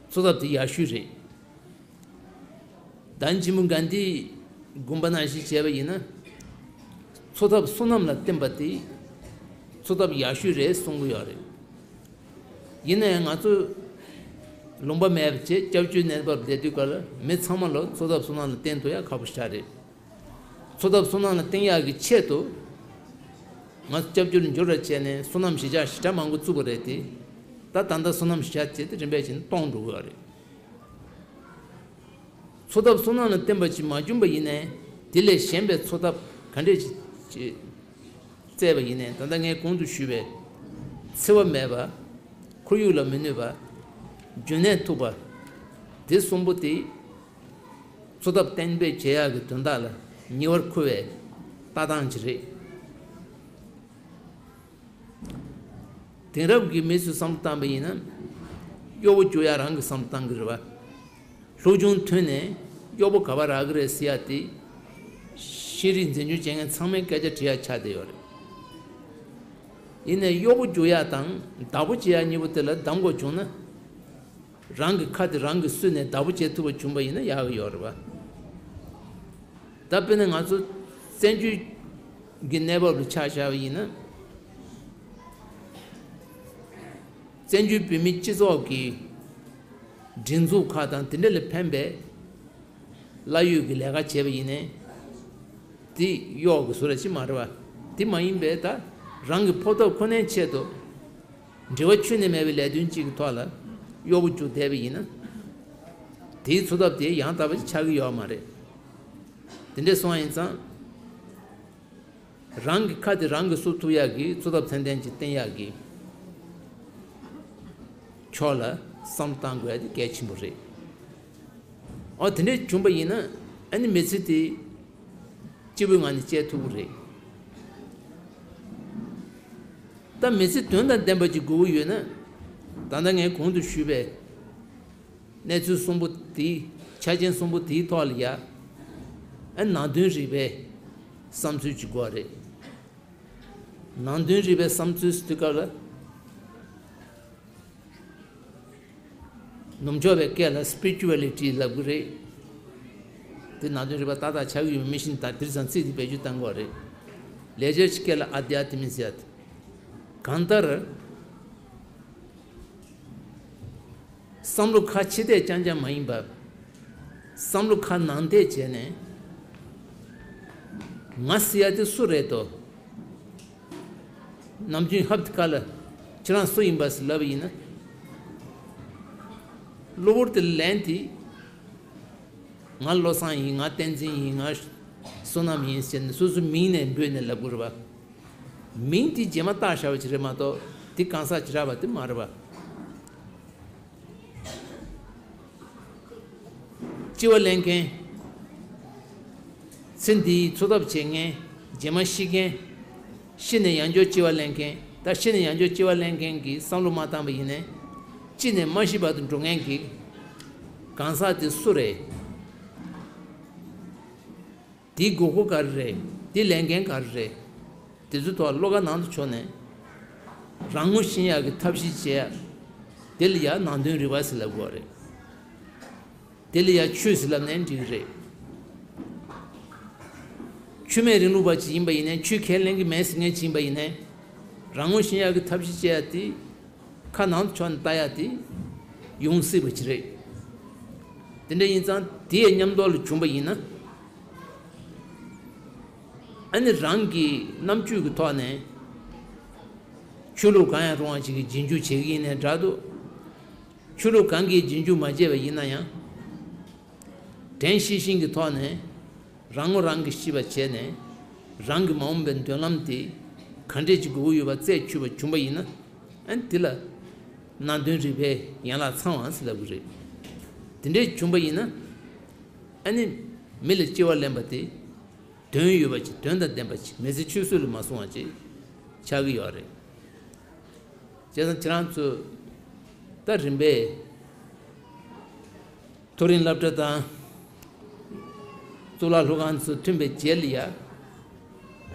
འཚོ་ཐབས་དེ་ཡག་ཤོས་རེད། ད་ནི་ཇི་མོ་གྷན་དྷིའི་དགོངས་པ་ནང་བཞིན་བྱས་པ་ཡིན་ན། འཚོ་ཐབས་བསོད་ནམས་ལ་བརྟེན་པ་དེ་འཚོ་ཐབས་ཡག་ཤོས་རེད་གསུང་གི་ཡོད་རེད། ཡིན་ན་ཡང་ང་ཚོ་ལུང་པ་མེད་པ་བྱས་སྐྱབས་བཅོལ་གནས་བབ་བསྡད་དུས་སྐབས་ལ་མི་ཚང་མ་ལ་འཚོ་ཐབས་བསོད་ནམས་ལ་བརྟེན་ཐུབ་ཡ་ཁག་པོ་ཞེ་དྲག་རེད། འཚོ་ཐབས་བསོད་ནམས་ལ་བརྟེན་ཡག་གི་ཆེད་དུ། ང་ཚོ་སྐྱབས་བཅོལ་ལ་འབྱོར་བ་བྱས་ནས་བསོད་ནམས་གཞིས་ཆགས་ཞེ་དྲག་མང་པོ་བཙུགས་པ་རེད་དེ། ད་ད་ལྟ་བསོད་ནམས་གཞིས་ཆགས་བྱས་ཏེ་རིམ་པས་བྱས་ནས་སྟོངས་འགྲོ་གི་ཡོད་རེད། འཚོ་ཐབས་བསོད་ནམས་ལ་བརྟེན་པ་ཅིག་མ་བྱུང་པ་ཡིན་ནའི་དེ་ལས་གཞན་པའི་འཚོ་ཐབས་ག་འདྲས་ཅིག་ཅིག་བཙལ་བ་ཡིན་ནའི་ད་ལྟ་ངས་གོང་དུ་ཞུས་པའི་འཚེ་བ་མེད་པ། ཁོར་ཡུག་ལ་མི་གནོད་པ། རྒྱུན་གནས་ཐུབ་པ། དེ་གསུམ་པོ་དེ། འཚོ་ཐབས་གཏན་འབེབས་བྱེད་ཡག་གི་དོན་དག་ལ་ཉེ་བར་མཁོ་བའི་ལྟ་སྟངས་ཅིག་རེད། དེང་རབས་ཀྱི་མི་ཚོས་བསམ་བློ་བཏང་པ་ཡིན་ན། གཡོག་པོ་རྒྱུག་ཡག་རང་གིས་བསམ་བློ་བཏང་གི་རེད་པ། སློབ་ཆུང་ཐོན་ནས་གཡོག་པོ་ག་པར་རག་གི་རེད་ཟེར་ཡག་དེ། ཤེས་རིག་འཛིན་སྐྱོང་བྱེད་མཁན་ཚང་མས་སྐད་ཆ་དྲི་ཡག་ཆགས་བསྡད་ཡོད་རེད། ཡིན་ནའི་གཡོག་པོ་རྒྱུག་ཡག་དང་བདག་པོ་བྱེད་ཡག་གཉིས་པོ་དེ་ལ་གདམ་དགོས་བྱུང་ན། རང་གི་ཁ་དེ་རང་གིས་བསུས་ནས་བདག་པོ་བྱེད་ཐུབ་པ་བྱུང་པ་ཡིན་ན་ཡག་གི་ཡོད་རེད་པ། ད་དཔེར་ན་ང་ཚོ་བཙན་བྱོལ་གྱི་གནས་བབ་ལ་ཆ་བཞག་པ་ཡིན་ན། བཙན་བྱོལ་བོད་མིའི་སྤྱི་ཚོགས་ཀྱི་སྒྲིག་འཛུགས་ཁག་དང་དེ་འདྲ་ལ་ཕན་པའི་གླ་ཡོད་ཀྱི་ལས་ཀ་བྱས་པ་ཡིན་ནའི། དེ་གཡོག་གི་བཟོ་འདྲ་ཅིག་མ་རེད་པ། དེ་མ་ཡིན་པའི་ད་རང་གི་ཕོགས་ཐོབ་ཁོ་ནའི་ཆེད་དུ། འབྲེལ་བ་ཁྱོན་ནས་མེད་པའི་ལས་དོན་གཅིག་གི་ཐོག་ལ་གཡོག་པོ་རྒྱུགས་བསྡད་པ་ཡིན་ན། དེའི་འཚོ་ཐབས་དེ་ཡང་དག་པ་ཞིག་ཆགས་ཀྱི་ཡོད་མ་རེད། དེ་འདྲས་སོང་བ་ཡིན་ཙང་། རང་གི་ཁ་དེ་རང་གིས་བསུ་ཐུབ་ཡག་གི་འཚོ་ཐབས་ཚད་ལྡན་ཅིག་བསྟེན་ཡག་གི་ཕྱོགས་ལ་བསམ་བློ་བཏང་དགོས་ཡ་དེ་གལ་ཆེན་པོ་རེད། འོ་དེ་འདྲས་བྱུང་པ་ཡིན་ན་ཨ་ནི་མི་ཚེ་དེ་སྐྱིད་པོའི་ངང་ནས་སྐྱེལ་ཐུབ་ཀྱི་རེད། ད་མི་ཚེ་དོན་དང་ལྡན་པ་ཅིག་དགོས་ཀྱི་ཡོད་ན། ད་ལྟ་ངས་གོང་དུ་ཞུས་པའི་གནས་ཚུལ་གསུམ་པོ་དེའི་ཆ་རྐྱེན་གསུམ་པོ་དེའི་ཐོག་ལ་ཡ། ཨ་ནང་དོན་རིག་པའི་བསམ་ཚུལ་ཅིག་དགོས་རེད། ནང་དོན་རིག་པའི་བསམ་ཚུལ་ཟེར་དུས་སྐབས་ལ། ནུབ་ཕྱོགས་པའི་སྐད་ལ་སི་པི་རི་ཅུ་ཨ་ལི་ཊི་ལབ་ཀྱི་རེད། དེ་ནང་དོན་རིག་པ་ཏག་ཏག་ཆགས་ཀྱི་ཡོད་མེད་མི་ཤེས། ད་དེང་སང་ཚིག་དེ་བེད་སྤྱོད་གཏང་དགོས་རེད། ལེགས་སྦྱར་གྱི་སྐད་ལ་ཨ་དྷྱ་ཐི་མི་ཟེར་ཡ་དེ། གང་ལྟར། བསམ་བློ་ཁ་ཕྱི་བལྟས་རྐྱང་རྐྱང་མ་ཡིན་པར། བསམ་བློ་ཁ་ནང་བལྟས་བྱས་ནས། ང་ཟེར་ཡ་དེ་སུ་རེད་དོ། ནམ་རྒྱུན་ཧབ་ཏེ་ཁ་ལ་ཁྱེད་རང་སུ་ཡིན་པ་ཟེར་ལབ་པ་ཡིན་ན། གློ་བུར་དུ་ལན་དེ། ང་བློ་བཟང་ཡིན། ང་བསྟན་འཛིན་ཡིན། ང་བསོད་ནམས་ཡིན་ཟེར་ནས་སོ་སོའི་མིང་ནས་འབོད་ནས་ལབ་དགོས་རེད་པ། མིང་དེ་རྗེས་མ་བཏགས་བཞག་པ་ཅིག་རེད་མ་གཏོགས་དེ་གང་ཟག་ཅིག་རག་པ་དེ་མ་རེད་པ། སྐྱེ་བ་ལེན་མཁན། ཚེ་འདིའི་འཚོ་ཐབས་བྱེད་མཁན། རྗེས་མ་ཤི་མཁན། ཤི་ནས་ཡང་བསྐྱར་སྐྱེ་བ་ལེན་མཁན། ད་ཤི་ནས་ཡང་བསྐྱར་སྐྱེ་བ་ལེན་མཁན་གྱི་བསམ་བློ་མ་བཏང་པ་ཡིན་ནའི། ཅི་ནས་མ་ཤི་བར་དུ་འགྲོ་མཁན་གྱི་གང་ཟག་དེ་སུ་རེད། དེའི་དགོས་མཁོ་ག་རེ་རེད། དེ་ལས་འགན་ག་རེ་རེད། དེ་ཚོའི་ཐོག་བློ་ཁ་ནང་དུ་ཕྱོགས་ནས་རང་ངོ་ཤེས་ཡག་གི་ཐབས་ཤེས་བྱེད་ཡ། དེ་ལ་ཡང་ནང་དོན་རིག་པ་ཟེར་ལབ་དགོས་རེད། དེ་ལ་ཡང་ཆོས་ཟེར་ལབ་ནའི་འགྲིག་གི་རེད། ཆོས་མེད་རིང་ལུགས་པ་ཅིག་ཡིན་པ་ཡིན་ནའི། ཆོས་ཁས་ལེན་གྱི་མེད་ཟེར་མཁན་ཅིག་ཡིན་པ་ཡིན་ནའི། རང་ངོ་ཤེས་ཡག་གི་ཐབས་ཤེས་བྱེད་ཡ་དེ། ཁ་ནང་དུ་ཕྱོགས་ནས་ལྟ་ཡ་དེ་ཡོང་སྲིད་པ་ཅིག་རེད། དེ་འདྲ་ཡིན་ཙང་དེའི་མཉམ་དུ་ལ་བྱུང་པ་ཡིན་ན། ཨ་ནི་རང་གི་རྣམ་དཔྱོད་ཀྱི་ཐོག་ནས་ ཆོས་ལུགས་གང་ཡང་རུང་བ་ཅིག་གིས་རྗེས་འཇུག་བྱེད་ཀྱི་ཡིན་ནའི་འདྲ་འདུག་ཆོས་ལུགས་གང་གིས་རྗེས་འཇུག་མ་བྱས་པ་ཡིན་ན་ཡང་། དྲན་ཤེས་བཞིན་གྱི་ཐོག་ནས་རང་ངོ་རང་གིས་ཤེས་པ་བྱས་ནས། རང་གི་མ་འོངས་པའི་མདུན་ལམ་དེ་ག་འདྲས་ཅིག་དགོས་ཀྱི་ཡོད་པ་རྩད་ཆོད་པ་བྱུང་པ་ཡིན་ན། ཨ་ནི་དེ་ལ་ནང་དོན་རིག་པའི་ཡན་ལག་ཚང་བ་ཟེར་ལབ་ཀྱི་རེད། དེ་འདྲས་བྱུང་པ་ཡིན་ན། ཨ་ནི་མི་ལ་སྐྱེ་བ་ལེན་པ་དེ། དོན་ཡོད་པ་ཅིག་དོན་དང་ལྡན་པ་ཅིག་མི་ཚེ་ཆོས་སྲོལ་ལ་མ་སོང་བ་ཅིག་ཆགས་ཀྱི་ཡོད་རེད། བྱས་ཙང་ཁྱེད་རང་ཚོས་ད་རིམ་པས་མཐོ་རིམ་སློབ་གྲྭ་དང་གཙུག་ལག་སློབ་ཁང་ཚོ་མཐུན་པའི་རྗེས་ལ་ཡ།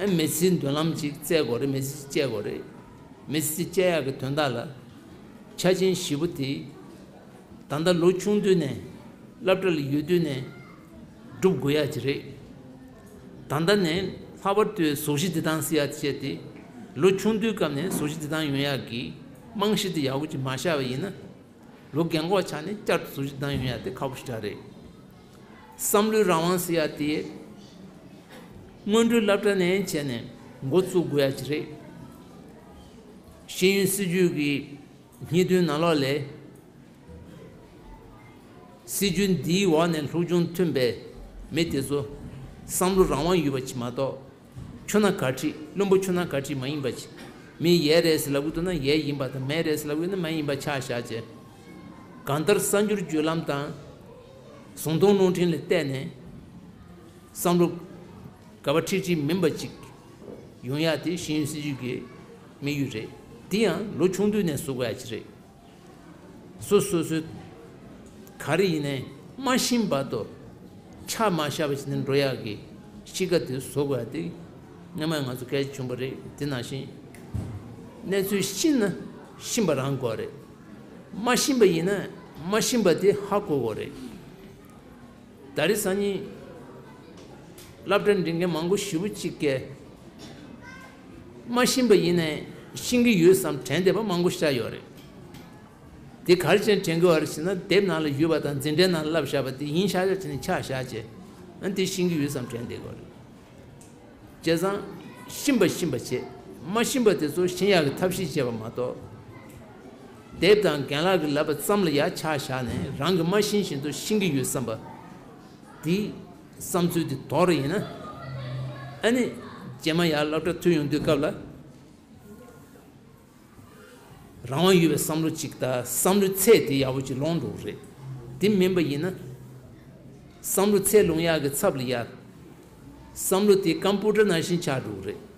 ཨ་མི་ཚེའི་མདུན་ལམ་ཅིག་བཙལ་དགོས་རེད། མི་ཚེ་ཅིག་བཙལ་དགོས་རེད། མི་ཚེ་ཅིག་བཙལ་ཡག་གི་དོན་དག་ལ་ཆ་རྐྱེན་བཞི་པོ་དེ། ད་ལྟ་ལོ་ཆུང་དུས་ནས་སློབ་གྲྭ་ལ་ཡོད་དུས་ནས་སྒྲུབ་དགོས་ཡ་ཅིག་རེད། ད་ལྟ་ནས་ལྷག་པར་དུ་གཟུགས་གཞི་བདེ་ཐང་ཟེར་ཡ་དེ་བྱས་ཏེ། ལོ་ཆུང་དུས་སྐབས་ནས་གཟུགས་གཞི་བདེ་ཐང་ཡོང་ཡ་གི་རྨང་གཞི་དེ་ཡག་པོ་ཅིག་མ་བཞག་པ་ཡིན་ན། ལོ་རྒན་གོག་ཆགས་ནས་བསྐྱར་དུ་གཟུགས་གཞི་བདེ་ཐང་ཡོང་ཡ་དེ་ཁག་པོ་ཞེ་དྲག་རེད། བསམ་བློའི་རང་དབང་ཟེར་ཡ་དེ་སྔོན་འགྲོའི་སློབ་གྲྭ་ནས་བྱས་ནས་འགོ་བཙུགས་དགོས་ཡ་ཅིག་རེད། ཤེས་ཡོན་སྲིད་བྱུས་ཀྱི་སྙིང་དོན་ནང་ལོགས་ལས། སྲིད་བྱུས་འདིའི་འོག་ནས་སློབ་སྦྱོང་ཐོན་པའི་མི་དེ་ཚོ་བསམ་བློ་རང་དབང་ཡོད་པ་ཅིག་མ་གཏོགས། ཁྱོད་ན་ག་ཁྲིད། བླུན་པོ་ཁྱོད་ན་ག་ཁྲིད་མ་ཡིན་པ་ཅིག་མི་ཡས་རེད་ཟེར་ལབ་གི་འདུག་ན་ཡས་ཡིན་པ་དང་། མེད་རེད་ཟེར་ལབ་གི་འདུག་ན་མ་ཡིན་པ་ཆ་བཞག་བྱས། གང་ལྟར་གསར་འགྱུར་བརྒྱུད་ལམ་དང་། གཟུང་སྟོང་རླུང་འཕྲིན་ལ་བལྟས་ནས། བསམ་བློ་ག་པ་ཁྲིག་ཁྲིག་མིན་པ་ཅིག་ཡོང་ཡ་དེ་ཤེས་ཡོན་སྲིད་བྱུས་ཀྱི་དམིགས་ཡུལ་རེད། དེ་ཡང་ལོ་ཆུང་དུས་ནས་བཟོ་དགོས་ཡ་ཅིག་རེད། སོ་སོ་སོའི་ག་རེ་ཡིན་ནའི་མ་ཤེས་བར་དུ་ཆ་མ་བཞག་པ་ཞིག་ནས་འགྲོ་ཡག་གི་གཤིས་ཀ་དེ་བཟོ་དགོས་ཡ་དེ་སྔོན་མ་ང་ཚོ་གལ་ཆེ་བྱུང་བ་རེད། དེ་ནང་བཞིན་གནས་ཚུལ་ཤེས་ན་ཤེས་པ་རང་དགོས་རེད། མ་ཤེས་པ་ཡིན་ན་མ་ཤེས་པ་དེ་ཧ་གོ་དགོས་རེད། ད་རེས་སང་ཉིན་སློབ་གྲྭ་འགྲིམ་མཁན་མང་པོ་ཞེ་པོ་ཅིག་གིས་མ་ཤེས་པ་ཡིན་ནའི་ཤེས་ཀྱི་ཡོད་བསམ་དྲན་བསྡད་པ་མང་པོ་ཞིག་ཡོད་རེད། དེ་ག་རེ་བྱས་ནས་དྲན་གྱི་ཡོད་རེད་ཟེར་ན། དེབ་ནང་ལ་ཡོད་པ་དང་འཛིན་གྲྭའི་ནང་ལ་བསླབས་བཞག་པ་དེ་ཡིན་ཤག་ཤག་བྱས་ནས་ཆ་བཞག་བྱས། ཨ་ནི་དེ་ཤེས་ཀྱི་ཡོད་བསམ་དྲན་བསྡད་ཀྱི་ཡོད་རེད། བྱས་ཙང་ཤེས་པ་ཤེས་པ་བྱེད། མ་ཤེས་པ་དེ་ཚོ་ཤེས་ཡག་གི་ཐབས་ཤེས་བྱེད་པ་མ་གཏོགས། དེབ་དང་རྒན་ལགས་ཀྱིས་ལབ་པ་ཙམ་ལ་ཡ་ཆ་བཞག་ནས་རང་གིས་མ་ཤེས་བཞིན་དུ་ཤེས་ཀྱི་ཡོད་བསམ་པ། དེའི་བསམ་ཚུལ་དེ་དོར་ཡིན་ན། ཨ་ནི་རྗེས་མ་ཡར་སློབ་གྲྭ་ཐོན་ཡོང་དུས་སྐབས་ལ། རང་དབང་ཡོད་པའི་བསམ་བློ་གཅིག་དང་བསམ་བློའི་ཚད་དེ་ཡག་པོ་ཅིག་ལོངས་འགྲོ་གི་རེད། དེ་མིན་པ་ཡིན་ན། བསམ་བློ་ཚད་ལོངས་ཡག་གི་ཚབ་ལ་ཡ། བསམ་བློ་དེ་ཀམ་པུ་ཊར་ནང་བཞིན་ཆགས་འགྲོ་གི་རེད།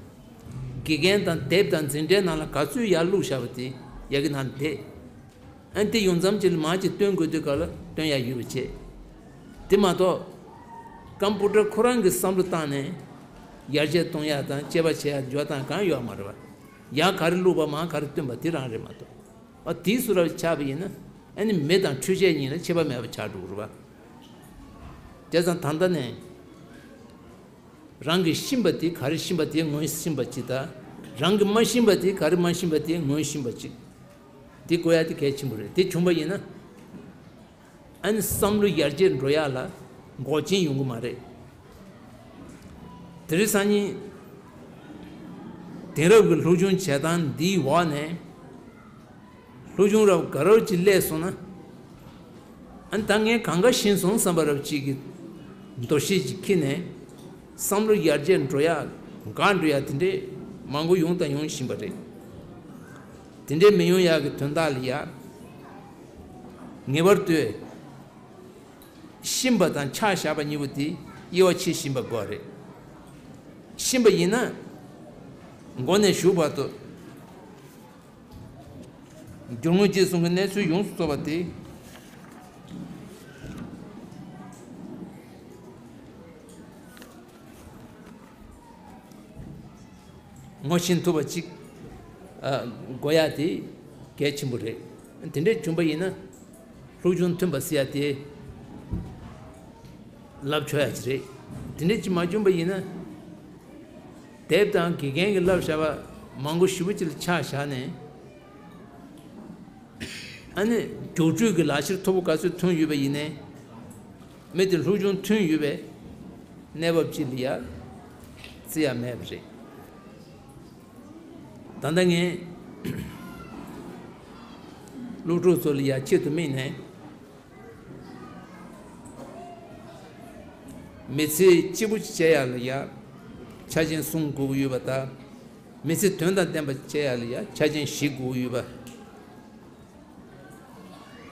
དགེ་རྒན་དང་དེབ་དང་འཛིན་གྲྭའི་ནང་ལ་ག་ཚོད་ཡར་བླུགས་བཞག་པ་དེ་ཡ་གི་ནང་བསྡད། ཨ་ནི་དེ་ཡོང་མཚམས་ཅིག་ལ་མར་ཅིག་སྟོན་དགོས་དུས་སྐབས་ལ་སྟོན་ཡག་ཡོད་པ་བྱེད། དེ་མ་གཏོགས། ཀམ་པུ་ཊར་ཁོ་རང་གི་བསམ་བློ་བཏང་ནས་ཡར་རྒྱས་གཏོང་ཡག་དང་དཔྱད་པ་བྱེད་ཡག་འཇོག་སྟངས་གང་ཡོད་མ་རེད་པ། ཡར་ག་རེ་བླུགས་པ་མར་ག་རེ་བཏོན་པ་དེ་རང་རེད་མ་གཏོགས། ཨ་དེའི་བཟོ་འདྲ་ཆགས་པ་ཡིན་ན། ཨ་ནི་མི་དང་འཕྲུལ་ཆས་གཉིས་ལ་ཁྱད་པར་མེད་པ་ཆགས་འགྲོ་གི་རེད་པ། བྱས་ཙང་ད་ལྟ་ནས་རང་གིས་ཤེས་པ་དེ་ག་རེ་ཤེས་པ་དེ་ངོས་ཤེས་པ་ཅིག་དང་། རང་གིས་མ་ཤེས་པ་དེ་ག་རེ་མ་ཤེས་པ་དེ་ངོས་ཤེས་པ་ཅིག་དེ་དགོས་ཡ་དེ་གལ་ཆེན་པོ་རེད། དེ་བྱུང་པ་ཡིན་ན། ཨ་ནི་བསམ་བློ་ཡར་རྒྱས་འགྲོ་ཡག་ལ་འགོག་རྐྱེན་ཡོང་གི་མ་རེད། དེ་རིང་སང་ཉིན་དེང་རབས་ཀྱི་སློབ་སྦྱོང་བྱེད་སྟངས་འདིའི་འོག་ནས་སློབ་སྦྱོང་རབ་དགའ་རབ་ཅིག་སླེབས་སོང་ན། ཨ་ནི་ད་ངས་གང་ག་ཤེས་སོང་བསམ་པ་རབ་ཅིག་གི་འདུ་ཤེས་ཅིག་འཁྱེར་ནས། བསམ་བློ་ཡར་རྒྱས་འགྲོ་ཡག་འགག་འགྲོ་ཡག་དེ་འདྲས་མང་པོ་ཡོང་དང་ཡོང་བཞིན་པ་རེད། དེ་འདྲས་མི་ཡོང་ཡག་གི་དོན་དག་ལ་ཡ། ངེས་པར་དུ་ཤེས་པ་དང་ཆ་བཞག་པ་གཉིས་པོ་དེ་དབྱེ་བ་ཕྱེ་ཤེས་པ་དགོས་རེད། ཤེས་པ་ཡིན་ན་མགོ་ནས་མཇུག་བར་དུ། སྒྱུར་དངོས་རྗེས་གསུང་གི་གནས་ཚུལ་ཡོངས་སུ་རྫོགས་པ་དེ། ངོ་ཤེས་ཐུབ་པ་ཅིག་ཨ་དགོས་ཡ་དེ་གལ་ཆེན་པོ་རེད། དེ་འདྲས་བྱུང་པ་ཡིན་ན། སློབ་སྦྱོང་ཐོན་པ་ཟེར་ཡ་དེ་ལབ་ཆོག་ཡ་ཅིག་རེད། དེ་འདྲས་ཅིག་མ་བྱུང་པ་ཡིན་ན། དེབ་དང་དགེ་རྒན་གྱིས་བསླབས་བཞག་པ་མང་པོ་ཞེ་པོ་ཅིག་ལ་ཆ་བཞག་ནས། ཨ་ནི་རྒྱུགས་སྤྲོད་ཀྱི་ལག་ཁྱེར་མཐོ་པོ་ག་ཚོད་ཐོན་ཡོད་པ་ཡིན་ནའི། མི་དེ་སློབ་སྦྱོང་ཐོན་ཡོད་པའི་གནས་བབ་ཅིག་ལ་ཡ་བརྩི་ཡ་མེད་པ་རེད། ད་ལྟ་ངས་ སློབ་ཕྲུག་ཚོ་ལ་ཡ་ཆེད་དུ་དམིགས་ནས། མི་ཚེ་སྐྱིད་པོ་བྱེད་ཡག་ལ་ཡ་ཆ་རྐྱེན་གསུམ་དགོས་ཀྱི་ཡོད་པ་དང་། མི་ཚེ་དོན་དང་ལྡན་པ་བྱེད་ཡག་ལ་ཡ་ཆ་རྐྱེན་བཞི་དགོས་ཀྱི་ཡོད་པ།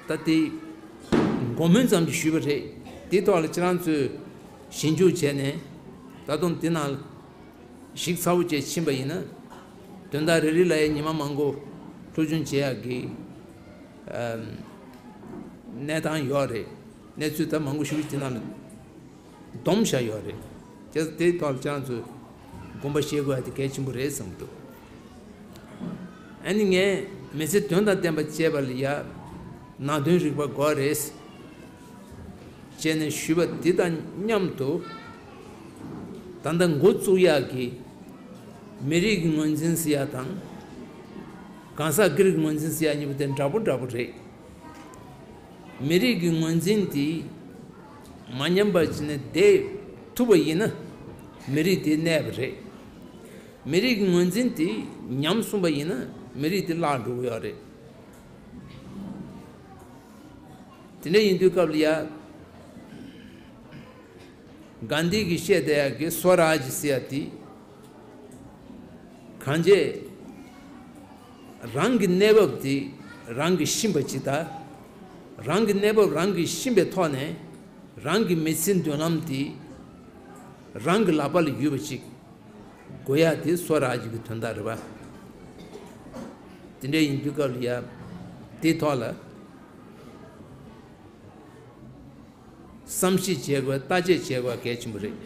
ད་དེ་འགོ་སྨོན་ཙམ་གྱིས་ཞུས་པ་རེད། དེ་ཐོག་ལ་ཁྱེད་རང་ཚོས་ཞིབ་འཇུག་བྱས་ནས། ད་དུང་དེ་ནང་ཞིབ་ཚགས་པོ་བྱས་ཕྱིན་པ་ཡིན་ན། དོན་དག་རེ་རེ་ལ་ཡང་ཉི་མ་མང་པོ་སློབ་སྦྱོང་བྱེད་ཡག་གི་ཨམ་གནས་སྟངས་ཡོད་རེད། གནས་ཚུལ་ད་མང་པོ་ཞིག་དེ་ནང་ལ་བསྡོམས་བཞག་ཡོད་རེད། བྱས་ཙང་དེའི་ཐོག་ལ་ཁྱེད་རང་ཚོས་དགོངས་པ་བཞེས་དགོས་ཡ་དེ་གལ་ཆེན་པོ་རེད་བསམ་གྱི་འདུག་ཨ་ནི་ངས་མི་ཚེ་དོན་དང་ལྡན་པ་བྱེད་པ་ལ་ཡ་ནང་དོན་རིག་པ་དགོས་རེད། བྱས་ནས་ཞུས་པ་འདི་དང་མཉམ་དུ། ད་ལྟ་འགོ་བཙུགས་ཡག་གི་མི་རིགས་ཀྱི་ངོས་འཛིན་ཟེར་ཡག་དང་། གང་ཟག་སྒེར་གྱི་ངོས་འཛིན་ཟེར་ཡག་གཉིས་པོ་དེ་འདྲ་པོ་འདྲ་པོ་རེད། མི་རིགས་ཀྱི་ངོས་འཛིན་དེ་མ་ཉམས་པ་བྱས་ནས་བསྡད་ཐུབ་པ་ཡིན་ན། མི་རིགས་དེ་གནས་པ་རེད། མི་རིགས་ཀྱི་ངོས་འཛིན་དེ་ཉམས་སོང་པ་ཡིན་ན། མི་རིགས་དེ་བརླག་འགྲོ་གི་ཡོད་རེད། དེ་འདྲ་ཡིན་དུས་སྐབས་ལ་ཡ། གྷན་དྷི་གིས་བཤད་བསྡད་ཡག་གི་སྭ་རཱཇ་ཟེར་ཡག་དེ། གང་བྱས། རང་གི་གནས་བབ་དེ་རང་གིས་ཤེས་པ་ཅིག་དང་། རང་གི་གནས་བབ་རང་གིས་ཤེས་པའི་ཐོག་ནས། རང་གི་མི་ཚེའི་མདུན་ལམ་དེ་རང་གི་ལག་པ་ལ་ཡོད་པ་ཅིག་དགོས་ཡག་དེ་སྭ་རཱཇ་གི་དོན་དག་རེད་པ། དེ་འདྲ་ཡིན་དུས་སྐབས་ལ་ཡ། དེའི་ཐོག་ལ། བསམ་གཞིག་བྱེད་དགོས། བརྟག་དཔྱད་བྱེད་དགོས་གལ་ཆེན་པོ་རེད།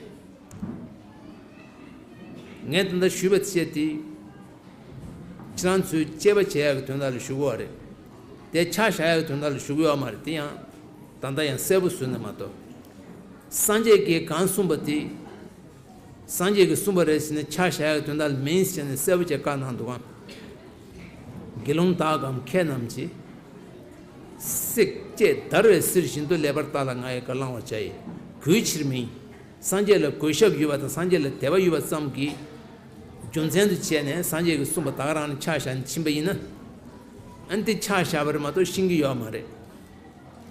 ངས་ད་ལྟ་ཞུས་པ་བཅས་དེ། ཁྱེད་རང་ཚོའི་དཔྱད་པ་བྱེད་ཡག་གི་དོན་དག་ལ་ཞུ་གི་ཡོད་རེད། དེ་ཆ་བཞག་ཡག་གི་དོན་དག་ལ་ཞུ་གི་ཡོད་མ་རེད། དེ་ཡང་ད་ལྟ་ཡང་གསལ་པོ་བཟོས་ནས་མ་གཏོགས། སངས་རྒྱས་ཀྱིས་གང་གསུངས་པ་དེ། སངས་རྒྱས་ཀྱིས་གསུངས་པ་རེད་ཟེར་ནས་ཆ་བཞག་ཡག་དོན་དག་མིན་ཟེར་ནས་གསལ་པོ་བྱས་བཀའ་གནང་འདུག་གམ། དགེ་སློང་དག་གམ་མཁས་རྣམས་ཀྱིས། བསྲེགས་བཅད་བརྡར་བའི་གསེར་བཞིན་དུ། ཀླད་པར་བཏགས་ལ་ང་ཡི་བཀའ་བླང་བར་བྱ་ཡི། གུས་ཕྱིར་མིན། སངས་རྒྱས་ལ་གུས་ཞབས་ཡོད་པ་དང་། སངས་རྒྱས་ལ་དད་པ་ཡོད་པ་ཙམ་གྱི་རྒྱུ་མཚན་དུ་བྱས་ནས་སངས་རྒྱས་ཀྱིས་གསུངས་པ་ད་ག་རང་ནས་ཆ་བཞག་ནས་ཕྱིན་པ་ཡིན་ན། ཨ་ནི་དེ་ཆ་བཞག་པ་རེད་མ་གཏོགས་ཤེས་ཀྱི་ཡོད་མ་རེད།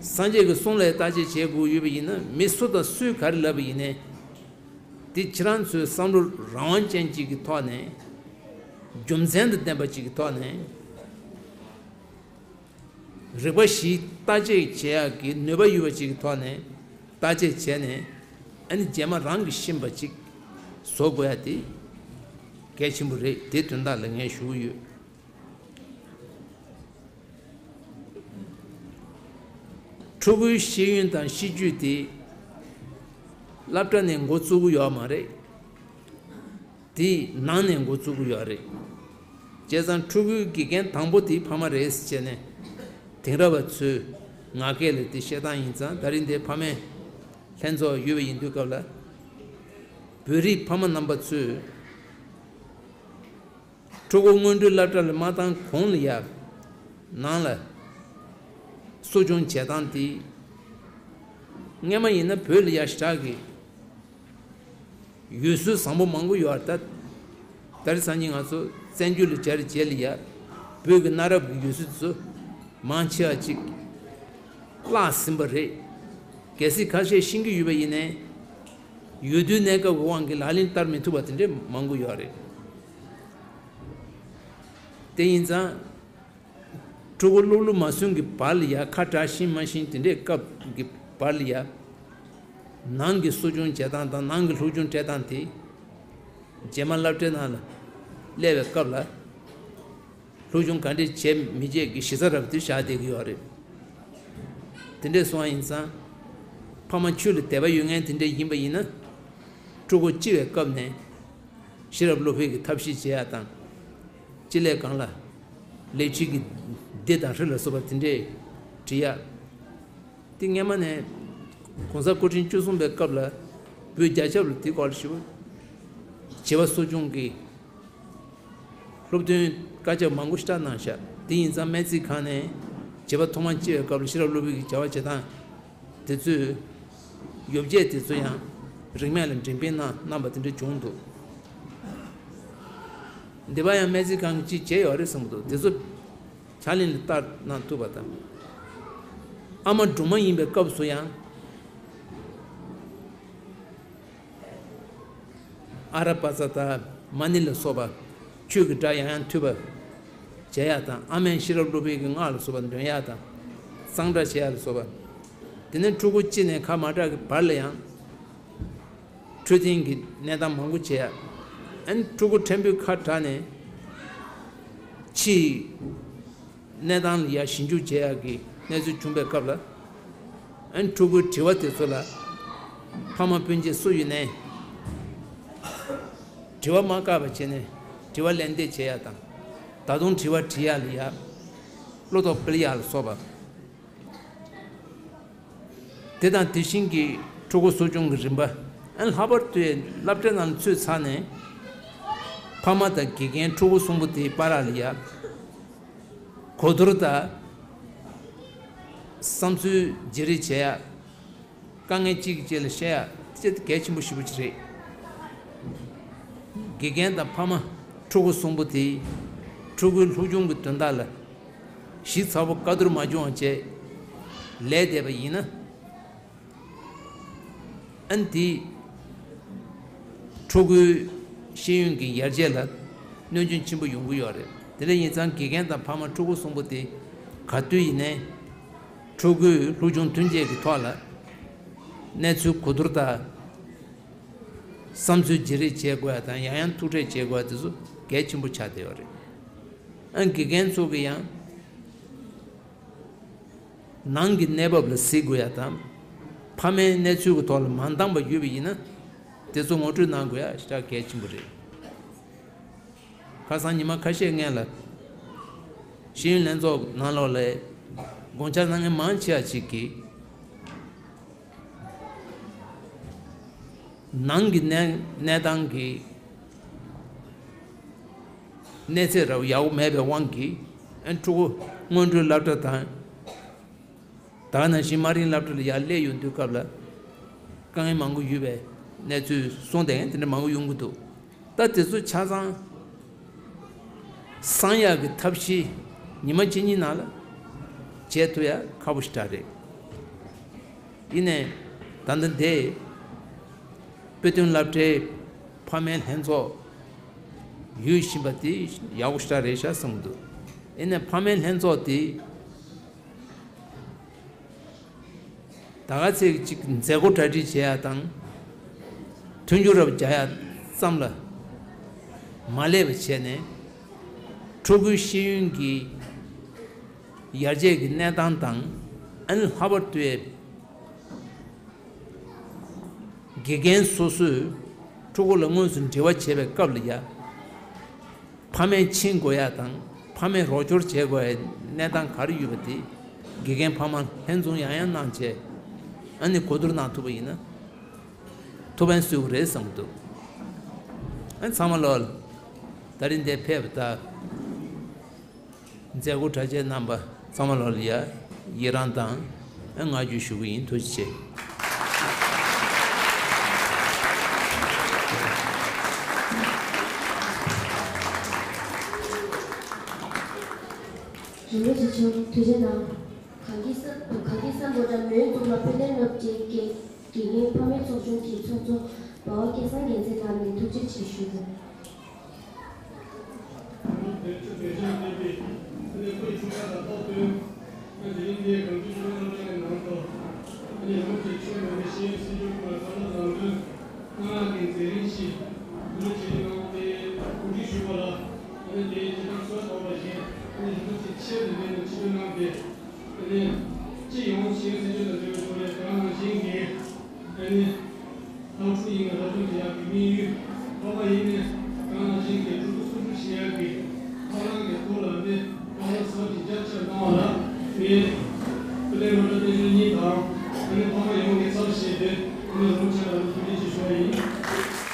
སངས་རྒྱས་ཀྱི་གསུང་ལ་བརྟག་དཔྱད་བྱེད་དགོས་ཡོད་པ་ཡིན་ན། མི་སུ་དང་སུས་ག་རེ་ལབ་པ་ཡིན་ནའི། དེ་ཁྱེད་རང་ཚོའི་བསམ་བློ་རང་དབང་ཅན་ཅིག་གི་ཐོག་ནས། རྒྱུ་མཚན་དང་ལྡན་པ་ཅིག་གི་ཐོག་ནས། རིག་པ་བཞིའི་བརྟག་དཔྱད་བྱེད་ཡག་གི་ནུས་པ་ཡོད་པ་ཅིག་གི་ཐོག་ནས་བརྟག་དཔྱད་བྱས་ནས། ཨ་ནི་རྗེས་མ་རང་གིས་ཤེས་པ་ཅིག་བཟོ་དགོས་ཡ་དེ་གལ་ཆེན་པོ་རེད། དེ་དོན་དག་ལ་ངས་ཞུ་གི་ཡོད། ཕྲུ་གུའི་ཤེས་ཡོན་དང་ཤེས་རྒྱུད་དེ་སློབ་གྲྭ་ནས་འགོ་བཙུགས་ཀྱི་ཡོད་མ་རེད། དེ་ནང་ནས་འགོ་བཙུགས་ཀྱི་ཡོད་རེད། བྱས་ཙང་ཕྲུ་གུའི་དགེ་རྒན་དང་པོ་དེ་ཕ་མ་རེད་ཟེར་བྱས་ནས། དེང་རབས་པ་ཚོས་ངག་སྐད་ལ་དེ་བཤད་སྟངས་ཡིན་ཙང་། ད་རིང་འདིར་ཕ་མའི་ལྷན་ཚོགས་ཡོད་པ་ཡིན་དུས་སྐབས་ལ། བོད་རིགས་ཕ་མ་རྣམ་པ་ཚོས་ཕྲུ་གུ་སྔོན་འགྲོའི་སློབ་གྲྭ་ལ་མ་བཏང་གོང་ལ་ཡ། ནང་ལ་གསོ་སྐྱོང་བྱེད་སྟངས་དེ། སྔན་མ་ཡིན་ན་བོད་ལ་ཡ་ཞེ་དྲག་གི་ཡུལ་སྲོལ་བཟང་པོ་མང་པོ་ཡོད་རེད། ད་ད་རེས་སང་ཉིན་ང་ཚོ་བཙན་བྱོལ་ལ་གྱར་རྗེས་ལ་ཡ། བོད་ཀྱི་གནའ་རབས་ཀྱི་ཡུལ་སྲོལ་དེ་ཚོ་མང་ཆེ་བ་ཅིག་བརླག་ཟིན་པ་རེད། གལ་སྲིད་ཁ་ཤས་ཤེས་ཀྱི་ཡོད་པ་ཡིན་ནའི། ཡོད་དུས་གནས་སྐབས་ཀྱི་དབང་གིས་ལག་ལེན་བསྟར་མི་ཐུབ་པ་དེ་འདྲ་མང་པོ་ཡོད་རེད། དེ་ཡིན་ཙང་། ཕྲུ་གུ་སློབ་ལུགས་མ་སོན་གྱི་བར་ལ་ཡ། ཁ་གྲག་ཤེས་མ་ཤེས་དེ་འདྲའི་སྐབས་ཀྱི་བར་ལ་ཡ། ནང་གི་གསོ་སྐྱོང་བྱེད་སྟངས་དང་། ནང་གི་སློབ་སྦྱོང་སྤྲད་སྟངས་དེ། རྗེས་མ་སློབ་གྲྭའི་ནང་ལ་སླེབས་པའི་སྐབས་ལ། སློབ་སྦྱོང་ག་འདྲས་བྱེད་མི་བྱེད་ཀྱི་གཞི་རྩ་རབ་དེ་བཞག་བསྡད་ཀྱི་ཡོད་རེད། དེ་འདྲས་སོང་བ་ཡིན་ཙང་། ཕ་མ་ཆོས་ལ་དད་པ་ཡོད་མཁན་དེ་འདྲས་ཡིན་པ་ཡིན་ན། ཕྲུ་གུ་སྐྱེ་བའི་སྐབས་ནས་ཤེས་རབ་བློ་འཕེལ་གྱི་ཐབས་ཤེས་བྱེད་ཡ་དང་། སྤྱི་ལས་སྒང་ལ་ལས་བྱེད་ཀྱི་སྡེ་དང་རིགས་ལ་སོགས་པ་དེ་འདྲས་འབྲི་ཡ། དེ་སྔན་མ་ནས་༸གོང་ས་སྐུ་ཕྲེང་བཅུ་གསུམ་པའི་སྐབས་ལ་བོད་རྒྱ་ཁྱབ་ལ་དེ་སྐོར་ལ་ཞུ་བ། བྱིས་པ་གསོ་སྐྱོང་གི་སློབ་སྟོན་བཀའ་ཁྱབ་མང་པོ་ཞིག་བཀྲམ་གནང་ཤག་དེ་ཡིན་ཙང་སྨན་རྩིས་ཁང་ནས་བྱིས་པ་ཐོག་མར་སྐྱེ་བའི་སྐབས་ལ་ཤེས་རབ་སློབ་དཔོན་གྱི་བྱ་བ་བྱེད་སྟངས་དེ་ཚོའི་ཡོ་བྱད་དེ་ཚོ་ཡང་རིན་མེད་ལ་འགྲེམས་སྤེལ་གནང་གནང་བ་དེ་འདྲ་བྱུང་འདུག་འདི་པ་ཡང་སྨན་རྩིས་ཁང་གིས་ཅིག་བྱས་ཡོད་རེད་བསམ་གྱི་འདུག་དེ་ཚོ་ཕྱག་ལེན་ལ་བསྟར་གནང་ཐུབ་པ་དང་། ཨ་མ་སྒྲོལ་མ་ཡིན་པའི་སྐབས་སུ་ཡང་ཨ་ར་པ་ཙ་དང་མ་ཎི་ལ་སོགས་པ་ཆོས་ཀྱི་སྒྲ་ཡང་ཡང་ཐོས་པ་བྱེད་ཡག་དང་། ཨ་མའི་ཤེས་རབ་སློབ་དཔོན་གྱི་སྔགས་ལ་སོགས་པ་འདོན་ཡག་དང་། གཙང་སྦྲ་བྱེད་ཡག་ལ་སོགས་པ། དེ་ནས་ཕྲུ་གུ་སྐྱེས་ནས་ཁ་མ་གྲགས་ཀྱི་བར་ལ་ཡང་འཕྲོད་བསྟེན་གྱི་གནས་སྟངས་མང་པོ་བྱེད་ཡག་ཨན་ཕྲུ་གུ་ཕྲན་བུའི་ཁ་གྲགས་ནས་ཕྱིའི་གནས་སྟངས་ལ་ཡ་ཞིབ་འཇུག་བྱེད་ཡག་གི་གནས་ཚུལ་བྱུང་བའི་སྐབས་ལ། ཨན་ཕྲུ་གུའི་དྲི་བ་དེ་ཚོ་ལ་ཕ་མ་སྤུན་མཆེད་སུ་ཡིན་ནའི་དྲི་བ་མ་བཀག་པ་བྱས་ནས་དྲི་བ་ལན་འདེབས་བྱེད་ཡག་དང་། ད་དུང་དྲི་བ་དྲི་ཡག་ལ་ཡ་བློ་དོགས་སྤེལ་ཡག་ལ་སོགས་པ། དེ་དང་དེ་བཞིན་གྱི་ཕྲུ་གུ་གསོ་སྐྱོང་གི་རིམ་པ། ཨན་ལྷག་པར་དུ་སློབ་གྲྭའི་ནང་ཚུད་ཚར་ནས་ཕ་མ་དང་དགེ་རྒན་ཕྲུ་གུ་གསུམ་པོ་དེའི་བར་ལ་ཡ་གོ་བསྡུར་དང་བསམ་ཚུལ་བརྗེ་རེས་བྱེད་ཡག་དཀའ་ངལ་གཅིག་གིས་གཅིག་ལ་བཤད་ཡག་དེ་གལ་ཆེན་པོ་ཞེ་པོ་ཅིག་རེད། དགེ་རྒན་དང་ཕ་མ་ཕྲུ་གུ་གསུམ་པོ་དེས་ཕྲུ་གུའི་སློབ་སྦྱོང་གི་དོན་དག་ལ་ཞིབ་ཚགས་པོ་བཀའ་བསྡུར་མ་བྱུང་བ་བྱས་ལས་བསྡད་པ་ཡིན་ན། ཨན་དེས་ཕྲུ་གུའི་ཤེས་ཡོན་གྱི་ཡར་རྒྱས་ལ་གནོད་སྐྱོན་ཆེན་པོ་ཡོང་གི་ཡོད་རེད། དེ་འདྲ་ཡིན་ཙང་དགེ་རྒན་དང་ཕ་མ་ཕྲུ་གུ་གསུམ་པོ་དེ་ག་དུས་ཡིན་ནའི་ཕྲུ་གུའི་སློབ་སྦྱོང་ཐོན་སྐྱེད་ཀྱི་ཐོག་ལ་གནས་ཚུལ་གོ་བསྡུར་དང་བསམ་ཚུལ་བརྗེ་རེས་བྱེད་དགོས་ཡ་དང་། ཡང་ཡང་ཐུག་འཕྲད་བྱེད་དགོས་ཡ་དེ་ཚོ་གལ་ཆེན་པོ་ཆགས་བསྡད་ཡོད་རེད། ཨ་དགེ་རྒན་ཚོ་གི་ཡང་ནང་གི་གནས་བབ་ལ་གཟིགས་དགོས་ཡ་དང་། ཕ་མའི་གནས་ཚུལ་གྱི་ཐོག་ལ་མ་འདང་པ་ཡོད་པ་ཡིན་ན་དེ་ཚོ་ངོ་སྤྲོད་གནང་དགོས་ཡ་ཞེ་དྲག་གལ་ཆེན་པོ་རེད། ཁ་སང་ཉི་མ་ཁ་ཤས་སྔོན་ལ་ཤེས་ཡོན་ལྷན་ཚོགས་ནང་ལོགས་ལ་དགོངས་འཆར་གནང་མཁན་མང་ཆེ་བ་ཅིག་གིས། ནང་གི་གནས་གནས་སྟངས་ཀྱི་གནས་ཚད་རབ་ཡག་པོ་མེད་པའི་དབང་གིས། ཨན་ཕྲུ་གུ་སྔོན་འགྲོའི་སློབ་གྲྭ་དང་། ད་ག་ནང་བཞིན་དམའ་རིམ་སློབ་གྲྭ་ལ་ཡར་སླེབས་ཡོང་དུས་སྐབས་ལ་དཀའ་ངལ་མང་པོ་ཡོད་པའི་གནས་ཚུལ་གསུངས་བསྡད་མཁན་དེ་འདྲ་མང་པོ་ཡོང་གི་འདུག་ད་དེ་ཚོ་ཆ་ཚང་སང་ཡག་གི་ཐབས་ཤེས་ཉི་མ་གཅིག་གཉིས་ནང་ལ་བྱེད་ཐུབ་ཡ་ཁག་པོ་ཞེ་དྲག་རེད། ཡིན་ནའི་ད་ལྟ་འདི་དཔེ་སྟོན་སློབ་གྲྭའི་ཕ་མའི་ལྷན་ཚོགས་ཡོད་བཞིན་པ་དེ་ཡག་པོ་ཞེ་དྲག་རེད་ཤག་བསམ་གྱི་འདུག་ཡིན་ནའི་ཕ་མའི་ལྷན་ཚོགས་དེ་ད་ག་ཚད་ཅིག་མཛད་སྒོ་གྲ་སྒྲིག་བྱེད་ཡ་དང་། མཐུན་འགྱུར་རབ་རྒྱག་ཡ་ཙམ་ལ་མ་སླེབས་པ་བྱས་ནས། ཕྲུ་གུའི་ཤེས་ཡོན་གྱི་ཡར་རྒྱས་ཀྱི་གནས་སྟངས་དང་། ཨ་ནི་ལྷག་པར་དུ་དགེ་རྒན་སོ་སོས་ཕྲུ་གུ་ལ་དངོས་སུ་འབྲེལ་བ་བྱེད་པའི་སྐབས་ལ་ཡ། ཕ་མས་ཕྱིན་དགོས་ཡ་དང་ཕ་མས་རོགས་སྐྱོར་བྱེད་དགོས་ཡའི་གནས་སྟངས་ག་རེ་ཡོད་པ་དེ་དགེ་རྒན་ཕ་མ་ལྷན་འཛོམས་ཡང་ཡང་གནང་བྱས། ཨ་ནི་གོ་བསྡུར་གནང་ཐུབ་པ་ཡིན་ན་ཐུགས་ཕན་གསོས་ཀྱི་རེད་བསམ་གྱི་འདུག་ཨ་ཚང་མ་ལོ་ལ་ད་རིང་འདིར་ཕེབས་པ་དང་། མཛད་སྒོ་གྲ་རྒྱས་གནང་བ་ཚང་མ་ལོ་ལ་ཡ་ཡི་རང་དང་། ཨ་བསྔགས་བརྗོད་ཞུ་གི་ཡིན། ཐུགས་རྗེ་ཆེ། རིན་པོ་ཆེ་མཆོག་ཐུགས་རྗེ་གནང་། གངས་སྐྱིད་ས་གངས་སྐྱིད་ས་མགོ་སྦྲ་མོན་གཙུག་ལག་དཔེ་སྟོན་སློབ་གྲྭའི་དགེ་དགེ་རྒན་ཕ་མའི་ཚོགས་ཆུང་གི་ཚོགས་གཙོ་འབའ་བ་སྐལ་བཟང་རྒྱལ་མཚན་ལགས་ནས་ཐུགས་རྗེ་ཆེ་ཞུ། ཨ་ནི་སྤྱི་ཡོངས་ཤེས་ཡོན་སྲིད་བྱུས་དང་འབྲེལ་བའི་ཐོག་ནས་གང་ནང་བཞིན་གྱི་ཨ་ནི་ལྷ་ཕྲུག་ཡིན་ན་ལྷ་ཕྲུག་དེ་ཡག་གི་དམིགས་ཡུལ། ཕ་མ་ཡིན་ནས་གང་ནང་བཞིན་གྱི་ཕྲུ་གུ་གསོ་སྐྱོང་བྱེད་ཡག་གི་ཐབས་ལམ་གྱི་ཐོག་ལ་ནི་ཐབས་ལམ་གསར་ཞིག་རྒྱ་ཆེར་གནང་བ་ལ་ངས་ཀུན་གླེང་སློབ་གྲྭ་རྟེན་གཞི་གཉིས་དང་ཨ་ནི་ཕ་མ་ཡོངས་ཀྱི་ཚབ་བྱས་ཏེ་ཨ་ནི་རོགས་བྱས་པ་ལ་ཐུགས་རྗེ་ཆེ་ཞུ་བ་ཡིན།